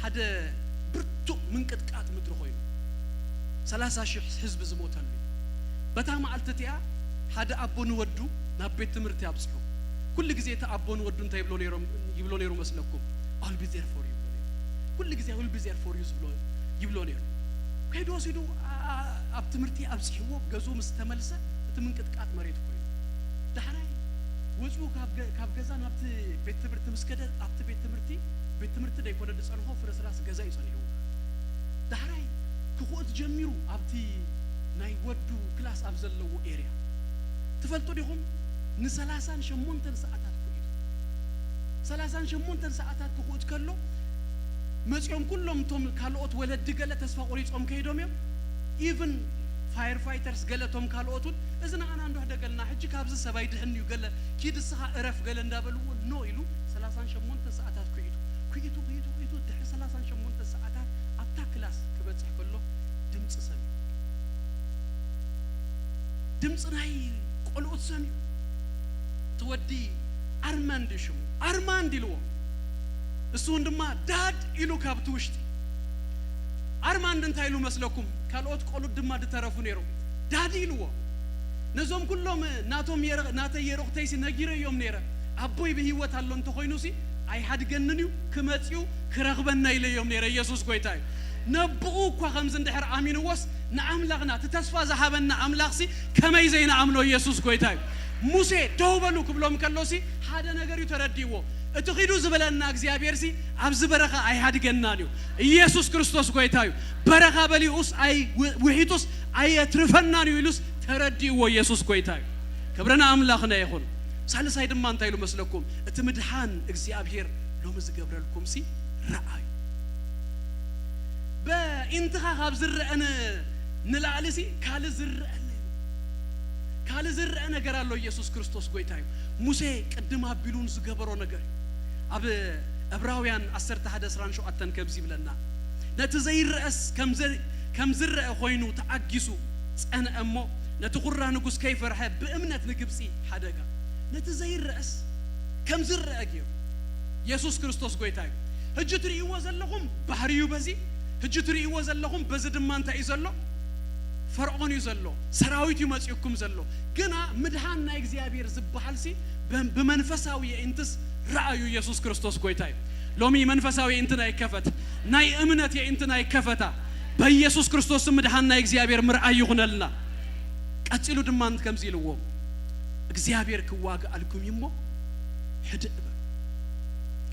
ሓደ ብርቱዕ ምንቅጥቃጥ ምድሪ ኮይኑ ሰላሳ ሺሕ ህዝቢ ዝሞተሉ እዩ። በታ መዓልቲ እቲኣ ሓደ ኣቦ ንወዱ ናብ ቤት ትምህርቲ ኣብፅሑ። ኩሉ ግዜ እቲ ኣቦ ንወዱ እንታይ ይብሎ ነይሮም፣ ይብሎ ነይሩ መስለኩም? I'll be there for you ይብሎ ነይሩ። ኩሉ ግዜ I'll be there for you ዝብሎ፣ ይብሎ ነይሩ። ከይዱ ወሲዱ ኣ-፣ ኣ-፣ ኣብ ትምህርቲ ኣብፅሕዎ ገዝኡ ምስ ተመልሰ እቲ ምንቅጥቃጥ መሬት ኮይኑ። ዳሕራይ ወፂኡ ካብ ገ-፣ ካብ ገዛ ናብቲ ቤት ትምህርቲ ምስ ከደ ኣብቲ ቤት ትምህርቲ፣ ቤት ትምህርቲ ደይኮነ ዝፀንሖ ፍርስራስ ገዛ እዩ ፀኒሕዎ። ዳሕራይ ክኹእት ጀሚሩ ኣብቲ ናይ ወዱ ክላስ ኣብ ዘለዎ ኤርያ። ትፈልጡ ዲኹም? ንሰላሳን ሸሞንተን ሰዓታት ክኹእት። ሰላሳን ሸሞንተን ሰዓታት ክኹእት ከሎ መፂኦም ኩሎም እቶም ካልኦት ወለዲ ገለ ተስፋ ቆሪፆም ከይዶም እዮም። ኢቭን ፋየር ፋይተርስ ገለ እቶም ካልኦት እውን እዚ ንኣና እንዶ ሕደገልና ሕጂ ካብዚ ሰብ ኣይድሕን እዩ ገለ ኪድ እስኻ እረፍ ገለ እንዳበልዎ ኖ ኢሉ ሰላሳን ሸሞንተን ሰዓታት ኩዒቱ ኩዒቱ ኩዒቱ ኩዒቱ ድሕሪ ሰላሳን ሸሞንተን ሰዓታት ኣብታ ክላስ ክበፅሕ ከሎ ድምፂ ሰሚዑ። ድምፂ ናይ ቆልኡት ሰሚዑ። እቲ ወዲ ኣርማንድ እዩ ሽሙ። ኣርማንድ ኢልዎ። እሱ እውን ድማ ዳድ ኢሉ ካብቲ ውሽጢ። ኣርማንድ እንታይ ኢሉ መስለኩም? ካልኦት ቆልኡት ድማ ድተረፉ ነይሮም። ዳድ ኢልዎ። ነዞም ኩሎም ናቶም የረ- ናተይ የረቑተይሲ ነጊረዮም ነይረ። ኣቦይ ብህይወት ኣሎ እንተኾይኑሲ ኣይሓድገንን እዩ፣ ክመፅኡ ክረኽበና ኢለዮም ነይረ። ኢየሱስ ጎይታ እዩ። ነብኡ እኳ ከምዚ እንድሕር ኣሚንዎስ ንኣምላኽና እቲ ተስፋ ዝሃበና ኣምላኽሲ ከመይ ዘይንኣምኖ? ኢየሱስ ጎይታ እዩ። ሙሴ ደው በሉ ክብሎም ከሎሲ ሓደ ነገር እዩ ተረዲእዎ። እቲ ኺዱ ዝበለና እግዚኣብሔርሲ ኣብዚ በረኻ ኣይሃድገናን እዩ። ኢየሱስ ክርስቶስ ጎይታ እዩ። በረኻ በሊኡስ ኣይ ውሒጡስ ኣየትርፈናን እዩ ኢሉስ ተረዲእዎ። ኢየሱስ ጎይታ እዩ። ክብሪ ንኣምላኽና ይኹን። ሳልሳይ ድማ እንታይ ኢሉ መስለኩም? እቲ ምድሓን እግዚኣብሔር ሎሚ ዝገብረልኩምሲ ረኣዩ። በኢንትኻ ካብ ዝረአ ን- ንላዕሊ ሲ ካልእ ዝረአ ኣሎ። ካልእ ዝረአ ነገር ኣሎ። ኢየሱስ ክርስቶስ ጎይታ እዩ። ሙሴ ቅድም ኣቢሉን ዝገበሮ ነገር እዩ። ኣብ ዕብራውያን ዓሰርተ ሓደ ዕስራን ሸውዓተን ከምዚ ይብለና፣ ነቲ ዘይረአስ ከም ዘ- ከም ዝረአ ኮይኑ ተዓጊሱ ጸንአ እሞ፣ ነቲ ኩራ ንጉስ ከይፈርሐ ብእምነት ንግብጺ ሓደጋ። ነቲ ዘይረአስ ከም ዝረአ ገይሩ። ኢየሱስ ክርስቶስ ጎይታ እዩ። ሕጂ ትርእይዎ ዘለኹም ባህሪ እዩ በዚ። ሕጂ ትርእይዎ ዘለኹም በዚ ድማ እንታይ እዩ ዘሎ? ፈርዖን እዩ ዘሎ። ሰራዊት እዩ መጺኡኩም ዘሎ። ግና ምድሓን ናይ እግዚኣብሔር ዝበሃል ሲ ብ- ብመንፈሳዊ የኢንትስ ረኣዩ። ኢየሱስ ክርስቶስ ጎይታ እዩ። ሎሚ መንፈሳዊ የኢንትና ይከፈት። ናይ እምነት የኢንትና ይከፈታ። በኢየሱስ ክርስቶስ ስም ምድሓን ናይ እግዚኣብሔር ምርኣይ ይኹነልና። ቀጺሉ ድማ ከምዚ ኢልዎ፣ እግዚኣብሔር ክዋግኣልኩም እዩ እሞ ህድእ በሉ።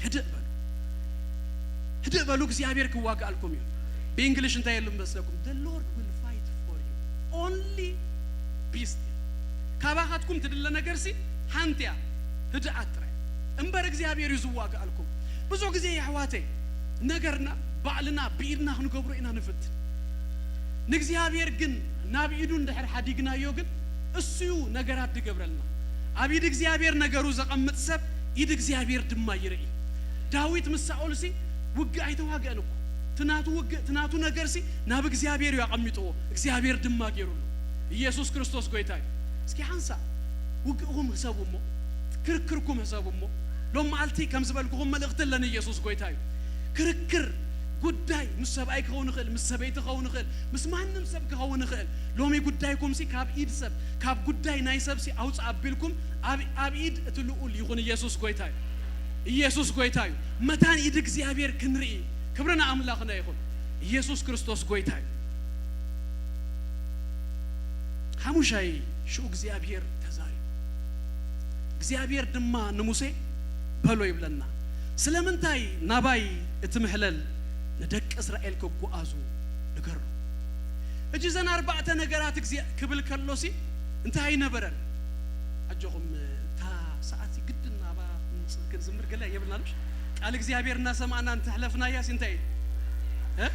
ህድእ በሉ። ህድእ በሉ፣ እግዚኣብሔር ክዋግኣልኩም እዩ። ብእንግሊሽ እንታይ የሉ መስለኩም? The Lord will fight for you. Only be still. ካባኻትኩም ትድለ ነገር ሲ ሓንቲ እያ፣ ህድኣት ጥራይ። እምበር እግዚኣብሔር እዩ ዝዋግኣልኩም። ብዙ ግዜ የሕዋተይ ነገርና ባዕልና ብኢድና ክንገብሮ ኢና ንፍትን። ንእግዚኣብሔር ግን ናብ ኢዱ እንድሕር ሓዲግናዮ ግን እሱ እዩ ነገራት ዝገብረልና። ኣብ ኢድ እግዚኣብሔር ነገሩ ዘቐምጥ ሰብ ኢድ እግዚኣብሔር ድማ ይርኢ። ዳዊት ምስ ሳኦልሲ ውግእ ኣይተዋግአን እኮ። እቲ ናቱ ውግእ፣ እቲ ናቱ ነገርሲ ናብ እግዚኣብሔር እዩ ኣቐሚጥዎ። እግዚኣብሔር ድማ ገይሩሉ። ኢየሱስ ክርስቶስ ጎይታ እዩ። እስኪ ሓንሳእ ውግእኹም ህሰቡ እሞ፣ ክርክርኩም ህሰቡ እሞ። ሎም መዓልቲ ከም ዝበልኩኹም መልእኽቲ ኣለኒ። ኢየሱስ ጎይታ እዩ። ክርክር ጉዳይ ምስ ሰብኣይ ክኸውን ይኽእል፣ ምስ ሰበይቲ ክኸውን ይኽእል፣ ምስ ማንም ሰብ ክኸውን ይኽእል። ሎሚ ጉዳይኩምሲ ካብ ኢድ ሰብ፣ ካብ ጉዳይ ናይ ሰብሲ ኣውፅእ ኣቢልኩም ኣብ ኣብ ኢድ እቲ ልኡል ይኹን። ኢየሱስ ጎይታ እዩ። ኢየሱስ ጎይታ እዩ። መታን ኢድ እግዚኣብሔር ክንርኢ። ክብሪ ንኣምላኽና ይኹን። ኢየሱስ ክርስቶስ ጎይታ እዩ። ሓሙሻይ ሽኡ እግዚኣብሔር ተዛሪቡ። እግዚኣብሔር ድማ ንሙሴ በሎ ይብለና፣ ስለምንታይ ናባይ እቲ ምሕለል ንደቂ እስራኤል ክጓዓዙ ንገሮ። ሕጂ እዘን ኣርባዕተ ነገራት እግዚኣብሔር ክብል ከሎሲ እንታይ ኣይነበረን? ኣጆኹም፣ እታ ሰዓት ግድን ናባ ክንጽ- ክንዝምር ገለ የብልናሉሽ። ቃል እግዚኣብሔር እናሰማዕና እንተሕለፍናያስ እንታይ እዩ? እ?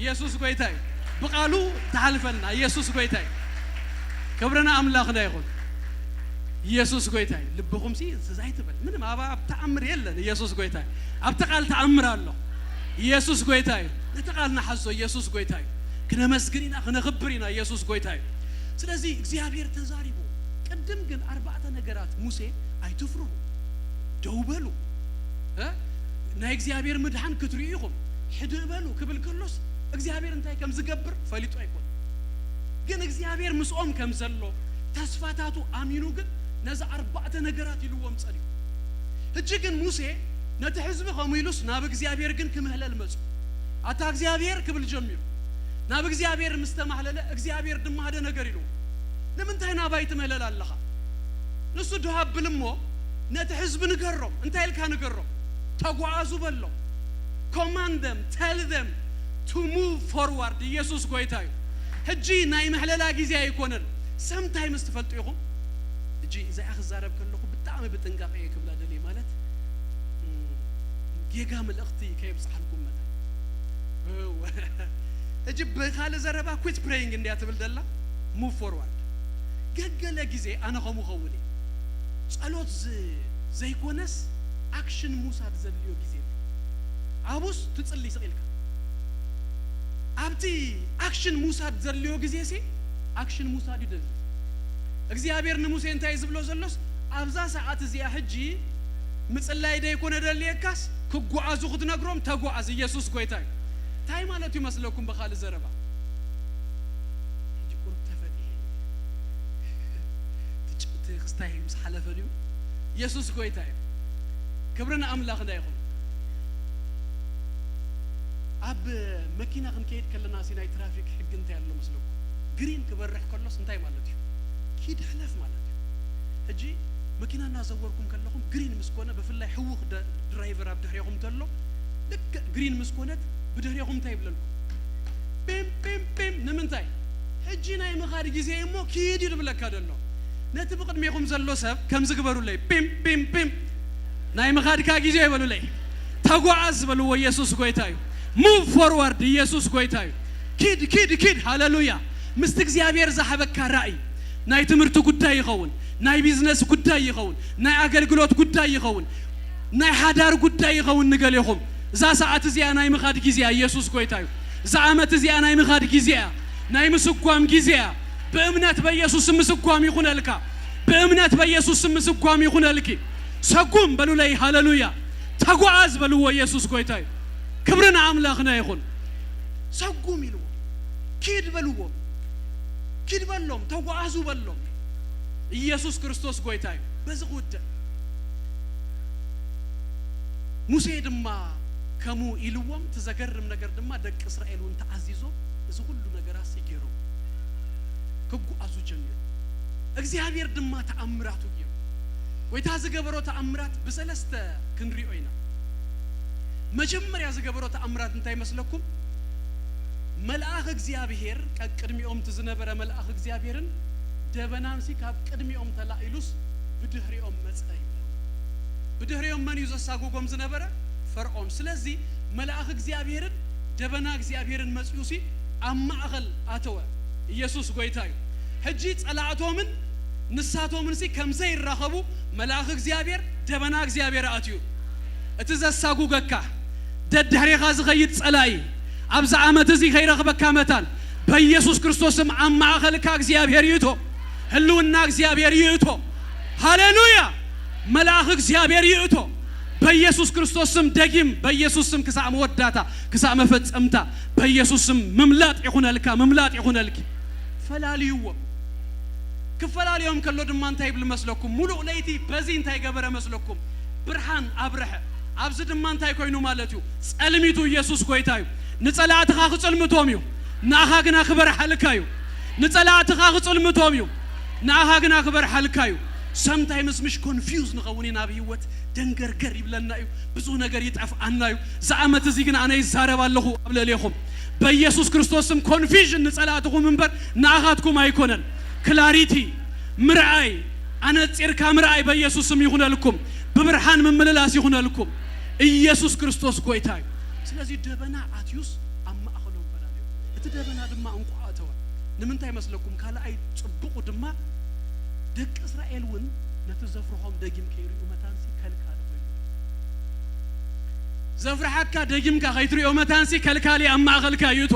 ኢየሱስ ጎይታ እዩ። ብቃሉ ተሓልፈልና። ኢየሱስ ጎይታ እዩ። ክብርና ኣምላኽና ይኹን። ኢየሱስ ጎይታ እዩ። ልብኹም ሲ ትዝ ኣይትበል። ምንም ኣብ ኣብ ተኣምር የለን። ኢየሱስ ጎይታ እዩ። ኣብቲ ቃል ተኣምር ኣሎ። ኢየሱስ ጎይታ እዩ። ነቲ ቃል ንሓዞ። ኢየሱስ ጎይታ እዩ። ክነመስግን ኢና፣ ክነኽብር ኢና። ኢየሱስ ጎይታ እዩ። ስለዚ እግዚኣብሔር ተዛሪቡ። ቅድም ግን ኣርባዕተ ነገራት ሙሴ ኣይትፍርሁ፣ ደው በሉ፣ እ? ናይ እግዚኣብሔር ምድሓን ክትርእዩ ኢኹም፣ ሕድእ በሉ ክብል ከሎስ እግዚኣብሔር እንታይ ከም ዝገብር ፈሊጡ ኣይኮነን። ግን እግዚኣብሔር ምስኦም ከም ዘሎ ተስፋታቱ ኣሚኑ ግን ነዚ ኣርባዕተ ነገራት ኢልዎም ጸኒሑ። ሕጂ ግን ሙሴ ነቲ ህዝቢ ከምኡ ኢሉስ ናብ እግዚኣብሔር ግን ክምህለል መጹ። ኣታ እግዚኣብሔር ክብል ጀሚሩ። ናብ እግዚኣብሔር ምስ ተማህለለ እግዚኣብሔር ድማ ሓደ ነገር ኢልዎ። ንምንታይ ናባይ ትምህለል ኣለኻ? ንሱ ደው ኣብል እሞ ነቲ ህዝቢ ንገሮም። እንታይ ኢልካ ንገሮም? ተጓዓዙ በሎም። Command them, tell them to move forward። ኢየሱስ ጎይታ እዩ። ሕጂ ናይ ምሕለላ ግዜ ኣይኮነን። Sometimes ትፈልጡ ኢኹም። ሕጂ እዚኣ ክዛረብ ከለኹ ብጣዕሚ ብጥንቃቄ እየ ክብላ ደልየ፣ ማለት ጌጋ መልእኽቲ ከየብፅሓልኩም መታን። እወ። ሕጂ ብካልእ ዘረባ quit praying እንድያ ትብል ደላ። move forward። ገገለ ግዜ ኣነ ከምኡ ኸውን እየ። ጸሎት ዝ- ዘይኮነስ ኣክሽን ምውሳድ ዘድልዮ ግዜ ኣሎ። ኣቡስ ትጽሊ ስቕ ኢልካ ኣብቲ ኣክሽን ምውሳድ ዘድልዮ ግዜ ሲ ኣክሽን ምውሳድ እዩ ደልዩ። እግዚኣብሔር ንሙሴ እንታይ ዝብሎ ዘሎስ ኣብዛ ሰዓት እዚኣ ሕጂ ምጽላይ ደይኮነ ደልየካስ ክጓዓዙ ክትነግሮም ተጓዓዝ። ኢየሱስ ጎይታ እዩ። እንታይ ማለት እዩ መስለኩም ብኻልእ ዘረባ? ሕጂ ቁሩብ ተፈዲሐ እቲ ክስታይ ምስ ሓለፈ ድዩ? ኢየሱስ ጎይታ እዩ። ክብሪ ንኣምላኽና ይኹን። ኣብ መኪና ክንከይድ ከለና ሲ ናይ ትራፊክ ሕጊ እንታይ ኣሎ መስለኩም? ግሪን ክበርሕ ከሎስ እንታይ ማለት እዩ? ኪድ ሕለፍ ማለት እዩ። ሕጂ መኪና እናዘወርኩም ከለኹም ግሪን ምስ ኮነ ብፍላይ ሕውኽ ደ- ድራይቨር ኣብ ድሕሬኹም ተሎ ልክዕ ግሪን ምስ ኮነት ብድሕሬኹም እንታይ ይብለልኩም? ፒም ፒም ፒም ንምንታይ? ሕጂ ናይ ምኻድ ግዜ እሞ ኪድ እዩ ዝብለካ ዘሎ። ነቲ ብቕድሜኹም ዘሎ ሰብ ከምዚ ግበሩለይ ፒም ፒም ፒም ናይ ምኻድካ ግዜ ይበሉለይ። ተጓዓዝ በልዎ። ኢየሱስ ጎይታ እዩ። ሙቭ ፎርዋርድ። ኢየሱስ ጎይታ እዩ። ኪድ ኪድ ኪድ። ሃሌሉያ። ምስቲ እግዚኣብሔር ዝሃበካ ራእይ ናይ ትምህርቲ ጉዳይ ይኸውን፣ ናይ ቢዝነስ ጉዳይ ይኸውን፣ ናይ ኣገልግሎት ጉዳይ ይኸውን፣ ናይ ሓዳር ጉዳይ ይኸውን። ንገሌኹም እዛ ሰዓት እዚኣ ናይ ምኻድ ግዜ እያ። ኢየሱስ ጎይታ እዩ። እዛ ዓመት እዚኣ ናይ ምኻድ ግዜ እያ። ናይ ምስጓም ግዜ እያ። ብእምነት በኢየሱስ ምስጓም ይኹነልካ። ብእምነት በኢየሱስ ምስጓም ይኹነልኪ። ሰጉም በሉለይ። ሃሌሉያ። ተጓዓዝ በልዎ። ኢየሱስ ጎይታ እዩ። ክብሪ ንኣምላኽና ይኹን። ሰጉም ኢልዎ። ኪድ በልዎ። ኪድ በሎም። ተጓዓዙ በሎም። ኢየሱስ ክርስቶስ ጎይታ እዩ። በዚ ክውድእ ሙሴ ድማ ከምኡ ኢልዎም። እቲ ዘገርም ነገር ድማ ደቂ እስራኤል እውን ተኣዚዞም እዚ ኩሉ ነገራት ገይሮም ክጓዓዙ ጀሚሩ። እግዚኣብሔር ድማ ተኣምራቱ ገይሩ። ጎይታ ዝገበሮ ተኣምራት ብሰለስተ ክንሪኦ ኢና። መጀመርያ ዝገበሮ ተኣምራት እንታይ መስለኩም? መልኣኽ እግዚኣብሔር ቀቅድሚኦም እቲ ዝነበረ መልኣኽ እግዚኣብሔርን ደበናንሲ ካብ ቅድሚኦም ተላኢሉስ ብድሕሪኦም መጸ ይብለና። ብድሕሪኦም መን እዩ ዘሳጉጎም ዝነበረ? ፈርዖን። ስለዚ መልኣኽ እግዚኣብሔርን ደበና እግዚኣብሔርን መጺኡሲ ኣብ ማእኸል ኣተወ። ኢየሱስ ጎይታ እዩ። ሕጂ ጸላእቶምን ንሳቶምንሲ ከም ዘይራኸቡ መልኣኽ እግዚኣብሔር ደበና እግዚኣብሔር ኣትዩ። እቲ ዘሳጉገካ ደድሕሬኻ ዝኸይድ ጸላኢ ኣብዚ ዓመት እዚ ከይረኽበካ መታን በኢየሱስ ክርስቶስም ኣብ ማእኸልካ እግዚኣብሔር ይእቶ። ህልውና እግዚኣብሔር ይእቶ። ሃሌሉያ። መልኣኽ እግዚኣብሔር ይእቶ። በኢየሱስ ክርስቶስ ስም ደጊም በኢየሱስ ስም ክሳዕ መወዳታ ክሳዕ መፈጸምታ በኢየሱስ ስም ምምላጥ ይኹነልካ፣ ምምላጥ ይኹነልኪ። ፈላልይዎም። ክፈላልዮም ከሎ ድማ እንታይ ይብል መስለኩም? ሙሉእ ለይቲ በዚ እንታይ ገበረ መስለኩም? ብርሃን ኣብርሐ። ኣብዚ ድማ እንታይ ኮይኑ ማለት እዩ? ጸልሚቱ። ኢየሱስ ጎይታ እዩ። ንጸላእትኻ ክጽልምቶም እዩ፣ ንኣኻ ግና ክበርሓልካ እዩ። ንጸላእትኻ ክጽልምቶም እዩ፣ ንኣኻ ግና ክበርሓልካ እዩ። ሰምታይምስ ምሽ ኮንፊውዝ ንኸውን ኢና ኣብ ህይወት። ደንገርገር ይብለና እዩ። ብዙ ነገር ይጠፍኣና እዩ። እዚ ዓመት እዚ ግን ኣነ ይዛረብ ኣለኹ ኣብ ልዕሌኹም። በኢየሱስ ክርስቶስ ስም ኮንፊዥን ንጸላእትኹም እምበር ንኣኻትኩም ኣይኮነን። ክላሪቲ፣ ምርኣይ፣ ኣነጺርካ ምርኣይ በኢየሱስ ስም ይኹነልኩም። ብብርሃን ምምልላስ ይኹነልኩም። ኢየሱስ ክርስቶስ ጎይታ እዩ። ስለዚ ደበና ኣትዩስ ኣብ ማእኸሎም በላለዮ። እቲ ደበና ድማ እንቋ ኣተወ። ንምንታይ መስለኩም? ካልኣይ ጽቡቑ ድማ ደቂ እስራኤል እውን ነቲ ዘፍርሖም ደጊም ከይርእዩ መታንሲ ከልካሊ ኮይኑ። ዘፍርሓካ ደጊምካ ከይትርእዮ መታንሲ ከልካሊ ኣብ ማእኸልካ ይእቶ።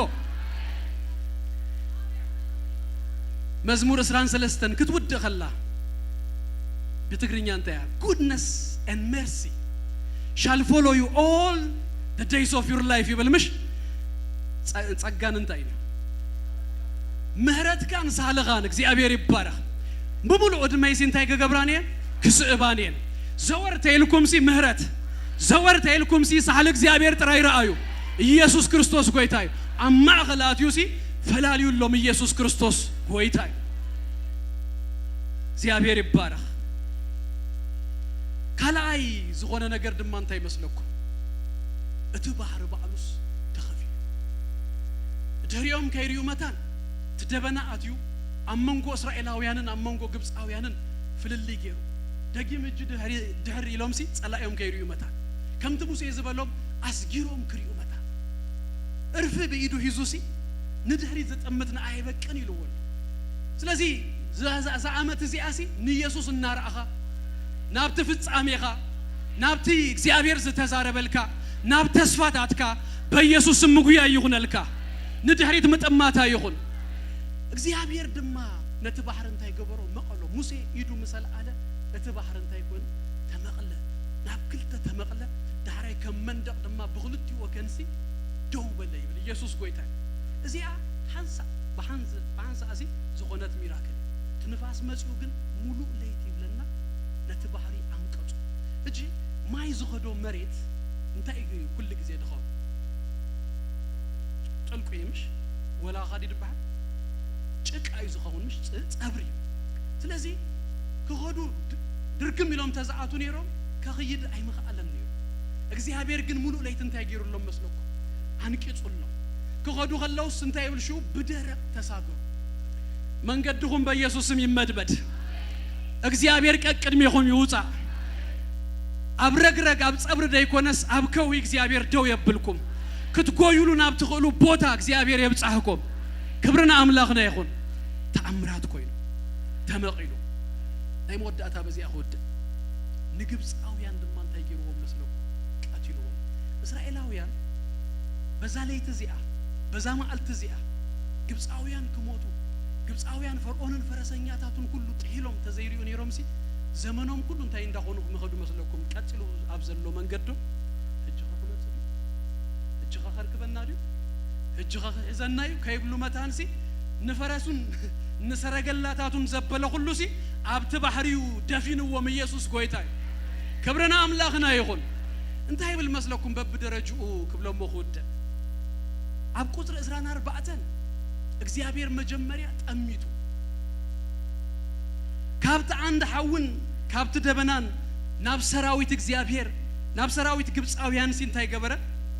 መዝሙር ዕስራን ሰለስተን ክትውድእ ከላ ብትግርኛ እንታይ እያ? Goodness and mercy shall follow you all the days of your life ይብል ምሽ? ጸ- ጸጋን እንታይ እዩ? ምህረትካን ሳህልኻን እግዚኣብሔር ይባረኽ። ብምሉእ ዕድመይሲ እንታይ ክገብራን እየን? ክስእባን እየን። ዘወር ተይልኩምሲ ምህረት፣ ዘወር ተይልኩምሲ ሳህሊ እግዚኣብሔር ጥራይ ረኣዩ። ኢየሱስ ክርስቶስ ጎይታ እዩ። ኣብ ማእኸል ኣትዩሲ ፈላልዩሎም። ኢየሱስ ክርስቶስ ጎይታ እዩ። እግዚኣብሔር ይባረኽ። ካልኣይ ዝኾነ ነገር ድማ እንታይ ይመስለኩም? እቲ ባሕሪ ባዕሉስ ተኸፊሉ። ድሕሪኦም ከይርእዩ መታን እቲ ደበና ኣትዩ ኣብ መንጎ እስራኤላውያንን ኣብ መንጎ ግብፃውያንን ፍልልይ ገይሩ። ደጊም እጅ ድሕሪ ድሕሪ ኢሎምሲ ጸላእዮም ከይርእዩ መታን ከምቲ ሙሴ ዝበሎም ኣስጊሮም ክርእዩ መታን እርፊ ብኢዱ ሂዙሲ ንድሕሪት ዝጥምት ንኣይበቅን ኢልዎ ኣሎ። ስለዚ እዛ ዓመት እዚኣሲ ንየሱስ እናረኣኻ ናብቲ ፍጻሜኻ ናብቲ እግዚኣብሔር ዝተዛረበልካ ናብ ተስፋታትካ በኢየሱስ ስም ምጉያይ ይኹነልካ። ንድሕሪት ምጥማታ ይኹን። እግዚኣብሔር ድማ ነቲ ባሕሪ እንታይ ገበሮ? መቐሎ። ሙሴ ኢዱ ምስ ኣልዓለ እቲ ባሕሪ እንታይ ኮይኑ? ተመቕለ። ናብ ክልተ ተመቕለ። ዳሕራይ ከም መንደቕ ድማ ብኽልቲኡ ወገንሲ ደው በለ ይብል። ኢየሱስ ጎይታ እዩ። እዚኣ ሓንሳእ ብሓንሳእ እዚ ዝኾነት ሚራክል። እቲ ንፋስ መጺኡ ግን ሙሉእ ለይቲ ይብለና ነቲ ባሕሪ ኣንቀጹ። ሕጂ ማይ ዝኸዶ መሬት እንታይ እዩ ኩሉ ግዜ ድኸውን? ጥልቁ እዩ ምሽ? ወላ ኻዲ ድበሃል ጭቃ እዩ ዝኸውን ምሽ? ጸብሪ እዩ። ስለዚ ክኸዱ ድርግም ኢሎም ተዝኣቱ ነይሮም ከኽይድ ኣይምኽኣለን እዩ። እግዚኣብሔር ግን ሙሉእ ለይቲ እንታይ ገይሩሎም መስለኩም? ኣንቂጹሎም። ክኸዱ ከለውስ እንታይ ይብል ሽው? ብደረቕ ተሳገሩ። መንገድኹም በኢየሱስም ይመድመድ። እግዚኣብሔር ቀቅድሜኹም ይውጻእ። ኣብ ረግረግ ኣብ ጸብሪ ደይኮነስ ኣብ ከዊ እግዚኣብሔር ደው የብልኩም። ክትጎዩሉ ናብ ትኽእሉ ቦታ እግዚኣብሔር የብጻሕኩም። ክብሪ ንኣምላኽና ይኹን። ተኣምራት ኮይኑ ተመቒሉ ናይ መወዳእታ በዚኣ ክወድእ። ንግብፃውያን ድማ እንታይ ገይርዎም መስለኩም? ቀቲልዎም። እስራኤላውያን በዛ ለይቲ እዚኣ በዛ መዓልቲ እዚኣ ግብፃውያን ክሞቱ ግብፃውያን ፈርዖንን ፈረሰኛታቱን ኩሉ ጥሒሎም ተዘይሪኡ ነይሮምሲ ዘመኖም ኩሉ እንታይ እንዳኾኑ ክመኸዱ መስለኩም? ቀፂሉ ኣብ ዘሎ መንገዶ ሕጂ ኸ ክመፅእ ድዩ? ሕጂ ኸ ከርክበና ድዩ? ሕጂ ኸ ክሕዘና እዩ ከይብሉ መታንሲ ንፈረሱን ንሰረገላታቱን ዘበለ ኩሉሲ ኣብቲ ባሕሪዩ ደፊንዎም። ኢየሱስ ጎይታ እዩ። ክብሪ ንኣምላኽና ይኹን። እንታይ ይብል መስለኩም? በብደረጅኡ ክብለሞ ክውድእ ኣብ ቁፅሪ ዕስራን ኣርባዕተን እግዚኣብሔር መጀመርያ ጠሚቱ ካብቲ ዓንዲ ሓውን ካብቲ ደበናን ናብ ሰራዊት እግዚኣብሔር ናብ ሰራዊት ግብፃውያን ሲ እንታይ ገበረ?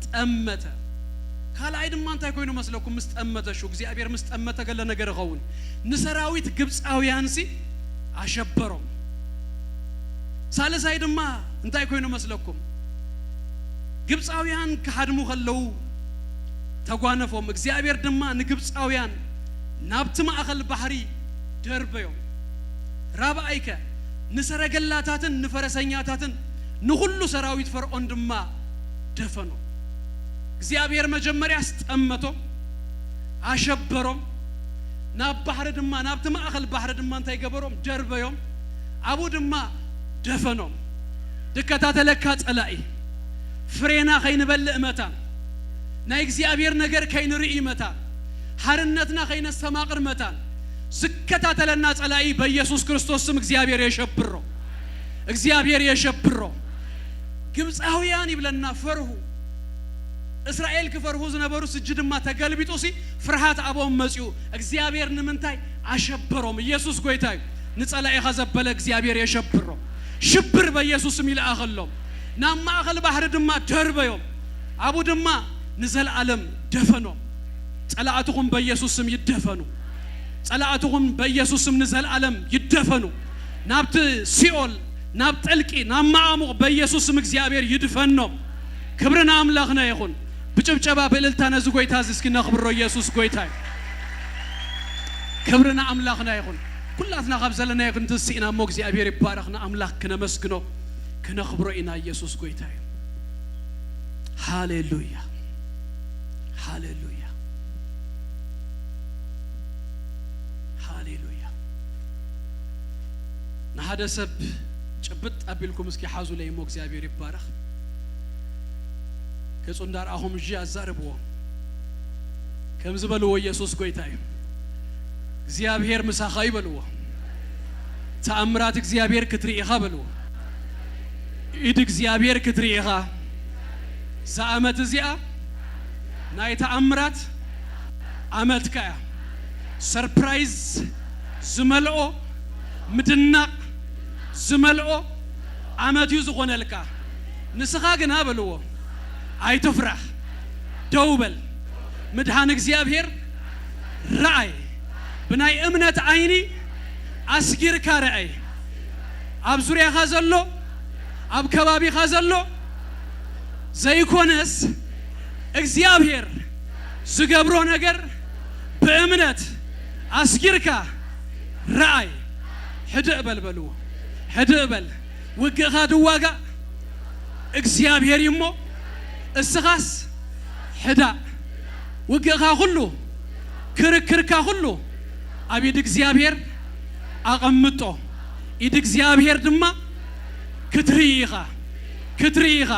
ጠመተ። ካልኣይ ድማ እንታይ ኮይኑ መስለኩም? ምስ ጠመተ ሹ እግዚኣብሔር ምስ ጠመተ ገለ ነገር ይኸውን። ንሰራዊት ግብፃውያን ሲ ኣሸበሮም። ሳልሳይ ድማ እንታይ ኮይኑ መስለኩም? ግብፃውያን ክሃድሙ ከለዉ ተጓነፎም። እግዚኣብሔር ድማ ንግብፃውያን ናብቲ ማእኸል ባሕሪ ደርበዮም። ራብኣይከ ንሰረገላታትን ንፈረሰኛታትን ንኹሉ ሰራዊት ፈርዖን ድማ ደፈኖም። እግዚኣብሔር መጀመርያ ኣስጠመቶም፣ ኣሸበሮም። ናብ ባሕሪ ድማ ናብቲ ማእኸል ባሕሪ ድማ እንታይ ገበሮም? ደርበዮም። ኣብኡ ድማ ደፈኖም። ድከታተለካ ጸላኢ ፍሬና ከይንበልዕ መታን ናይ እግዚኣብሔር ነገር ከይንርኢ መታን ሓርነትና ከይነስተማቕር መታን ዝከታተለና ጸላኢ በኢየሱስ ክርስቶስ ስም እግዚኣብሔር የሸብሮ። እግዚኣብሔር የሸብሮ። ግብፃውያን ይብለና ፈርሁ። እስራኤል ክፈርሁ ዝነበሩ ስጂ ድማ ተገልቢጡ ሲ ፍርሃት ኣብኦም መፅኡ። እግዚኣብሔር ንምንታይ ኣሸበሮም? ኢየሱስ ጎይታ እዩ። ንጸላኢኻ ዘበለ እግዚኣብሔር የሸብሮ። ሽብር በኢየሱስ ስም ይልኣኸሎም። ናብ ማእኸል ባሕሪ ድማ ደርበዮም። ኣብኡ ድማ ንዘለኣለም ደፈኖም። ጸላእትኹም በኢየሱስ ስም ይደፈኑ። ጸላእትኹም በኢየሱስ ስም ንዘለኣለም ይደፈኑ። ናብቲ ሲኦል ናብ ጥልቂ ናብ መዓሙቕ በኢየሱስ ስም እግዚኣብሔር ይድፈኖም። ክብሪ ንኣምላኽና ይኹን። ብጭብጨባ ብእልልታ ነዚ ጎይታ እዚ እስኪ ነኽብሮ። ኢየሱስ ጎይታ እዩ። ክብሪ ንኣምላኽና ይኹን። ኩላትና ካብ ዘለናዮ ክንትስእ ኢና እሞ እግዚኣብሔር ይባረኽ። ንኣምላኽ ክነመስግኖ ክነኽብሮ ኢና። ኢየሱስ ጎይታ እዩ። ሃሌሉያ ሃሌሉያ ሃሌሉያ። ንሓደ ሰብ ጭብጥ ኣቢልኩም እስኪ ሓዙለይ እሞ እግዚኣብሔር ይባረኽ። ገጹ እንዳርኣኹም እጂ ኣዛርብዎ። ከምዚ በልዎ፣ ኢየሱስ ጎይታ እዩ። እግዚኣብሔር ምሳኻ እዩ በልዎ። ተኣምራት እግዚኣብሔር ክትርኢ ኢኻ በልዎ። ኢድ እግዚኣብሔር ክትርኢ ኢኻ። እዛ ዓመት እዚኣ ናይ ተኣምራት ዓመትካ እያ። ሰርፕራይዝ ዝመልኦ ምድናቕ ዝመልኦ ዓመት እዩ ዝኾነልካ። ንስኻ ግና በልዎ ኣይትፍራሕ፣ ደው በል። ምድሓን እግዚኣብሔር ረኣይ። ብናይ እምነት ዓይኒ ኣስጊርካ ረኣይ። ኣብ ዙርያኻ ዘሎ ኣብ ከባቢኻ ዘሎ ዘይኮነስ እግዚኣብሔር ዝገብሮ ነገር ብእምነት ኣስጊርካ ረኣይ። ሕድእ በል በልዎ። ሕድእ በል። ውግእኻ ድዋጋእ እግዚኣብሔር እዩ እሞ፣ እስኻስ ሕዳእ። ውግእኻ ኩሉ፣ ክርክርካ ኩሉ ኣብ ኢድ እግዚኣብሔር ኣቐምጦ። ኢድ እግዚኣብሔር ድማ ክትርኢ ኢኻ፣ ክትርኢ ኢኻ።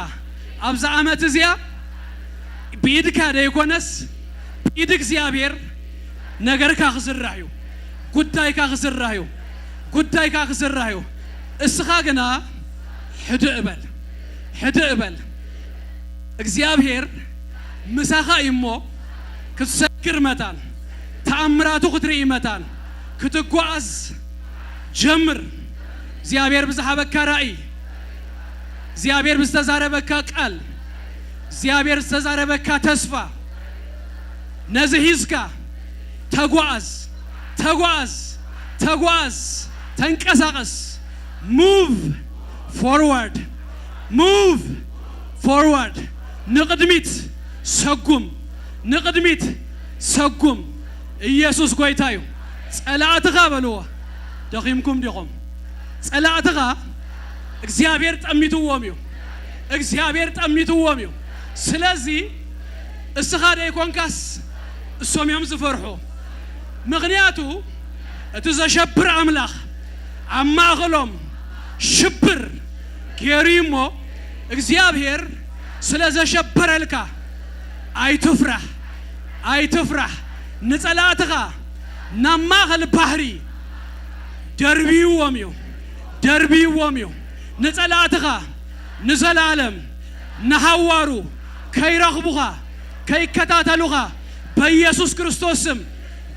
ኣብዛ ዓመት እዚኣ ብኢድካ ደይኮነስ፣ ብኢድ እግዚኣብሔር ነገርካ ክስራሕ እዩ። ጉዳይካ ክስራሕ እዩ። ጉዳይካ ክስራሕ እዩ። እስኻ ግና ሕድእ በል፣ ሕድእ በል። እግዚኣብሔር ምሳኻ እዩ እሞ፣ ክትሰግር መታን፣ ተኣምራቱ ክትርኢ መታን፣ ክትጓዓዝ ጀምር። እግዚኣብሔር ብዝሃበካ ራእይ፣ እግዚኣብሔር ብዝተዛረበካ ቃል፣ እግዚኣብሔር ዝተዛረበካ ተስፋ፣ ነዚ ሒዝካ ተጓዓዝ፣ ተጓዓዝ፣ ተጓዓዝ፣ ተንቀሳቐስ። Move forward, move forward። ንቕድሚት ሰጉም፣ ንቕድሚት ሰጉም። ኢየሱስ ጎይታ እዩ። ጸላእትኻ በልዎ። ደኺምኩም ዲኹም? ጸላእትኻ እግዚኣብሔር ጠሚትዎም እዩ። እግዚኣብሔር ጠሚትዎም እዩ። ስለዚ እስኻ ደይኮንካስ እሶም እዮም ዝፈርሑ። ምኽንያቱ እቲ ዘሸብር ኣምላኽ ኣብ ማእኸሎም ሽብር ገይሩ እዩ እሞ፣ እግዚኣብሔር ስለ ዘሸበረልካ ኣይትፍራሕ፣ ኣይትፍራሕ። ንጸላእትኻ ናብ ማእኸል ባሕሪ ደርብይዎም እዩ፣ ደርብይዎም እዩ። ንጸላእትኻ ንዘለኣለም ንሃዋሩ ከይረኽቡኻ፣ ከይከታተሉኻ በኢየሱስ ክርስቶስ ስም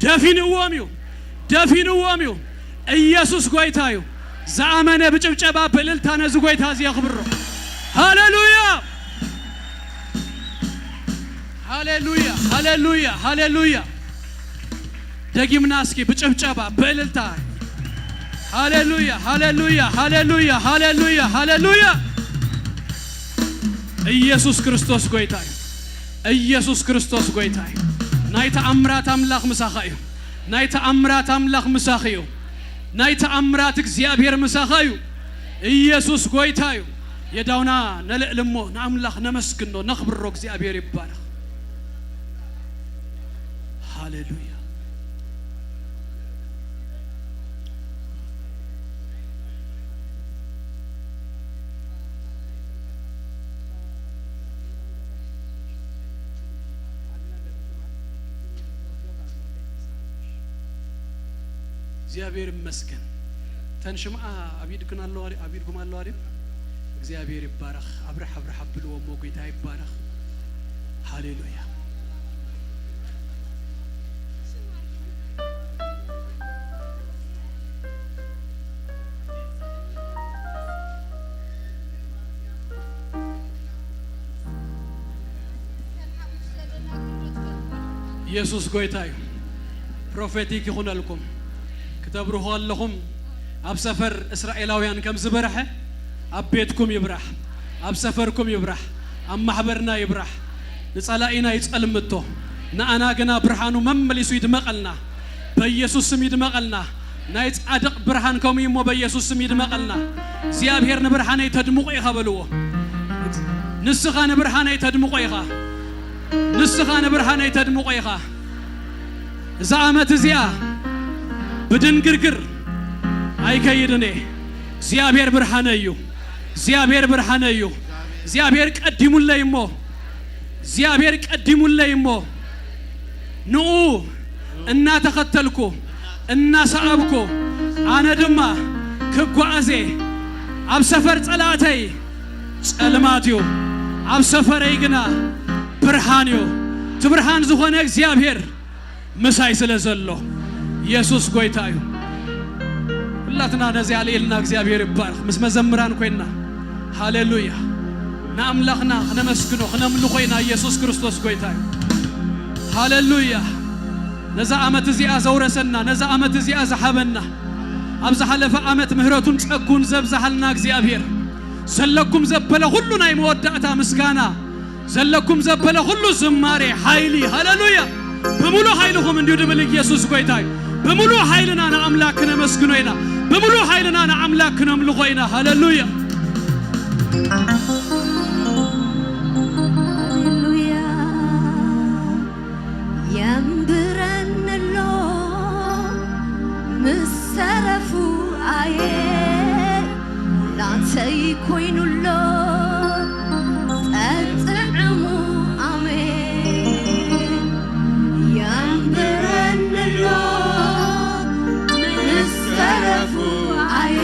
ደፊንዎም እዩ፣ ደፊንዎም እዩ። ኢየሱስ ጎይታ እዩ። ዝኣመነ ብጭብጨባ ብእልልታ ነዚ ጎይታ እዚ የኽብሮ። ሃሌሉያ! ሃሌሉያ! ሃሌሉያ! ሃሌሉያ! ደጊምና እስኪ ብጭብጨባ ብእልልታ። ሃሌሉያ! ሃሌሉያ! ሃሌሉያ! ሃሌሉያ! ሃሌሉያ! ኢየሱስ ክርስቶስ ጎይታ እዩ። ኢየሱስ ክርስቶስ ጎይታ እዩ። ናይ ተኣምራት ኣምላኽ ምሳኻ እዩ። ናይ ተኣምራት ኣምላኽ ምሳኺ እዩ። ናይ ተኣምራት እግዚኣብሔር ምሳኻ እዩ። ኢየሱስ ጎይታ እዩ። የዳውና ነልዕል እሞ ንኣምላኽ ነመስግኖ፣ ነኽብሮ። እግዚኣብሔር ይባረኽ። ሃሌሉያ። እግዚኣብሔር ይመስገን። ተን ሽምዓ ኣብ ኢድክን ኣለዋ ድዩ? ኣብ ኢድኩም ኣለዋ ድዩ? እግዚኣብሔር ይባረኽ። ኣብርሕ ኣብርሕ ኣብልዎ እሞ ጎይታ ይባረኽ። ሃሌሉያ። ኢየሱስ ጎይታ እዩ። ፕሮፌቲክ ይኹነልኩም። ክትብርኹ ኣለኹም። ኣብ ሰፈር እስራኤላውያን ከም ዝበርሐ ኣብ ቤትኩም ይብራሕ፣ ኣብ ሰፈርኩም ይብራሕ፣ ኣብ ማሕበርና ይብራሕ። ንጸላኢና ይጸልምቶ፣ ንኣና ግና ብርሃኑ መመሊሱ ይድመቐልና። በኢየሱስ ስም ይድመቐልና። ናይ ጻድቕ ብርሃን ከምኡ እዩ እሞ በኢየሱስ ስም ይድመቐልና። እግዚኣብሔር ንብርሃነይ ተድምቑ ኢኻ በልዎ። ንስኻ ንብርሃነይ ተድምቑ ኢኻ። ንስኻ ንብርሃነይ ተድምቑ ኢኻ። እዛ ዓመት እዚኣ ብድንግርግር ኣይከይድን እየ። እግዚኣብሔር ብርሃነይ እዩ። እግዚኣብሔር ብርሃነይ እዩ። እግዚኣብሔር ቀዲሙለይ እሞ፣ እግዚኣብሔር ቀዲሙለይ እሞ፣ ንኡ እናተኸተልኩ እናሰዓብኩ፣ ኣነ ድማ ክጓዓዝ እየ። ኣብ ሰፈር ጸላእተይ ጸልማት እዩ፣ ኣብ ሰፈረይ ግና ብርሃን እዩ። እቲ ብርሃን ዝኾነ እግዚኣብሔር ምሳይ ስለ ዘሎ፣ ኢየሱስ ጎይታ እዩ። ሁላትና ነዚኣ ኣልዒልና እግዚኣብሔር ይባረኽ። ምስ መዘምራን ኮይንና፣ ሃሌሉያ፣ ንኣምላኽና ክነመስግኖ ክነምልኾ ኢና። ኢየሱስ ክርስቶስ ጎይታ እዩ። ሃሌሉያ። ነዛ ዓመት እዚኣ ዘውረሰና፣ ነዛ ዓመት እዚኣ ዝሃበና፣ ኣብ ዝሓለፈ ዓመት ምህረቱን ጸጉን ዘብዝሓልና እግዚኣብሔር፣ ዘለኩም ዘበለ ኩሉ ናይ መወዳእታ ምስጋና፣ ዘለኩም ዘበለ ኩሉ ዝማሬ፣ ሓይሊ፣ ሃሌሉያ፣ ብምሉእ ሓይልኹም እንዲሁ ድብል ኢየሱስ ጎይታ እዩ። ብምሉእ ሓይልና ንኣምላክ ክነመስግኖ ኢና። ብምሉእ ሓይልና ንኣምላክ ክነምልኾ ኢና። ሃሌሉያ። ሃሌሉያ። የንብረኒ ኣሎ ምስ ተረፉኣየ ናተይ ኮይኑሎ ጸጥዕሙ ኣሜን። የንብረኒ ኣሎ ምስ ተረፉኣየ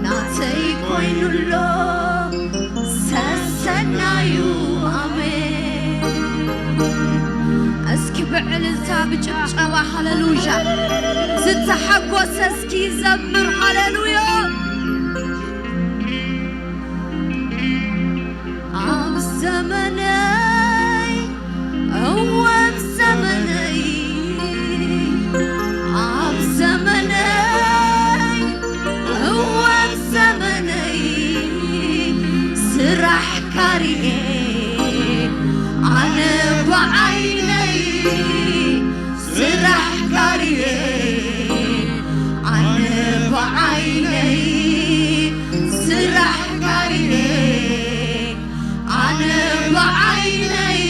ናተይ ኮይኑሎ ሰሰናዩ ኣሜን። እስኪ ብዕልልታ ብጭብጨባ ሃሌሉያ ዝተሓጎሰ እስኪ ዘምር ሃሌሉያ። ኣብ ዘመነይ እወ ኣብ ዘመነይ ኣብ ዘመነይ እወ ኣብ ዘመነይ ስራሕ ካርየ ኣነ ብዓይነይ ስራሕ ካርየ ኣነ ብዓይነይ ስራሕ ካርየ ኣነ ብዓይነይ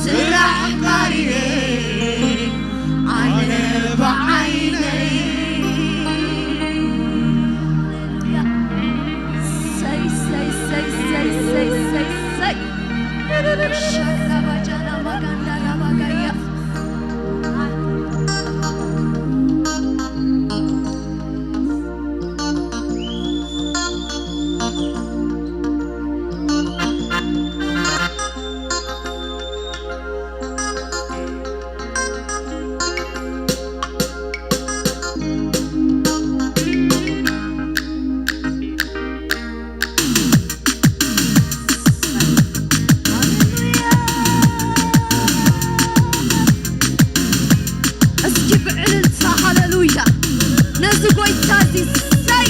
ስራሕ ካርየ ኣነ ብዓይነይ ሰይ ሰይ ሰይ ሰይ ሰይ ሰይ ሰይ ሻክራባጃና ማጋንዳ ራባጋያ እስኪ ብዕልልታ ሃሌሉያ ነዚ ጎይታ እዚ ሰይ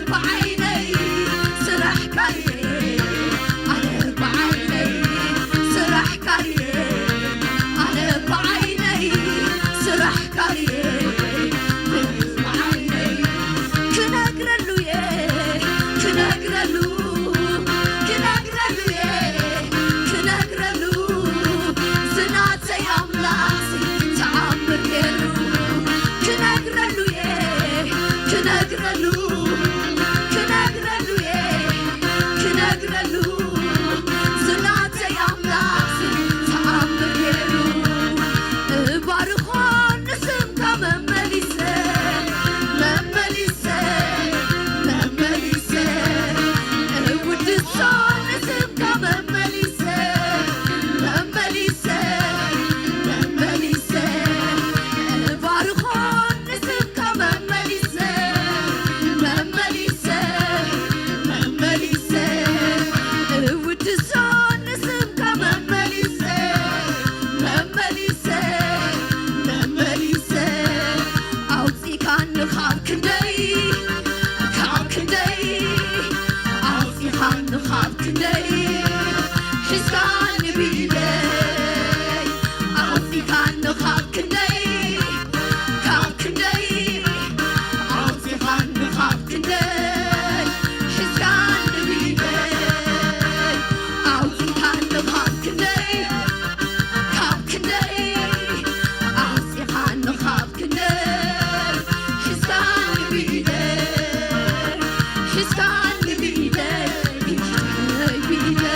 ብዓይነይ ስራሕካ ርኤ፣ ኣነ ብዓይነይ ስራሕካ ርኤ፣ ኣነ ብዓይነይ ስራሕካ ርኤ፣ ብዓይነይ ክነግረሉ እየ፣ ክነግረሉ፣ ክነግረሉ እየ፣ ክነግረሉ ዝናተይ ኣምላኽ ተኣምር ገይሩ ክነግረሉ እየ፣ ክነግረሉ፣ ክነግረሉ እየ፣ ክነግረሉ ዝናተይ ኣምላኽ ተኣምር ገይሩ። እባርኾ ንስምካ መመሊሰ፣ መመሊሰ፣ መመሊሰ፣ እውድሶ ንስምካ መመሊሰ፣ መመሊሰ፣ መመሊሰ፣ እባርኾ ንስምካ መመሊሰ፣ መመሊሰ፣ መመሊሰ፣ እውድሶ ንስምካ መመሊሰ፣ መመሊሰ፣ መመሊሰ፣ ኣውጺእካኒ ካብ ክንደይ፣ ካብ ክንደይ፣ ኣውጺእካኒ ካብ ክንደይ፣ ሒዝካኒ ብኢደይ፣ ኣውጺእካኒ ካብ ክንደይ፣ ካብ ክንደይ፣ ኣውጺእካኒ ካብ ክንደይ፣ ሒዝካኒ ብኢደይ፣ ኣውጺእካኒ ካብ ክንደይ፣ ካብ ክንደይ፣ ኣውጺእካኒ ካብ ክንደይ፣ ሒዝካኒ ብኢደይ፣ ሒዝካኒ ብኢደይ፣ ብኢደይ፣ ብኢደይ፣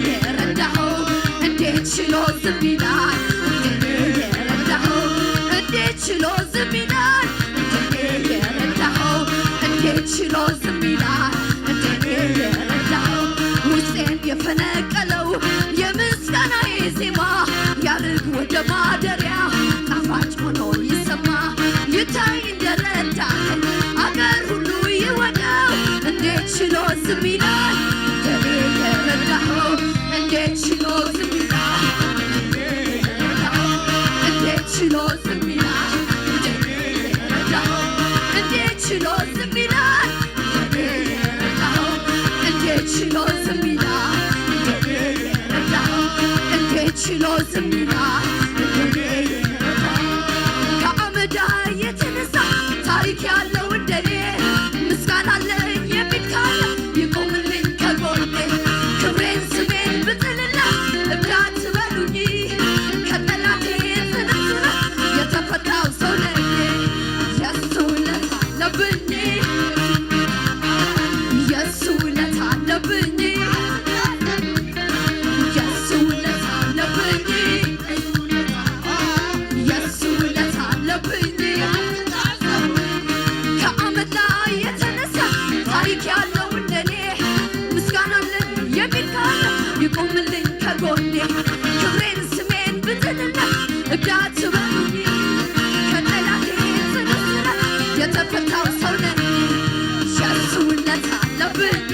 የረዳኸው እንዴት ችሎ ዝም ይላል? እንደኔ የረዳኸው እንዴት ችሎ ዝም ይላል? እንደኔ የረዳኸው እንዴት ችሎ ዝም ይላል? እንደኔ የረዳኸው ውስጤን የፈነቀለው የምስጋናዬ ዜማ ያርግ ወደ ማደሪያ ጣፋጭ ሆኖ ይሰማ ይታይ እንደረዳኸኝ አገር ሁሉ ይወቀው። እንዴት ችሎ ዝም ይላል? እንደኔ የረዳኸው እንዴት ችሎ ዝም ይላል? እንዴት ችሎ ዝም ይላል? እንደኔ የረዳኸው እንዴት ችሎ ዝም ይላል? እንደኔ የረዳኸው እንዴት ችሎ ዝም ይላል? እንደኔ የረዳኸው እንዴት ችሎ ዝም ይላል? እንደኔ የረዳኸው ከአመዳ የተነሳ ታሪክ ያለው እንደኔ ምስጋና አለኝ የሚል ካለ ይቁምልኝ ከጎኔ። ክብሬን ስሜን ብጥልለት እብድ አትበሉኝ። ከጠላቴ ጽንስና የተፈታው ሰው ነኝ። የሱ ውለታ አለብኝ። የሱ ውለታ አለብኝ። የሱ ውለታ አለብኝ። የሱ ውለታ አለብኝ። ከአመድ ላይ የተነሳ ታሪክ ያለው እንደኔ ምስጋና አለኝ የሚል ካለ ይቁምልኝ ከጎኔ። ክብሬን ስሜን ብጥልለት እብድ አትበሉኝ። ከጠላቴ ጽንስና የተፈታው ሰው ነኝ። የሱ ውለታ አለብኝ።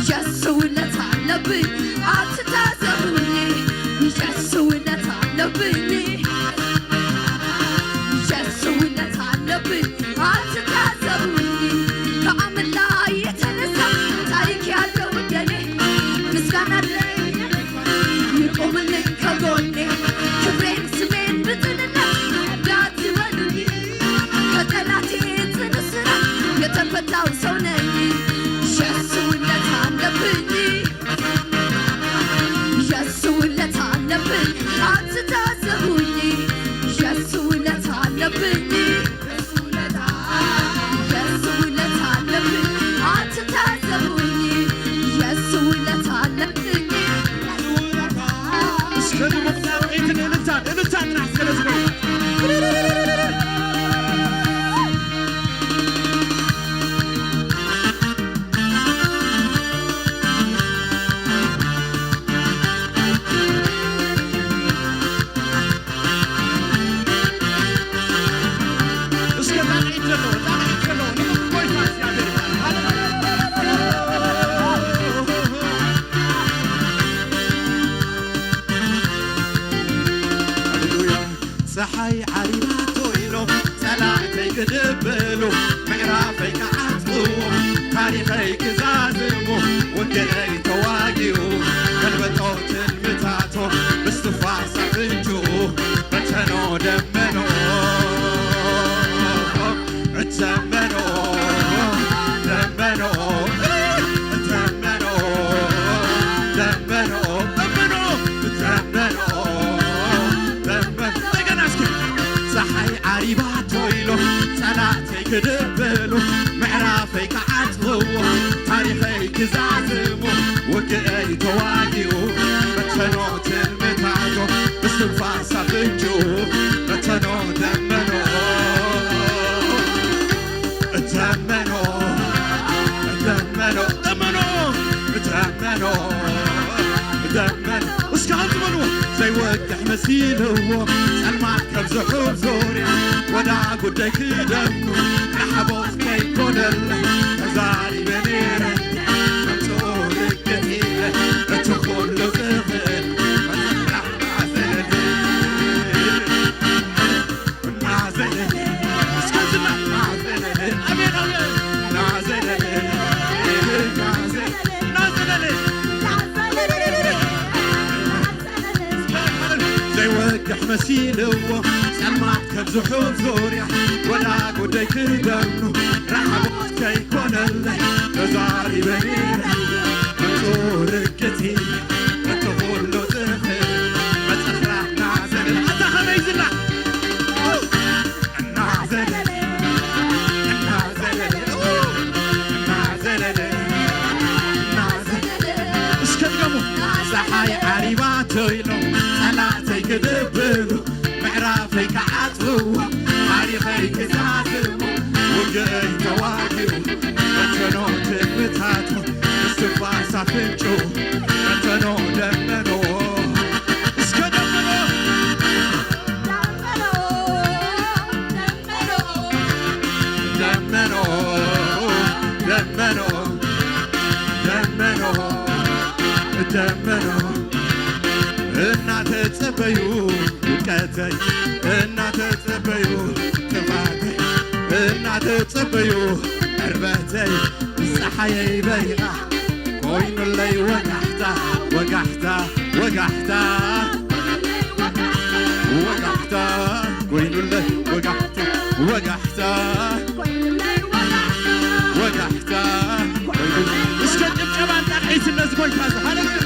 የሱ ውለታ አለብኝ። አትታዘቡኝ። የሱ ውለታ አለብኝ። የሱ ውለታ አለብኝ። አትታዘቡኝ። ከአመድ ላይ የተነሳ ታሪክ ያለው እንደኔ ምስጋና አለኝ። ይቁምልኝ ከጎኔ። ክብሬን ስሜን ብጥልለት እብድ አትበሉኝ። ከጠላቴ ጽንስና የተፈታው ሰው ነኝ። የሱ ውለታ አለብኝ። የሱ ውለታ አለብኝ። አትታዘቡኝ። የሱ ውለታ አለብኝ። የሱ ውለታ አለብኝ። አትታዘቡኝ። የሱ ውለታ አለብኝ። እስከ ድምፅ ዳዊትን እልልታን፣ እልልታን እናስገለጽ ነው። እስከ ጣቕዒት ዘለዎ፣ ጣቕዒት ዘለዎ፣ ንጎይታ እግዚኣብሔር ይባረክ። ሃሌሉያ። ሃሌሉያ። ፀሓይ ዓሪባቶ ኢሎም ፀላእተይ ክድብሉ፣ ምዕራፈይ ክዓጽዎ፣ ታሪኸይ ክዛዝሙ፣ ውግአይ ተዋጊኡ፣ ገልበጦ ትልምታቶ፣ ብስትንፋስ ኣፍንጭኡ፣ በተኖ ደመኖ፣ ደመኖ፣ ደመኖ፣ ደመኖ፣ ደመኖ፣ ደመኖ፣ ደመኖ፣ ደመኖ። እንደገና እስኪ። ፀሓይ ዓሪባቶ ኢሎም ፀላእተይ ክድብሉ፣ ምዕራፈይ ክዓጽውዎ፣ ታሪኸይ ክዛዝሙ፣ ውግአይ ተዋጊኡ፣ በተኖ ትልምታቶ፣ ብስትንፋስ ኣፍንጭኡ፣ በተኖ ደመኖ። እተመኖ፣ እተመኖ፣ እመኖ፣ እተመኖ፣ እተመኖ። እስከ ሃንቱ በልዎ። ዘይወግሕ መሲልዎ፣ ጸልማት ከብዝሑ ዙርያ፣ ወዳ ጉዳይ ክደምኑ፣ ንሓቦት ከይኮነለ፣ ተዛሪበ ነይረ፣ መምጽኡ ርግጽ ኢለ፣ እቲ ኩሉ ዝኽእል፣ መጽናዕቲ እናዘለለ፣ እስከ ዝና እናዘለለ፣ ኣሜን፣ ኣሜን። እናዘለለ፣ እናዘ-፣ እናዘለለ። ዘይወግሕ መሲልዎ፣ ጸልማት ከብዝሑ ዙርያ፣ ወላ ጉዳይ ክደኑ፣ ረሓቦት ከይኮነለይ፣ ተዛሪበ ነይረ፣ ምንጩ ርግቲ፣ እቲ ኩሉ ዝኽእል፣ መጽናዕቲ እናዘለለ። ኣታ ከመይ ዝና? እናዘለለ፣ እናዘለለ፣ እናዘለለ፣ እናዘለለ። ጸሓይ ዓሪባቶ ኢሎም ጸላእተይ ክድብሉ፣ ምዕራፈይ ክዓጽውዎ፣ ታሪኸይ ክዛዝሙ፣ ውግእይ ተዋጊኡ፣ በተኖ ትምታቶ፣ እስትንፋስ ኣፍንጭኡ፣ በተኖ ደመኖ፣ እስከ ደመኖ፣ ደመኖ፣ ደመኖ፣ ደመኖ፣ ደመኖ፣ እናተጸበዩ ውድቀተይ፣ እናተጸበዩ ጥፋተይ፣ እናተጸበዩ ዕርበተይ፣ ጸሓየይ በሪቓ ኮይኑለይ ወጋሕታ፣ ወጋሕታ፣ ወጋሕታ፣ ወጋሕታ ኮይኑለይ ወጋሕታ፣ ወጋሕታ፣ ወጋሕታ ኮይኑለይ። እስከ ጭብጨባን ጣቕዒትን ነዚ ጎይታ እዚ። ሃሌሉያ።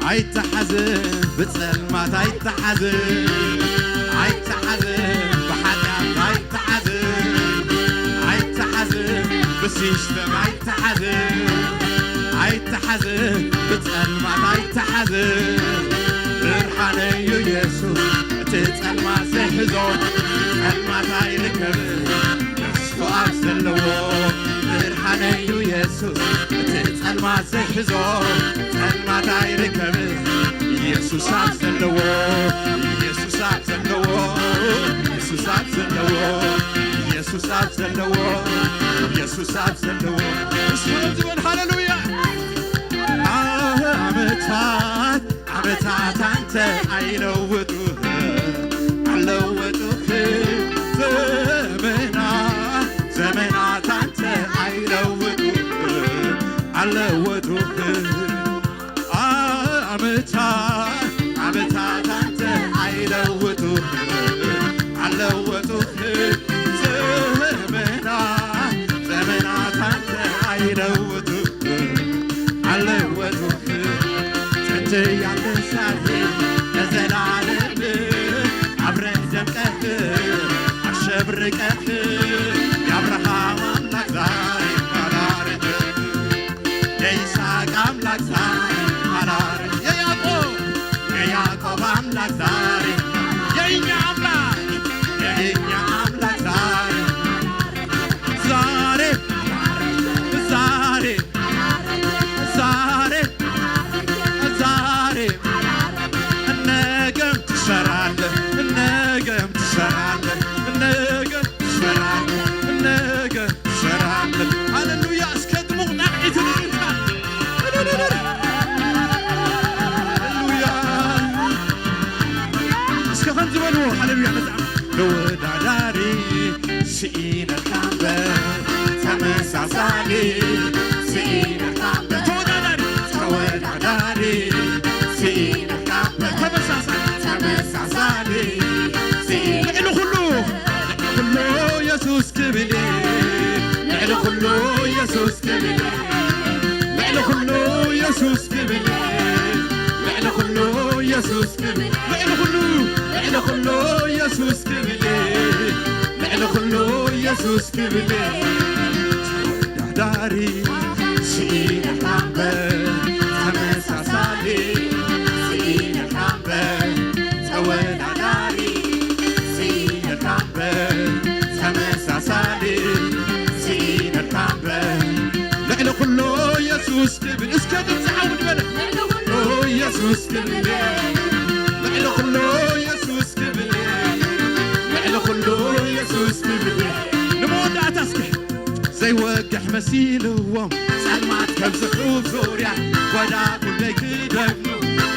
ኣይተሓዝን ብጸልማት ኣይተሓዝን፣ ኣይተሓዝን ብሓጢኣት ኣይተሓዝን፣ ኣይተሓዝን ብሲስተም ኣይተሓዝን፣ ኣይተሓዝን ብጸልማት ኣይተሓዝን። ብርሃነይ እዩ የሱስ እቲ ጸልማት ዘይሕዞ፣ ጸልማት ኣይርከብን። እሱ ኣብ ዘለዎ ብርሃነይ እዩ የሱስ፣ እቲ ጸልማት ዘይሕዞ ጸልማት ኣይርከብን። የሱስ ኣብ ዘለዎ፣ የሱስ ኣብ ዘለዎ፣ የሱስ ኣብ ዘለዎ፣ የሱስ ኣብ ዘለዎ፣ የሱስ ኣብ ዘለዎ። እስከ ዝበል ሃሌሉያ። ዓመታት ዓመታት አንተ አይለውጡህ፣ አለወጡህ። ዘመና ዘመናት አንተ አይለውጡህ፣ አለወጡህ። ዓመታት ዓመታት አንተ አይለውጡህ፣ አለወጡህ። ዘመና ዘመናት አንተ አይለውጡህ፣ አለወጡህ። ጥንት ያለ ዛሬ ለዘላለም አብረህ ደምቀህ አሸብርቀህ፣ የአብርሃም አምላክ ዛሬ አላረጀም። የይስሐቅ አምላክ ዛሬ አላረጀም። የያዕቆብ የያዕቆብ አምላክ ዛሬ፣ የእኛ አምላክ የእኛ አምላክ ዛሬ ዛሬ ዛሬ ዛሬ ዛሬ ነገም ትሰራለህ፣ ነገም ትሰራለህ፣ ነገም ትሰራለህ፣ ነገም ትሰራለህ። ሃሌሉያ! እስከ ድሙቕ ጣቕዒት ንእልልታ። ሃሌሉያ! እስከ ከምዚ በልዎ። ሃሌሉያ! ነዛ ተወዳዳሪ ስኢነልካ እምበር ተመሳሳሊ ስኢነልካ እምበር ተወዳዳሪ ተወዳዳሪ ስኢነልካ እምበር ተመሳሳሊ ተመሳሳሊ ስኢነ ልዕሊ ኩሉ ልዕሊ ኩሉ የሱስ ክብል ልዕሊ ኩሉ የሱስ ክብል ልዕሊ ኩሉ የሱስ ክብል ልዕሊ ኩሉ የሱስ ክብል ልዕሊ ኩሉ ልዕሊ ኩሉ የሱስ ክብል ልዕሊ ኩሉ የሱስ ክብል ተወዳዳሪ ስኢነልካ እምበር ተመሳሳሊ ስኢነልካ እምበር ተወዳዳሪ ስኢነልካ እምበር ተመሳሳሊ ስኢነልካ እምበር ልዕሊ ኩሉ የሱስ ክብል እስከ ድምፂ ዓው ንበለ ልዕሊ ኩሉ የሱስ ክብል ልዕሊ ኩሉ የሱስ ክብል ልዕሊ ኩሉ የሱስ ክብል ንመወዳእታ እስከ ዘይወግሕ መሲልዎም ጸልማት ከብዝሑ ዙርያ ጓዳ ጉደይ ክደግሙ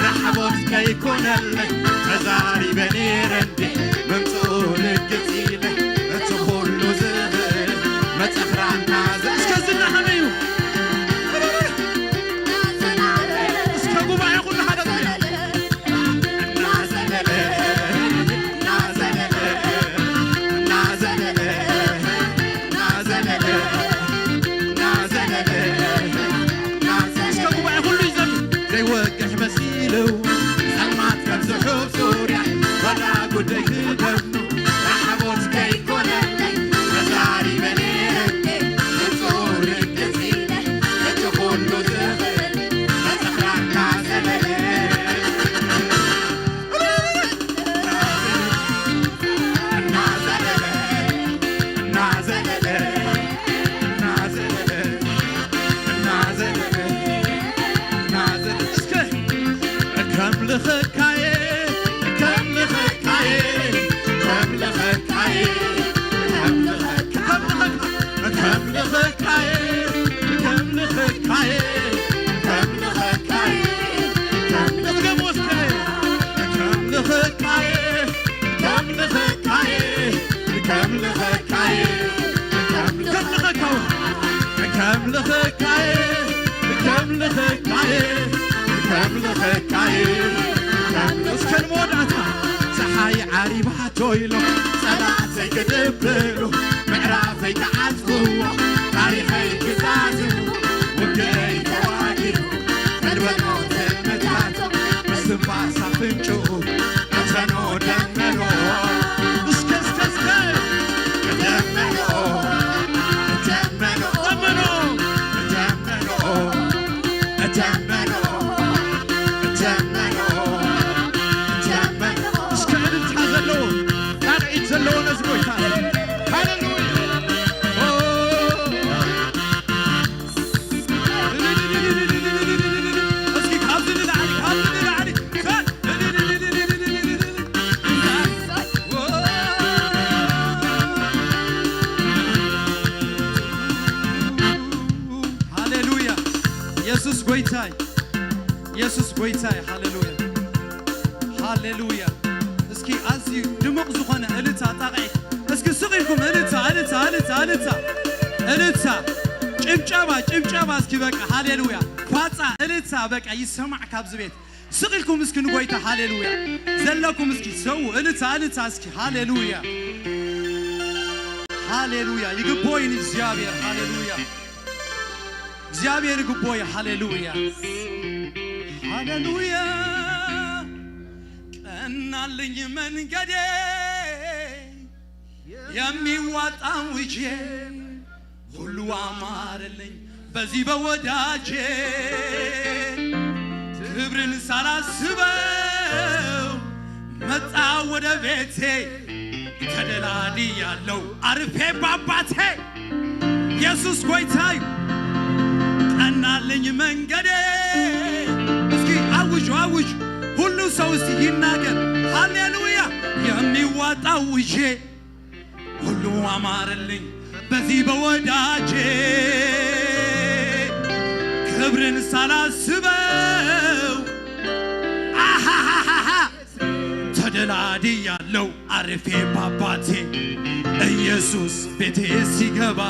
ራሕቦት ከይኮነለይ ተዛሪበ ነይረ እንዴ ምምጽኡ ርግጽ ኢለ እቲ ኩሉ ዝኽእል መጸኽራና ዘ እስከ ዝና ከመይ እዩ እስከ ጉባኤ ኩሉ ሓደ እስከ ጉባኤ ኩሉ ይዘምር ዘይወግሕ መሲሉ ጸልማት ጽሑፍ ዙርያ ዋላ ጉዳይ ክደፍኑ ሓሞት ከይኮነለይ ተዛሪበ ነይረ ንጹር ገጺለ እቲ ኩሉ ዝኽእል መጽሓፍና ዘለለ እናዘለለ እናዘለለ እናዘለለ እናዘለለ እናዘለለ እስከ ከምልኸካየ ከምልኸካየ ከምልኸካየ ከምልኸካየ ከምልኸካየ ከምልኸካየ ከምልኸካየ ከምልኸካየ ከምልኸካየ ከምልኸካየ ከምልኸካየ ከምልኸካየ ከምልኸካየ እስከ ንመወዳእታ ፀሓይ ዓሪባቶ ኢሎም ፀላእተይ ክድብሉ ምዕራፈይ ክዓጽውዎ ታሪኸይ ክዛዝሙ ውግእይ ተዋጊኡ ከድበኖ ትልምታቶ ምስትንፋስ ኣፍንጭኡ እተኖ ደመኖ እስከ እስከ እስከ ደመኖ ደመኖ ደመኖ ደመኖ ደመኖ ደመኖ ደመኖ እስከ እልልታ ዘለዎ ጣቕዒት ዘለዎ ነዚ ጎይታ ሃሌሉያ ሃሌሉያ። ኢየሱስ ጎይታይ፣ ኢየሱስ ጎይታይ። ሃሌሉያ፣ ሃሌሉያ። እስኪ ኣዝዩ ድሙቕ ዝኾነ እልልታ ጣቕዒት እስኪ ስቕ ኢልኩም እልልታ፣ እልልታ፣ እልልታ፣ እልልታ፣ እልልታ፣ ጭብጨባ፣ ጭብጨባ እስኪ በቃ ሃሌሉያ። ፋጻ እልልታ በቃ ይሰማዕ ካብዚ ቤት። ስቕ ኢልኩም እስኪ ንጎይታ ሃሌሉያ ዘለኩም እስኪ ሰው እልልታ፣ እልልታ እስኪ ሃሌሉያ፣ ሃሌሉያ። ይግቦይ ንእግዚኣብሔር ሃሌሉያ፣ እግዚኣብሔር ይግቦይ ሃሌሉያ፣ ሃሌሉያ። ቀናልኝ መንገዴ የሚዋጣ ውጄ ሁሉ አማረልኝ በዚህ በወዳጄ ክብርን ሳላስበው መጣ ወደ ቤቴ ተደላድያለው አርፌ ባባቴ ኢየሱስ ጎይታይ ቀናልኝ መንገዴ። እስኪ አውጁ አውጁ ሁሉ ሰው እስኪ ይናገር ሃሌሉያ። የሚዋጣው ውጄ ሁሉ አማረልኝ በዚህ በወዳጄ ክብርን ሳላስበው አሃሃሃሃ ተደላድያለው አርፌ ባባቴ ኢየሱስ ቤቴ ሲገባ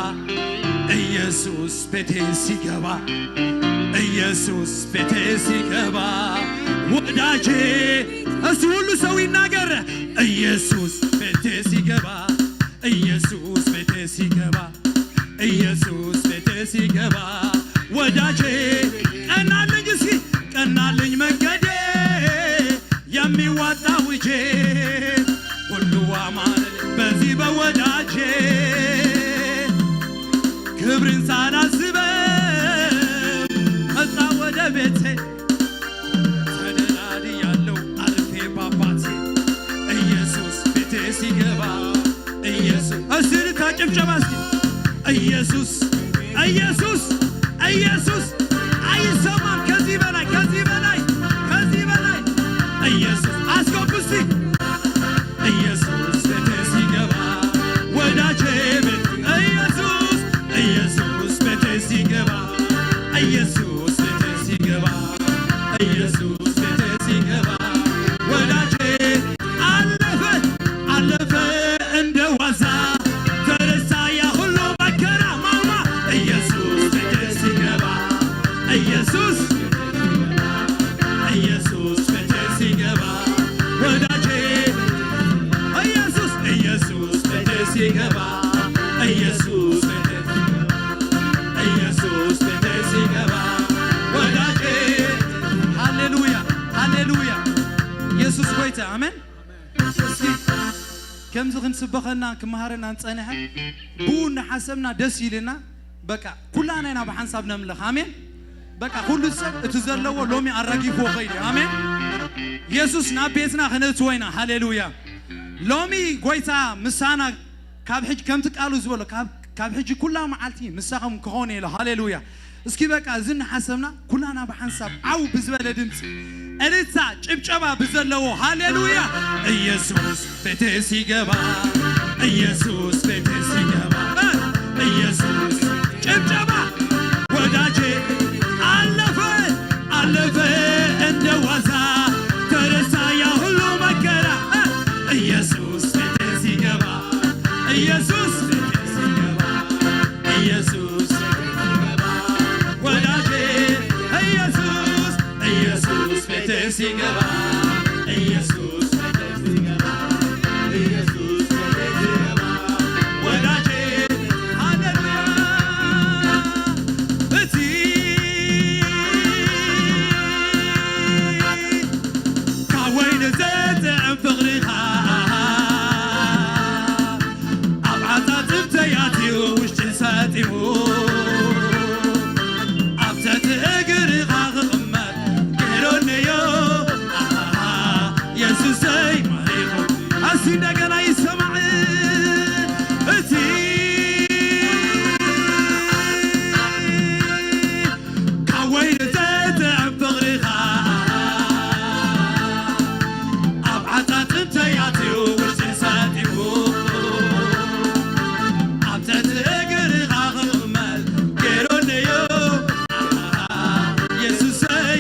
ኢየሱስ ቤቴ ሲገባ ኢየሱስ ቤቴ ሲገባ ወዳጄ እስቲ ሁሉ ሰው ይናገር ኢየሱስ ቤቴ ሲገባ ኢየሱስ ቤቴ ሲገባ ኢየሱስ ቤቴ ሲገባ ወዳጄ ቀናልኝ እስኪ ቀናልኝ መንገዴ የሚዋጣ ውጄ ሁሉ አማረ በዚህ በወዳጄ ክብርን ሳላስበው መጣ ወደ ቤቴ ተደላድያለው አርፌ ባባቴ ኢየሱስ ቤቴ ሲገባ ኢየሱስ እስቲ እልልታ ጭብጨባ እስኪ ኢየሱስ ኢየሱስ ኢየሱስ አይሰማም ከዚህ በላይ ከዚህ በላይ ከዚህ በላይ ኢየሱስ አስገቡ እስቲ ኢየሱስ ቤቴ ሲገባ ወዳጄ ቤት ኢየሱስ ኢየሱስ ቤቴ ሲገባ ኢየሱስ ቤቴ ሲገባ ኢየሱስ ቤቴ ሲገባ ወዳጄ አለፈ አለፈ እንደ ዋዛ ተረሳ ያ ሁሉ መከራ ማማ ኢየሱስ ቤቴ ሲገባ ኢየሱስ ኢየሱስ ቤቴ ሲገባ ወዳጄ ኢየሱስ ኢየሱስ ቤቴ ሲገባ ኢየሱስ ቤቴ ኢየሱስ ቤቴ ሲገባ ወዳጄ ሃሌሉያ ሃሌሉያ የሱስ ጎይታ። ኣሜን። እስኪ ከምዚ ክንስበኸና ክመሃረና እንጸንሐ ብኡ እናሓሰብና ደስ ኢልና በቃ ኩላና ኢና ብሓንሳብ ነምልኽ። ኣሜን። በቃ ኩሉ ሰብ እቲ ዘለዎ ሎሚ ኣራጊፍዎ ኸይዱ። ኣሜን። የሱስ ናብ ቤትና ክነእትዎ ኢና። ሃሌሉያ። ሎሚ ጎይታ ምሳና ካብ ሕጂ ከምቲ ቃሉ ዝበሎ ካብ ሕጂ ኩላ መዓልቲ ምሳኹም ክኾን ኢሎ። ሃሌሉያ። እስኪ በቃ እዚ እናሓሰብና ኩላና ብሓንሳብ ዓው ብዝበለ ድምፂ እልልታ ጭብጨባ ብዘለዎ ሃሌሉያ። ኢየሱስ ቤቴ ሲገባ ኢየሱስ ቤቴ ሲገባ ኢየሱስ ጭብጨባ ወዳጄ አለፈ አለፈ እንደ ዋዛ ተረሳ ያ ሁሉ መከራ ኢየሱስ ቤቴ ሲገባ ኢየሱስ ቤቴ ሲገባ ኢየሱስ ወዳጄ ኢየሱስ ኢየሱስ ቤቴ ሲገባ ኢየሱስ ቤቴ ሲገባ ኢየሱስ ቤቴ ሲገባ ወዳጄ ሃሌሉያ እቲ ካብ ወይኒ ዘጥዕም ፍቕርኻ ኣብ ዓጻጽምተይ ኣትዩ ውሽጢ ሰጢሙ ኣብ ትሕቲ እግርኻ ክቕመጥ ገይሮኒዮ ኣሃ የሱሰይ ማሪኹ ኣሲ እንደገና ይሰማዕ እቲ ካብ ወይኒ ዘጥዕም ፍቕርኻ ኣብ ዓጻጽምተይ ኣትዩ ውሽጢ ሰጢሙ ኣብ ትሕቲ እግርኻ ክቕመጥ ገይሩኒዩ የሱሰይ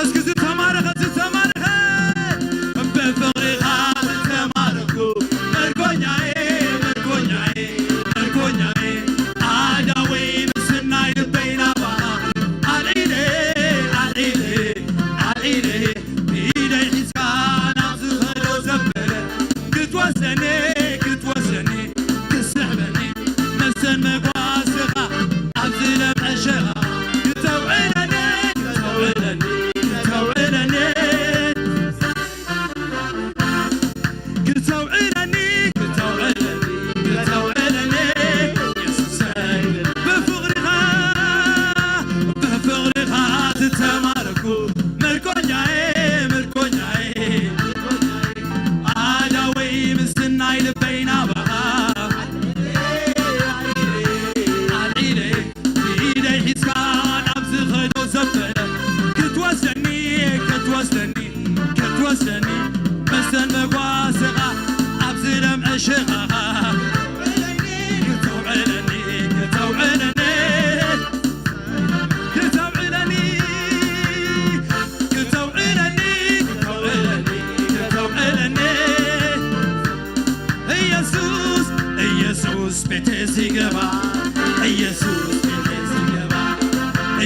እስኪ ዝተማረኸ ዝተማረኸ ብፍቕርኻ ዝተማረኹ ምርኮኛዬ ምርኮኛዬ ምርኮኛዬ ኣዳወይ ምስናይ ልበይ ናባኻ ኣልዒለ ኣልዒለ ኣልዒለ ብኢደይ ሒዝካ ናብ ዝኸዶ ዘበለ ክትወስደኒ ክትወስደኒ ክስሕበኒ መስተን መጓሰኻ ኣብዚ ለምዐ ሸኻ ክተውዕለኒ ክተውዕለኒ ክተውዕለኒ ክተውዕለኒ ክተውዕለኒ ክተውዕለኒ የሱሰይ ብፍቕርኻ ብፍቕርኻ ዝተማረኩ ምርኮኛዬ ምርኮኛዬ ኣዳወይ ምስናይ ልበይ ናባኻ ኣልዒለ ብኢደይ ሒዝካ ናብ ዝኸዶ ዘበለ ክትወስደኒ ክትወስደኒ ክትወስደኒ መስተን መጓሰኻ ኣብዚ ለምዐ ሸኻኻ ክተውዕለኒ ክተውዕለኒ ክተውዕለኒ ክተውዕለኒ ክተውዕለኒ ክተውዕለኒ ኢየሱስ ኢየሱስ ቤቴ ሲገባ ኢየሱስ ቤቴ ሲገባ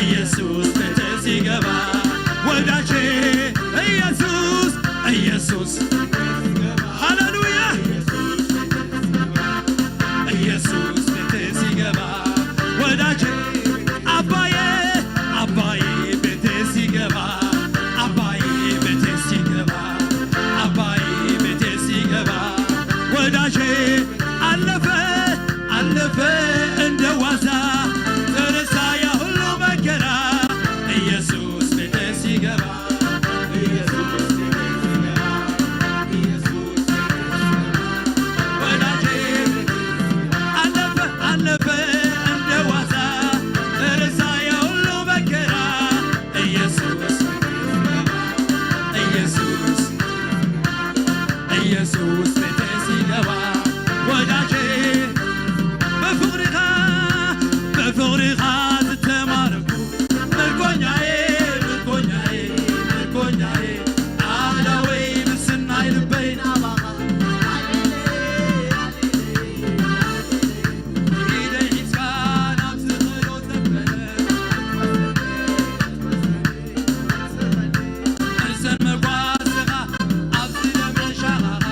ኢየሱስ ቤቴ ሲገባ ወዳጄ ኢየሱስ ኢየሱስ ሃሌሉያ ኢየሱስ ቤቴ ሲገባ ወዳጄ አባዬ አባዬ ቤቴ ሲገባ አባዬ ቤቴ ሲገባ አባዬ ቤቴ ሲገባ ወዳጄ አለፈ አለፈ እንደ ዋዛ ተረሳ ያ ሁሉ መከራ ኢየሱስ ቤቴ ሲገባ ኢየሱስ ቤቴ ሲገባ ኢየሱስ ቤቴ ሲገባ ወዳጄ አለፈ አለፈ እንደ ዋዛ ተረሳ ያ ሁሉ መከራ ኢየሱስ ኢየሱስ ኢየሱስ ቤቴ ሲገባ ወዳጄ በፍቕርኻ በፍቕርኻ ዝተማረኩ ምርኮኛዬ ምርኮኛዬ ምርኮኛዬ ኣዳወይ ምስናይ ልበይ ናባኻ ኢደይ ሒዝካ ናብ ዝኸዶ ዘበለ እዘን መጓሰኻ ኣብዚ ለምዐ ሸኻኻ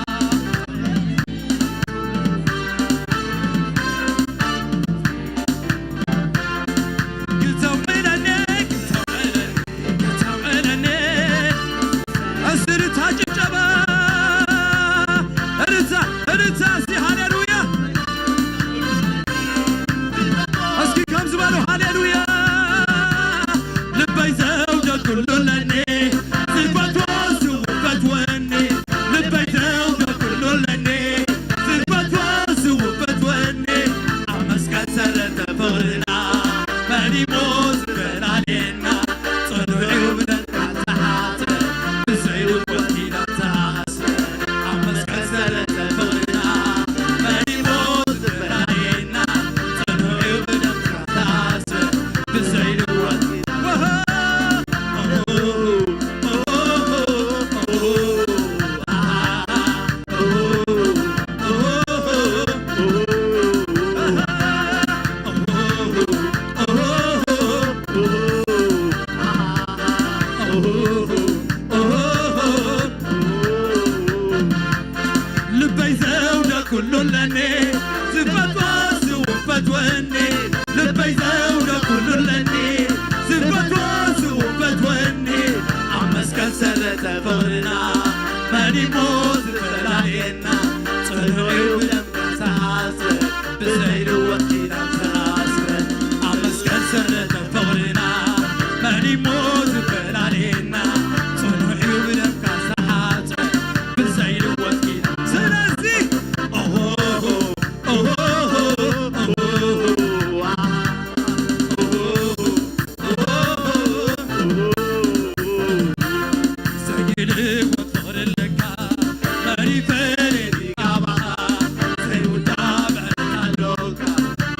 መን እሞ ዝፈላልየና? ጽኑዕ እዩ ብደምካ ዝተሓጽበ፣ ብዘይልወጥ ኪዳን ዝተኣስረ፣ ኣብ መስቀል ስር ፍቕርና። መን እሞ ዝፈላልየና? ጽኑዕ እዩ ብደምካ ዝተሓጽበ፣ ብዘይልወጥ ኪዳን። ስለዚ ኦሆ፣ ኦሆ፣ ኦሆ፣ ኦሆ፣ ኦሆ፣ ኦሆ። ዘይልወጥ ፍቕሪ ኣለካ፣ መን ይፈልጥ ይጋባኻ፣ ዘይውዳእ ምሕረት ኣሎካ፣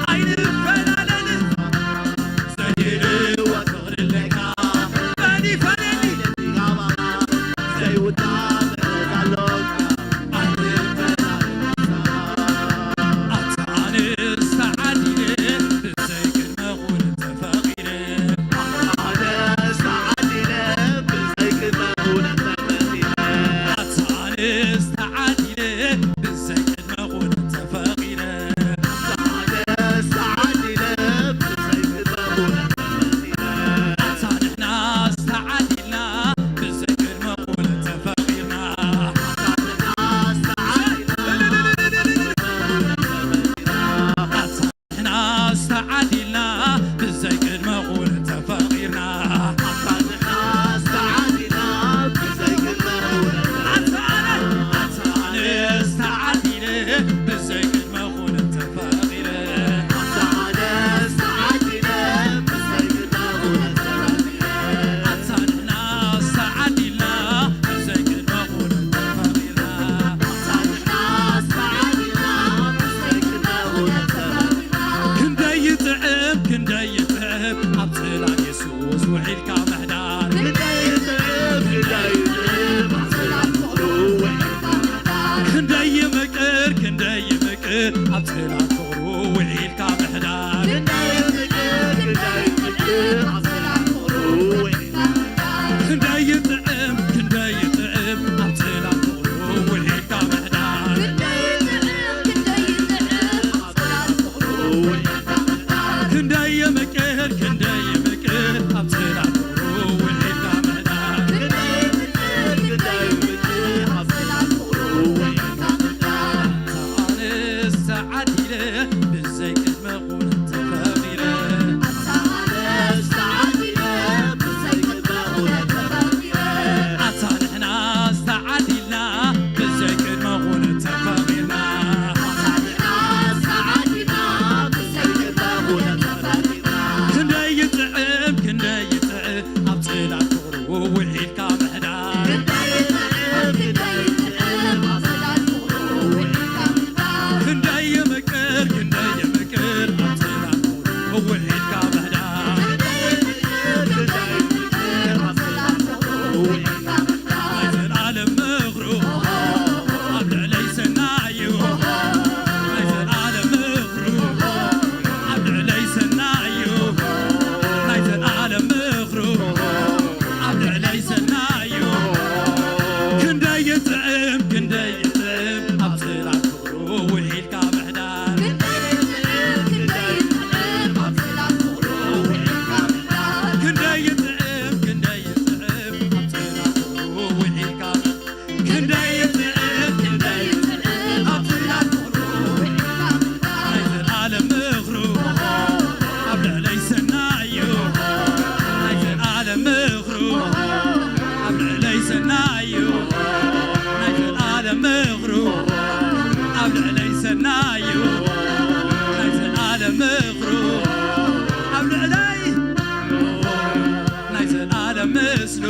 ኣይንፈላለን። ዘይልወጥ ፍቕሪ ኣለካ፣ መን ይፈልጥ ይጋባኻ፣ ዘይውዳእ ምሕረት ኣሎካ፣ ኣይንፈላለን። ኣታ ኣነስ ተዓዲለ ብዘይ ቅድመ ኩነት ተፈቒረ። ኣነስ ተዓዲለ ብዘይ ቅድመ ኩነት ተፈቒረ። ኣታ ኣነስ ተዓዲለ ብዘይ ቅድመ ኩነት ተፈቒረ። ኣነስ ተዓዲለ ብዘይ ቅድመ ኩነት ተፈቒረ። ኣታ ንሕናስ ተዓዲልና ብዘይ ቅድመ ኩነት ተፈቒርና። ኣታ ንሕናስ ተዓዲልና ብዘይ ቅድመ ኩነት ተፈቒርና። ኣታ ንሕናስ ተዓዲልና ብዘይ ቅድመ ኩነት ተፈቒርና። ኣታ ንሕናስ ተዓዲልና ብዘይ ቅድመ ኩነት ኣታ ኣነ፣ ኣታ ኣነስ ተዓዲለ ብዘይ ቅድመ ኩነት ተፈቒረ። ኣታ ኣነስ ተዓዲለ ብዘይ ቅድመ ኩነት ተፈቒረ። ኣታ ንሕናስ ተዓዲልና ብዘይ ቅድመ ኩነት ተፈቒርና። ኣታ ንሕናስ ተዓዲልና ብዘይ ቅድመ ኩነት ተፈቒርና። ክንደይ ይጥዕም፣ ክንደይ ይጥዕም ኣብ ጽላል የሱስ ውዒልካ ምሕዳር። ክንደይ ይጥዕም፣ ክንደይ ይጥዕም ኣብ ጽላል ፍቕሩ ውዒልካ ምሕዳር። ክንደይ ይምቅር፣ ክንደይ ይምቅር ኣብ ጽላል ፍቕሩ ውዒልካ ምሕዳር። ክንደይ ይምቅር፣ ክንደይ ይምቅር ኣብ ጽላል ፍቕሩ ውዒልካ ምሕዳር። ክንደይ ይጥዕም፣ ክንደይ ይጥዕም ኣብ ጽላል ፍቕሩ ውዒልካ ምሕዳር። ክንደይ ይጥዕም፣ ክንደይ ይጥዕም ኣብ ጽላል ፍቕሩ ውዒልካ ምሕዳር። ክንደይ ይምቅር፣ ክንደይ ይምቅር ኣብ ጽላል ፍቕሩ ውዒልካ ምሕዳር። ክንደይ ይምቅር፣ ክንደይ ይምቅር ኣብ ጽላል ፍቕሩ ውዒልካ ምሕዳር። ኣታ ኣነስ ተዓዲለ ብዘይ ቅድመ ኩነት ተፈቒረ። ኣታ ኣነስ ተዓዲለ ብዘይ ቅድመ ኩነት ተፈቒረ። ኣታ ንሕናስ ተዓዲልና ብዘይ ቅድመ ኩነት ተፈቒርና። ኣታ ንሕናስ ተዓዲልና ብዘይ ቅድመ ኩነት ተፈቒርና። ክንደይ ይጥዕም፣ ክንደይ ይጥዕም ኣብ ጽላል ፍቕሩ ውዒልካ ምሕዳር። ክንደይ ይጥዕም፣ ክንደይ ይጥዕም ኣብ ጽላል ፍቕሩ ውዒልካ ምሕዳር። ክንደይ ይምቅር፣ ክንደይ ይምቅር ኣብ ጽላል ፍቕሩ ውዒልካ ምሕዳር። ክንደይ ይምቅር፣ ክንደይ ይምቅር ኣብ ጽላል ፍቕሩ ውዒልካ ናይ ዘላለም ምኽሩ ኣብ ልዕለይ ሰናዩ። ናይ ዘላለም ምኽሩ ኣብ ልዕለይ ሰናዩ። ናይ ዘላለም ምኽሩ ኣብ ልዕለይ ሰናዩ። ክንደይ ይጥዕም፣ ክንደይ ይጥዕም ኣብ ጽላል ፍቕሩ ውዒልካ ምሕዳር። ክንደይ ይጥዕም፣ ክንደይ ይጥዕም ኣብ ጽላል ፍቕሩ ውዒልካ ምሕዳር። ክንደይ ይጥዕም፣ ክንደይ ይጥዕም ኣብ ጽላል ፍቕሩ ውዒልካ ምሕዳር። ክንደይ ይጥዕም፣ ክንደይ ይጥዕም ኣብ ጽላል ፍቕሩ ውዒልካ ምሕዳር። ናይ ዘላለም ምኽሩ ኣብ ልዕለይ ሰናዩ። ናይ ዘላለም ምኽሩ ኣብ ልዕለይ ሰናዩ። ናይ ዘላለም ምኽሩ ኣብ ልዕለይ ሰናዩ። ናይ ዘላለም ምኽሩ ኣብ ልዕለይ፣ ናይ ዘላለም ምስሉ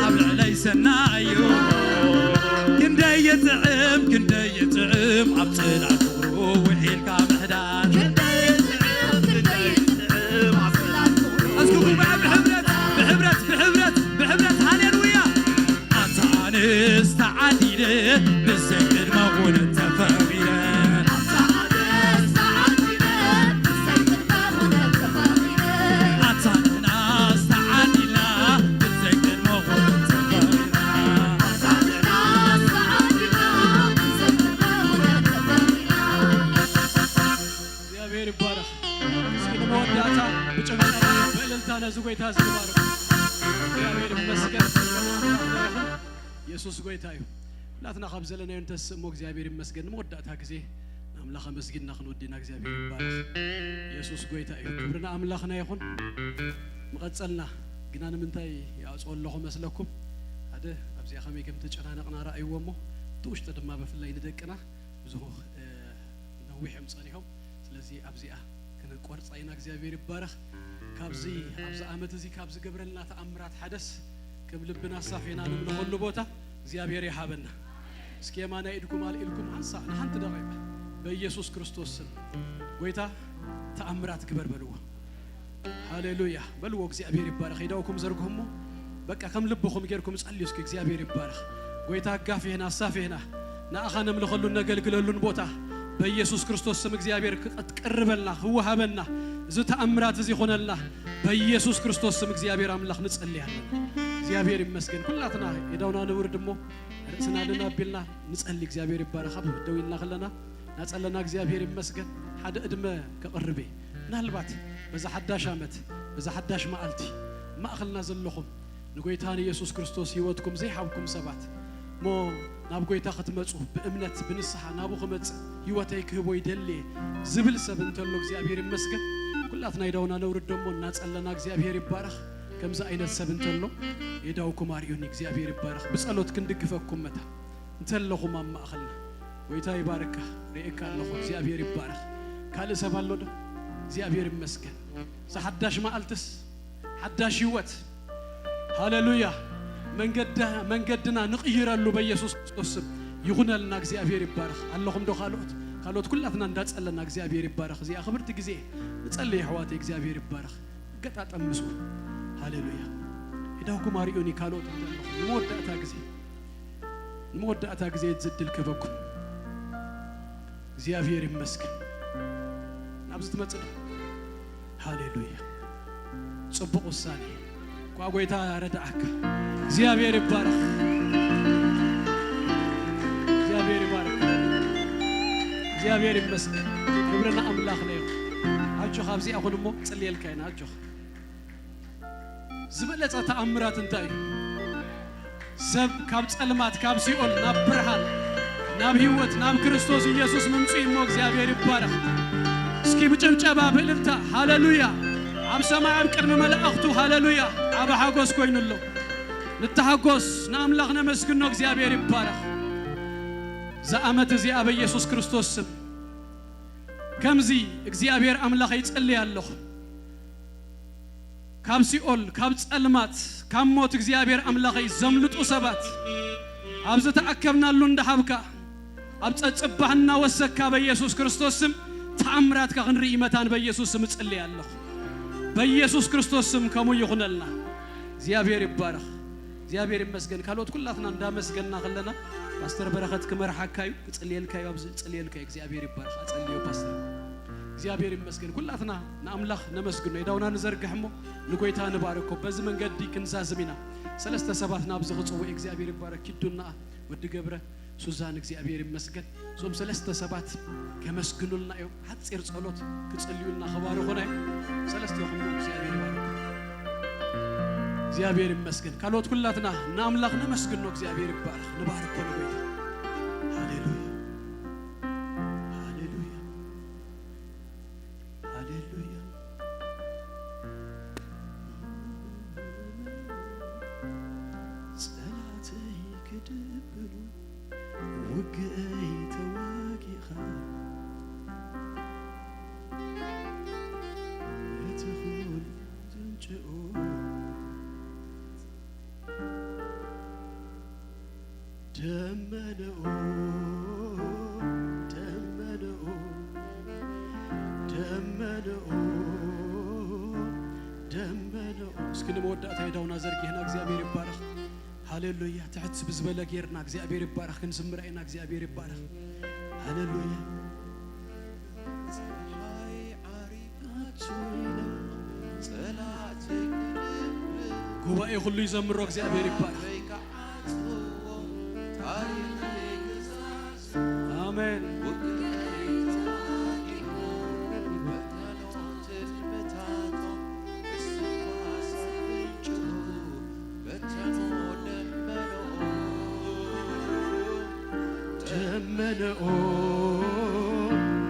ኣብ ልዕለይ ሰናዩ። ክንደይ ይጥዕም፣ ክንደይ ይጥዕም ኣብ ጽላል ፍቕሩ ውዒልካ ምሕዳር። ክንደይ ይጥዕም፣ ክንደይ ይጥዕም ኣብ ጽላል ፍቕሩ። እስኪ ጉባኤ ብሕብረት፣ ብሕብረት፣ ብሕብረት፣ ብሕብረት፣ ሃሌሉያ። ኣታ ኣነስ ተዓዲለ ብዘይ ቅድመ ኩነት ተፈቒረ። ኣታ ኣነስ ተዓዲለ ብዘይ ቅድመ ኩነት ተፈቒረ። ኣታ ንሕናስ ተዓዲልና ብዘይ ቅድመ ኩነት ተፈቒርና። ኣታ ንሕናስ ተዓዲልና ብዘይ ቅድመ ኩነት ተፈቒርና። እግዚኣብሔር ይባረኽ። እስኪ ንመወዳእታ ብጭብጨባ ብእልልታ ነዚ ጎይታ እዚ ንባርኽ። እግዚኣብሔር ይመስገን። የሱስ ጎይታ እዩ። ኩላትና ካብ ዘለናዮ እንተስእሞ እግዚኣብሔር ይመስገን። ንመወዳእታ ግዜ ንኣምላኽ ኣመስጊንና ክንወዲና እግዚኣብሔር ይባረኽ። የሱስ ጎይታ እዩ። ክብሪ ንኣምላኽና ይኹን። መቐጸልና ግና ንምንታይ ይኣጽኦ ኣለኹ መስለኩም? ሓደ ኣብዚኣ ከመይ ከም ተጨናነቕና ረኣይዎ እሞ፣ እቲ ውሽጢ ድማ ብፍላይ ንደቅና ብዙ፣ እ፣ ነዊሕ እዮም ጸኒሖም። ስለዚ ኣብዚኣ ክነቋርጻ ኢና። እግዚኣብሔር ይባረኽ። ካብዚ፣ ኣብዚ ዓመት እዚ ካብ ዝገብረልና ተኣምራት ሓደስ ከም ልብና ኣሳፊና ንምልኸሉ ቦታ እግዚኣብሔር ይሃበና። እስኪ የማናይ ኢድኩም ኣልኢልኩም ሓንሳእ ንሓንቲ ደቂቃ በኢየሱስ ክርስቶስ ስም ጎይታ ተኣምራት ግበር በልዎ። ሃሌሉያ በልዎ። እግዚኣብሔር ይባረኽ። ኢዳውኩም ዘርግሁሞ በቃ ከም ልብኹም ጌርኩም ጸልዩ እስኪ። እግዚኣብሔር ይባረኽ። ጎይታ ኣጋፊህና ኣሳፊህና ንኣኻ ነምልኸሉን ነገልግለሉን ቦታ በኢየሱስ ክርስቶስ ስም እግዚኣብሔር ክቐርበልና ክወሃበና፣ እዚ ተኣምራት እዚ ይኾነልና በኢየሱስ ክርስቶስ ስም እግዚኣብሔር ኣምላኽ ንጸልይ ኣለና። እግዚኣብሔር ይመስገን። ኩላትና ኢዳውና ነውርድ እሞ ርእስና ልናቢልና ንጸሊ። እግዚኣብሔር ይባረኽ። ኣብ ደው ኢልና ከለና ናጸለና እግዚኣብሔር ይመስገን። ሓደ ዕድመ ከቕርብ እየ። ምናልባት በዛ ሓዳሽ ዓመት፣ በዛ ሓዳሽ መዓልቲ ማእኸልና ዘለኹም ንጎይታ ንየሱስ ክርስቶስ ህይወትኩም ዘይሃብኩም ሰባት እሞ ናብ ጎይታ ክትመጹ ብእምነት ብንስሓ ናብኡ ክመጽእ ህይወተይ ክህቦ ይደሊ እየ ዝብል ሰብ እንተሎ እግዚኣብሔር ይመስገን። ኩላትና ኢዳውና ነውርድ ደሞ እናጸለና እግዚኣብሔር ይባረኽ። ከምዚ ዓይነት ሰብ እንተሎ ኢዳውኩም ኣርእዩኒ። እግዚኣብሔር ይባረኽ። ብጸሎት ክንድግፈኩም መታ እንተለኹም ኣብ ማእኸልና ጎይታ ይባርካ። ርእየካ ኣለኹ። እግዚኣብሔር ይባረኽ። ካልእ ሰብ ኣሎ ዶ? እግዚኣብሔር ይመስገን። እዛ ሓዳሽ መዓልትስ ሓዳሽ ህይወት። ሃሌሉያ። መንገዳ-፣ መንገድና ንቕይረሉ በኢየሱስ ክርስቶስ ስም ይኹነልና። እግዚኣብሔር ይባረኽ። ኣለኹም ዶ ካልኦት? ካልኦት ኩላትና እንዳጸለና እግዚኣብሔር ይባረኽ። እዚኣ ክብርቲ ግዜ ንጸልይ ኣሕዋተይ። እግዚኣብሔር ይባረኽ። ገጣጠም ምስኡ። ሃሌሉያ። ኢዳውኩም ኣርእዩኒ ካልኦት እንተለኹም። ንመወዳእታ ግዜ፣ ንመወዳእታ ግዜ ዝድል ክበኩም። እግዚኣብሔር ይመስገን። ናብዚ ትመጽእ ዶ? ሃሌሉያ። ጽቡቕ ውሳኔ። እኳ ጎይታ ረድኣካ። እግዚኣብሔር ይባረኽ። እግዚኣብሔር ይባረኽ። እግዚኣብሔር ይመስገን። ክብሪ ንኣምላኽና ይኹን። ኣጆኻ ኣብዚኣ ኩን እሞ ጽልየልካ ኢና። ኣጆኻ። ዝበለጸ ተኣምራት እንታይ እዩ? ሰብ ካብ ጸልማት፣ ካብ ሲኦል ናብ ብርሃን፣ ናብ ህይወት፣ ናብ ክርስቶስ ኢየሱስ ምምጽኡ እሞ እግዚኣብሔር ይባረኽ። እስኪ ብጭብጨባ ብእልልታ ሃሌሉያ። ኣብ ሰማይ ኣብ ቅድሚ መላእኽቱ ሃሌሉያ። ኣብ ሓጎስ ኮይኑ ኣሎ። ንተሓጎስ፣ ንኣምላኽ ነመስግኖ። እግዚኣብሔር ይባረኽ። እዛ ዓመት እዚኣ በኢየሱስ ክርስቶስ ስም ከምዚ እግዚኣብሔር ኣምላኸይ ይጸልይ ኣለኹ። ካብ ሲኦል፣ ካብ ጸልማት፣ ካብ ሞት እግዚኣብሔር ኣምላኸይ ዘምልጡ ሰባት፣ ኣብ ዝተኣከብናሉ እንዳሃብካ፣ ኣብ ጸጽባህ እናወሰካ በኢየሱስ ክርስቶስ ስም ተኣምራትካ ክንርኢ መታን በኢየሱስ ስም እጽልይ ኣለኹ። በኢየሱስ ክርስቶስ ስም ከምኡ ይኹነልና። እግዚኣብሔር ይባረኽ። እግዚኣብሔር ይመስገን። ካልኦት ኩላትና እንዳመስገና ከለና ፓስተር በረኸት ክመርሓካ እዩ፣ ክጽልየልካ እዩ፣ ኣብዚ ጽልየልካ እዩ። እግዚኣብሔር ይባረኽ። ኣጸልዮ ፓስተር። እግዚኣብሔር ይመስገን። ኩላትና ንኣምላኽ ነመስግኖ። ኢዳውና ንዘርግሕ እሞ ንጎይታ ንባርኮ። በዚ መንገዲ ክንዛዝም ኢና። ሰለስተ ሰባት ናብዚ ክጽውዕ። እግዚኣብሔር ይባረክ። ኪዱና ወዲ ገብረ፣ ሱዛን፣ እግዚኣብሔር ይመስገን። እዞም ሰለስተ ሰባት ከመስግኑልና እዮም። ሓጺር ጸሎት ክጽልዩልና ክባርኹና እዮም። ሰለስቴኹም እውን እግዚኣብሔር ይባርኩም። እግዚኣብሔር ይመስገን። ካልኦት ኩላትና ንኣምላኽ ነመስግኖ። እግዚኣብሔር ይባረኽ። ንባርኮ ንጎይታ። ሃሌሉያ። ሃሌሉያ። ሃሌሉያ። ጸላተይ ክድብሉ ውግአይ ተዋጊእኻ፣ እቲ ኩሉ ዝንጭኡ ደመነኡ፣ ደመነኡ፣ ደመነኡ፣ ደመነኡ። እስኪ ንመወዳእታ ኢዳውና ዘርጊሕና እግዚኣብሔር ይባረኽ። ሃሌሉያ። ትሕት ብዝበለ ጌርና እግዚኣብሔር ይባረኽ። ክንዝምራ ኢና። እግዚኣብሔር ይባረኽ። ሃሌሉያ። ጉባኤ ኩሉ ይዘምሮ። እግዚኣብሔር ይባረኽ። ኣሜን። ደመነኦ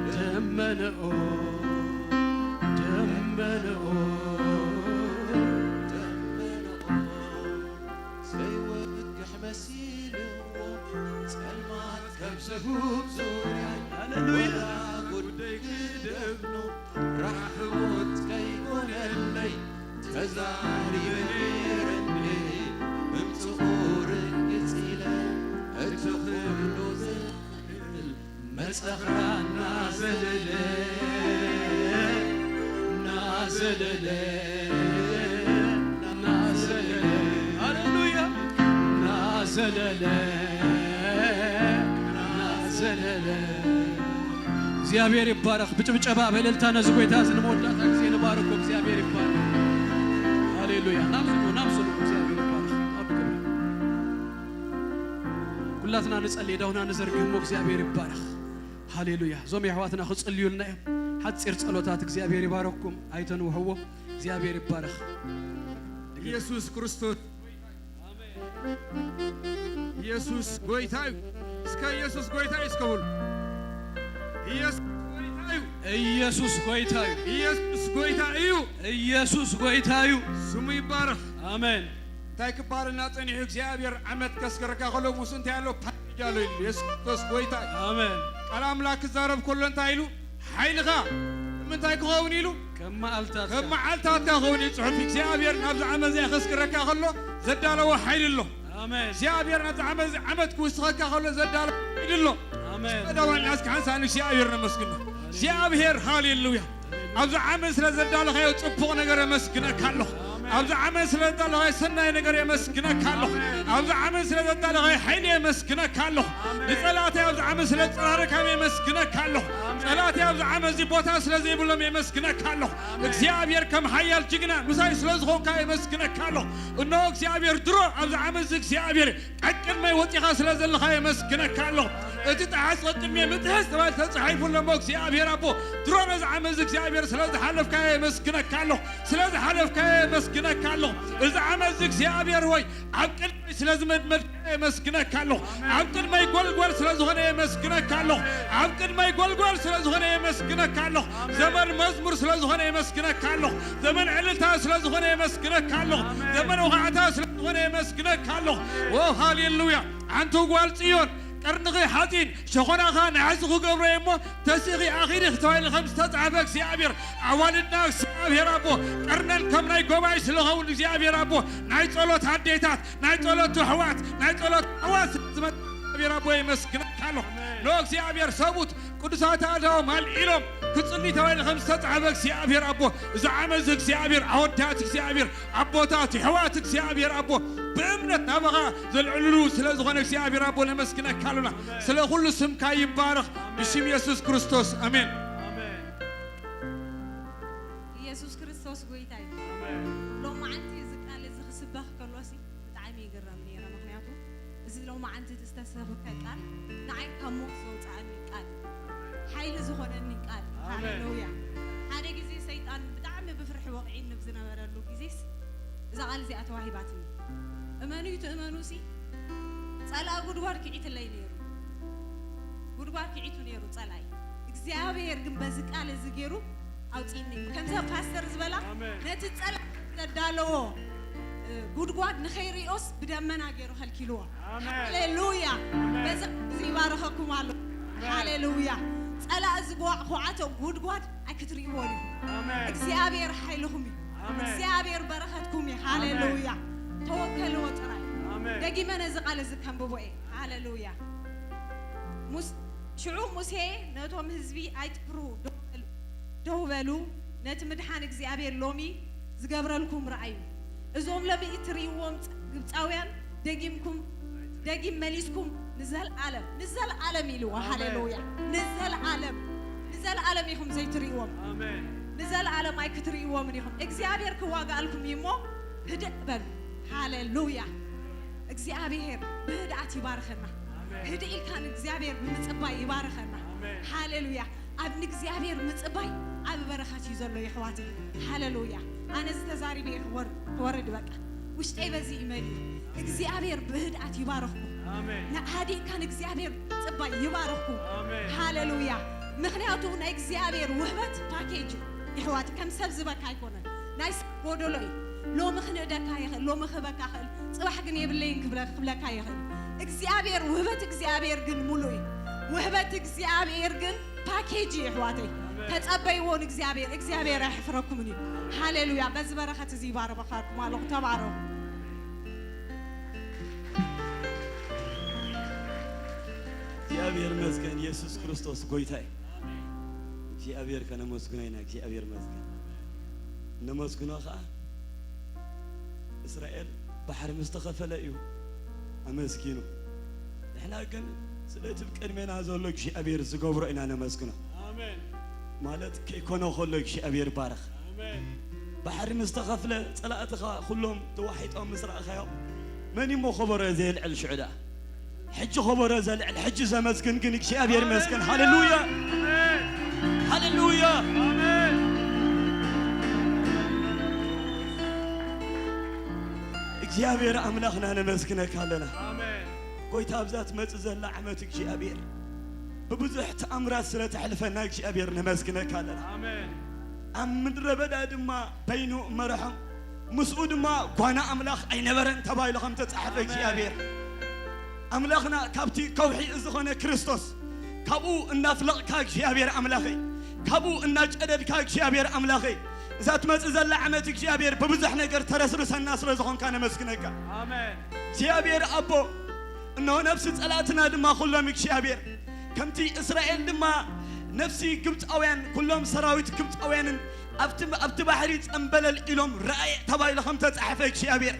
ደመነኦ ደመነኦ ደመነኦ ዘይወግሕ መሲልዎ ጸልማት ከም ዝሁብ ዙርያ ሃሌሉያ። ወላ ጉደይ ክደብኖ ራሕቦት ከይኮነለይ ተዛሪበ ነይረ እንዴ ምምጽኡ ርግጽ ኢለ እቲ ኩሉ ዝብል መጸኻ እናዘለለ እናዘለለ እናዘለለ ሃሌሉያ እናዘለለ እናዘለለ እግዚኣብሔር ይባረኽ። ብጭብጨባ በእልልታ ነዚ ጎይታ እዚ ንመወዳእታ ግዜ ንባርኮ። እግዚኣብሔር ይባረኽ። ሃሌሉያ። ናብዚ ንዑ፣ ናብዚ ንዑ። እግዚኣብሔር ይባረኽ። ኣብ ክብሪ። ኩላትና ንጸሊ፣ እዳውና ንዘርግህ እሞ እግዚኣብሔር ይባረኽ። ሃሌሉያ። እዞም የሕዋትና ክጽልዩልና እዮም። ሓጺር ጸሎታት እግዚኣብሔር ይባረኩም። ኣይተንውሕዎ። እግዚኣብሔር ይባረኽ። ኢየሱስ ክርስቶስ ኢየሱስ ጎይታ እዩ። እስከ ኢየሱስ ጎይታ እዩ እስከ በሉ። ኢየሱስ ጎይታ እዩ። ኢየሱስ ጎይታ እዩ። ኢየሱስ ጎይታ እዩ። ኢየሱስ ጎይታ እዩ። ስሙ ይባረኽ። ኣሜን። እንታይ ክባልና ጸኒሑ እግዚኣብሔር ዓመት ከስከረካ ከሎ ሙሱ እንታይ ኣሎ ፓኬጅ ኣሎ ኢሉ ኢየሱስ ክርስቶስ ጎይታ እዩ። ኣሜን። ቃል ኣምላክ ክዛረብ ከሎ እንታይ ኢሉ ሓይልኻ ምንታይ ክኸውን ኢሉ ከም መዓልታት ከም መዓልታትካ ክኸውን እዩ ጽሑፍ እግዚኣብሔር ናብዚ ዓመት እዚኣ ከስክረካ ከሎ ዘዳለዎ ሓይሊ ኣሎ ኣሜን። እግዚኣብሔር ናብዚ ዓመት እዚ ዓመት ክውስኸካ ከሎ ዘዳለዎ ሓይሊ ኣሎ ኣሜን። ደዋል ናስካ ሓንሳ ንእግዚኣብሔር ነመስግኖ እግዚኣብሔር ሃሌሉያ ኣብዚ ዓመት ስለ ዘዳለኻዮ ጽቡቕ ነገር የመስግነካ ኣለኹ ኣብዚ ዓመት ስለ ዘዳለኻዮ ሰናይ ነገር የመስግነካ ኣለኹ ኣብዚ ዓመት ስለ ዘዳለኻዮ ሓይሊ የመስግነካ ኣለኹ ንጸላተይ ኣብዚ ዓመት ስለ ዝጸራረካዮም የመስግነካ ኣለኹ ጸላተይ ኣብዚ ዓመት እዚ ቦታ ስለ ዘይብሎም የመስግነካ ኣለኹ እግዚኣብሔር ከም ሓያል ጅግና ምሳይ ስለ ዝኾንካ የመስግነካ ኣለኹ እነሆ እግዚኣብሔር ድሮ ኣብዚ ዓመት እዚ እግዚኣብሔር ቀቅድመይ ወፂኻ ስለ ዘለኻ የመስግነካ ኣለኹ እቲ ጠሓስ ቅድሜ ምጥሕስ ተባሂሉ ተፃሒፉ ኣሎ እሞ እግዚኣብሔር ኣቦ ድሮ ነዚ ዓመት እዚ እግዚኣብሔር ስለ ዝሓለፍካዮ የመስግነካ ኣለኹ ስለ ዝሓለፍካዮ የመስግነካ ኣለኹ እዚ ዓመት እዚ እግዚኣብሔር ወይ ኣብ ቅድመይ ስለ ዝመድመድካዮ የመስግነካ ኣለኹ ኣብ ቅድመይ ጎልጎል ስለ ዝኾነ የመስግነካ ኣለኹ ኣብ ቅድመይ ጎልጎል ስለ ዝኾነ የመስግነካ ኣለኹ ዘመን መዝሙር ስለ ዝኾነ የመስግነካ ኣለኹ ዘመን ዕልልታ ስለ ዝኾነ የመስግነካ ኣለኹ ዘመን ወኻዕታ ስለ ዝኾነ የመስግነካ ኣለኹ ኦ ሃሌሉያ ኣንቲ ጓል ጽዮን ቀርንኺ ሓፂን ሸኾናኻ ናሕሲ ክገብሮ እሞ ተሲኺ ኣኺሪ ተባሂሉ ከም ዝተፃሕፈ እግዚኣብሔር ኣዋልድና እግዚኣብሔር ኣቦ ቀርነን ከም ናይ ጎባይ ስለኸውን እግዚኣብሔር ኣቦ ናይ ጸሎት ኣዴታት ናይ ጸሎት ኣሕዋት ናይ ጸሎት ኣሕዋት ስለዝመጣ እግዚኣብሔር ኣቦ የመስግነካ ኣሎ ኖ እግዚኣብሔር ሰብኡት ቅዱሳት ኣእዳዎም ኣልዒሎም ክጽሊ ተባሂሉ ከም ዝተጻሕፈ እግዚኣብሔር ኣቦ እዚ ዓመት እዚ እግዚኣብሔር ኣወዳት እግዚኣብሔር ኣቦታት ኣሕዋት እግዚኣብሔር ኣቦ ብእምነት ናባኻ ዘልዕልሉ ስለ ዝኾነ እግዚኣብሔር ኣቦ ነመስግነካ ኣሉና ስለ ኩሉ ስምካ ይባረኽ ብሽም የሱስ ክርስቶስ ኣሜን ኢየሱስ ክርስቶስ ጎይታ እዩ። ሎማዓንቲ እዚ ቃል እዚ ክስበኽ ከሎሲ ብጣዕሚ ይግረም ነይረ። ምኽንያቱ እዚ ሎማዓንቲ እቲ ዝተሰብከ ቃል ንዓይ ካብ ሞት ዘውፅኣኒ ቃል እዩ። ሓይሊ ዝኾነኒ ቃል እዩ። ሃሌሉያ። ሓደ ግዜ ሰይጣን ብጣዕሚ ብፍርሒ ወቕዒኒ ብዝነበረሉ ግዜስ እዛ ቃል እዚኣ ተዋሂባትኒ። እመኑይ ትእመኑሲ ጸላኢ ጉድጓድ ክዒትለይ ነይሩ። ጉድጓድ ክዒቱ ነይሩ ጸላኢ እግዚኣብሔር ግን በዚ ቃል እዚ ገይሩ ኣውፂኒ ከምዚ ፓስተር ዝበላ ነቲ ጸላኢ ዘዳለዎ ጉድጓድ ንኸይሪኦስ ብደመና ገይሩ ከልኪልዎ ሃሌሉያ በዚ እዚ ይባረኸኩም ኣሎ ሃሌሉያ ጸላኢ ዝጓዕ ኩዓቶ ጉድጓድ ኣይክትርእይዎን እዩ እግዚኣብሔር ሓይልኹም እዩ እግዚኣብሔር በረኸትኩም እዩ ሃሌሉያ ተወከልዎ ጥራይ ደጊመ ነዚ ቃል እዚ ከንብቦ እየ ሃሌሉያ ሙስ ሽዑ ሙሴ ነቶም ህዝቢ ኣይትፍርሁ ደው በሉ፣ ደው በሉ፣ ነቲ ምድሓን እግዚኣብሔር ሎሚ ዝገብረልኩም ረኣዩ። እዞም ሎሚ እትርእይዎም ግብፃውያን ደጊምኩም ደጊም መሊስኩም ንዘልኣለም ንዘልኣለም ኢልዎ። ሃሌሉያ ንዘልኣለም ንዘልኣለም ኢኹም ዘይትርእይዎም። ንዘልኣለም ኣይክትርእይዎምን ኢኹም። እግዚኣብሔር ክዋጋኣልኩም እዩ እሞ ህድእ በሉ። ሃሌሉያ እግዚኣብሔር ብህድኣት ይባርኸና። ህድእ ኢልካ ንእግዚኣብሔር ብምጽባይ ይባርኸና። ሃሌሉያ። ኣብ ንእግዚኣብሔር ምጽባይ ዓቢ በረኸት እዩ ዘሎ የሕዋተይ። ሃሌሉያ። ኣነ እዚ ተዛሪበ እየ ክወር- ክወርድ በቃ። ውሽጠይ በዚ እዩ መሊኡ። እግዚኣብሔር ብህድኣት ይባርኽኩም። ኣሜን። ንዓዴካ ንእግዚኣብሔር ጽባይ ይባርኽኩም። ኣሜን። ሃሌሉያ። ምኽንያቱ ናይ እግዚኣብሔር ውህበት ፓኬጅ እዩ። ይሕዋት ከም ሰብ ዝበካ ኣይኮነን። ናይ ሰብ ጎደሎ እዩ። ሎሚ ክንእደካ ይኽእል፣ ሎሚ ክህበካ ይኽእል፣ ጽባሕ ግን የብለይን ክብለ- ክብለካ ይኽእል። እግዚኣብሔር ውህበት እግዚኣብሔር ግን ሙሉ እዩ። ውህበት እግዚኣብሔር ግን ፓኬጅ እዩ። ይሕዋተይ ተጸበይዎ ንእግዚኣብሔር፣ እግዚኣብሔር ኣይሕፍረኩምን እዩ። ሃሌሉያ። በዚ በረኸት እዚ ይባርኻኩም ኣለኹ። ተባረኹ። እግዚኣብሔር ይመስገን። ኢየሱስ ክርስቶስ ጎይታ እዩ። እግዚኣብሔር ከነመስግኖ ኢና። እግዚኣብሔር ይመስገን። ነመስግኖ ኸዓ እስራኤል ባሕሪ ምስ ተኸፈለ እዩ ኣመስጊኑ። ንሕና ግን ስለቲ ብቅድሜና ዘሎ እግዚኣብሔር ዝገብሮ ኢና ነመስግኖ። ኣሜን። ማለት ከይኮነ ከሎ እግዚኣብሔር ይባረኽ። ኣሜን። ባሕሪ ምስ ተኸፍለ ጸላእትኻ ኩሎም ተዋሒጦም ምስ ረኣኻዮም መን እሞ ከበሮ ዘየልዕል ሽዑ ደኣ? ሕጂ ከበሮ ዘልዕል፣ ሕጂ ዘመስግን ግን እግዚኣብሔር ይመስገን። ሃሌሉያ፣ ኣሜን። ሃሌሉያ። ኣሜን። እግዚኣብሔር ኣምላኽና ነመስግነካ ኣለና። ኣሜን። ጎይታ ኣብዛ ትመጽእ ዘላ ዓመት እግዚኣብሔር ብብዙሕ ተኣምራት ስለ ተሕልፈና እግዚኣብሔር ነመስግነካ ኣለና። ኣሜን። ኣብ ምድረ በዳ ድማ በይኑ መረሖም፣ ምስኡ ድማ ጓና ኣምላኽ ኣይነበረን ተባሂሉ ከም ተጻሕፈ እግዚኣብሔር ኣምላኽና ካብቲ ከውሒ ዝኾነ ክርስቶስ ካብኡ እናፍለቕካ እግዚኣብሔር ኣምላኸይ ካብኡ እናጨደድካ እግዚኣብሔር ኣምላኸይ እዛ ትመጽእ ዘላ ዓመት እግዚኣብሔር ብብዙሕ ነገር ተረስርሰና ስለ ዝኾንካ ነመስግነካ። ኣሜን። እግዚኣብሔር ኣቦ እነሆ ነፍሲ ጸላእትና ድማ ኩሎም እግዚኣብሔር ከምቲ እስራኤል ድማ ነፍሲ ግብፃውያን ኩሎም ሰራዊት ግብፃውያንን ኣብቲ ኣብቲ ባሕሪ ጸንበለል ኢሎም ረኣየ ተባሂሉ ከም ተጻሕፈ እግዚኣብሔር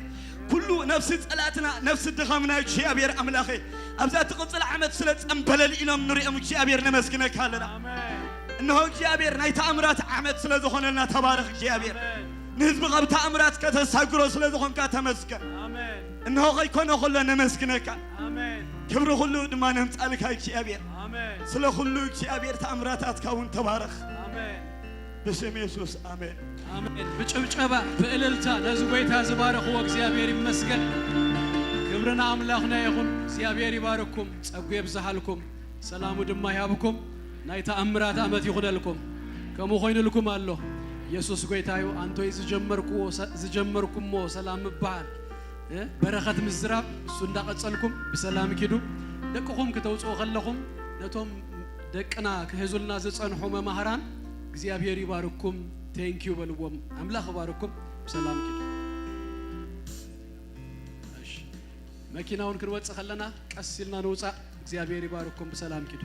ኩሉ ነፍሲ ጸላእትና ነፍሲ ድኻምና እግዚኣብሔር ኣምላኸይ ኣብዛ ትቕጽል ዓመት ስለ ጸንበለል ኢሎም ንሪኦም እግዚኣብሔር ነመስግነካ ኣለና። ኣሜን። እነሆ እግዚኣብሔር ናይ ተኣምራት ዓመት ስለ ዝኾነልና ተባረኽ እግዚኣብሔር። ኣሜን። ንህዝቢ ካብ ተኣምራት ከተሳግሮ ስለ ዝኾንካ ተመስገን። ኣሜን። እነሆ ከይኮነ ከሎ ነመስግነካ። ኣሜን። ክብሪ ኩሉ ድማ ነምጻልካ እግዚኣብሔር። ኣሜን። ስለ ኩሉ እግዚኣብሔር ተኣምራታትካ እውን ተባረኽ። ኣሜን። ብስም የሱስ ኣሜን። ኣሜን። ብጭብጨባ ብእልልታ ነዚ ጎይታ ዝባረኽዎ እግዚኣብሔር ይመስገን። ክብሪ ንኣምላኽና ይኹን። እግዚኣብሔር ይባርኩም፣ ጸጉ የብዝሃልኩም፣ ሰላሙ ድማ ይሃብኩም። ናይ ተኣምራት ዓመት ይኹነልኩም። ከምኡ ኮይኑልኩም ኣሎ። የሱስ ጎይታ እዩ። ኣንቶይ ዝጀመርክዎ ሰ- ዝጀመርኩሞ ሰላም ምበሃል እ፣ በረኸት ምዝራብ እሱ እንዳቐጸልኩም ብሰላም ኪዱ። ደቅኹም ክተውጽኡ ከለኹም ነቶም ደቅና ክሕዙልና ዝጸንሑ መማህራን እግዚኣብሔር ይባርኩም። ቴንኪዩ በልዎም። ኣምላኽ ይባርኩም። ብሰላም ኪዱ። እሺ፣ መኪና እውን ክንወጽእ ከለና ቀስ ኢልና ንውጻእ። እግዚኣብሔር ይባርኩም። ብሰላም ኪዱ።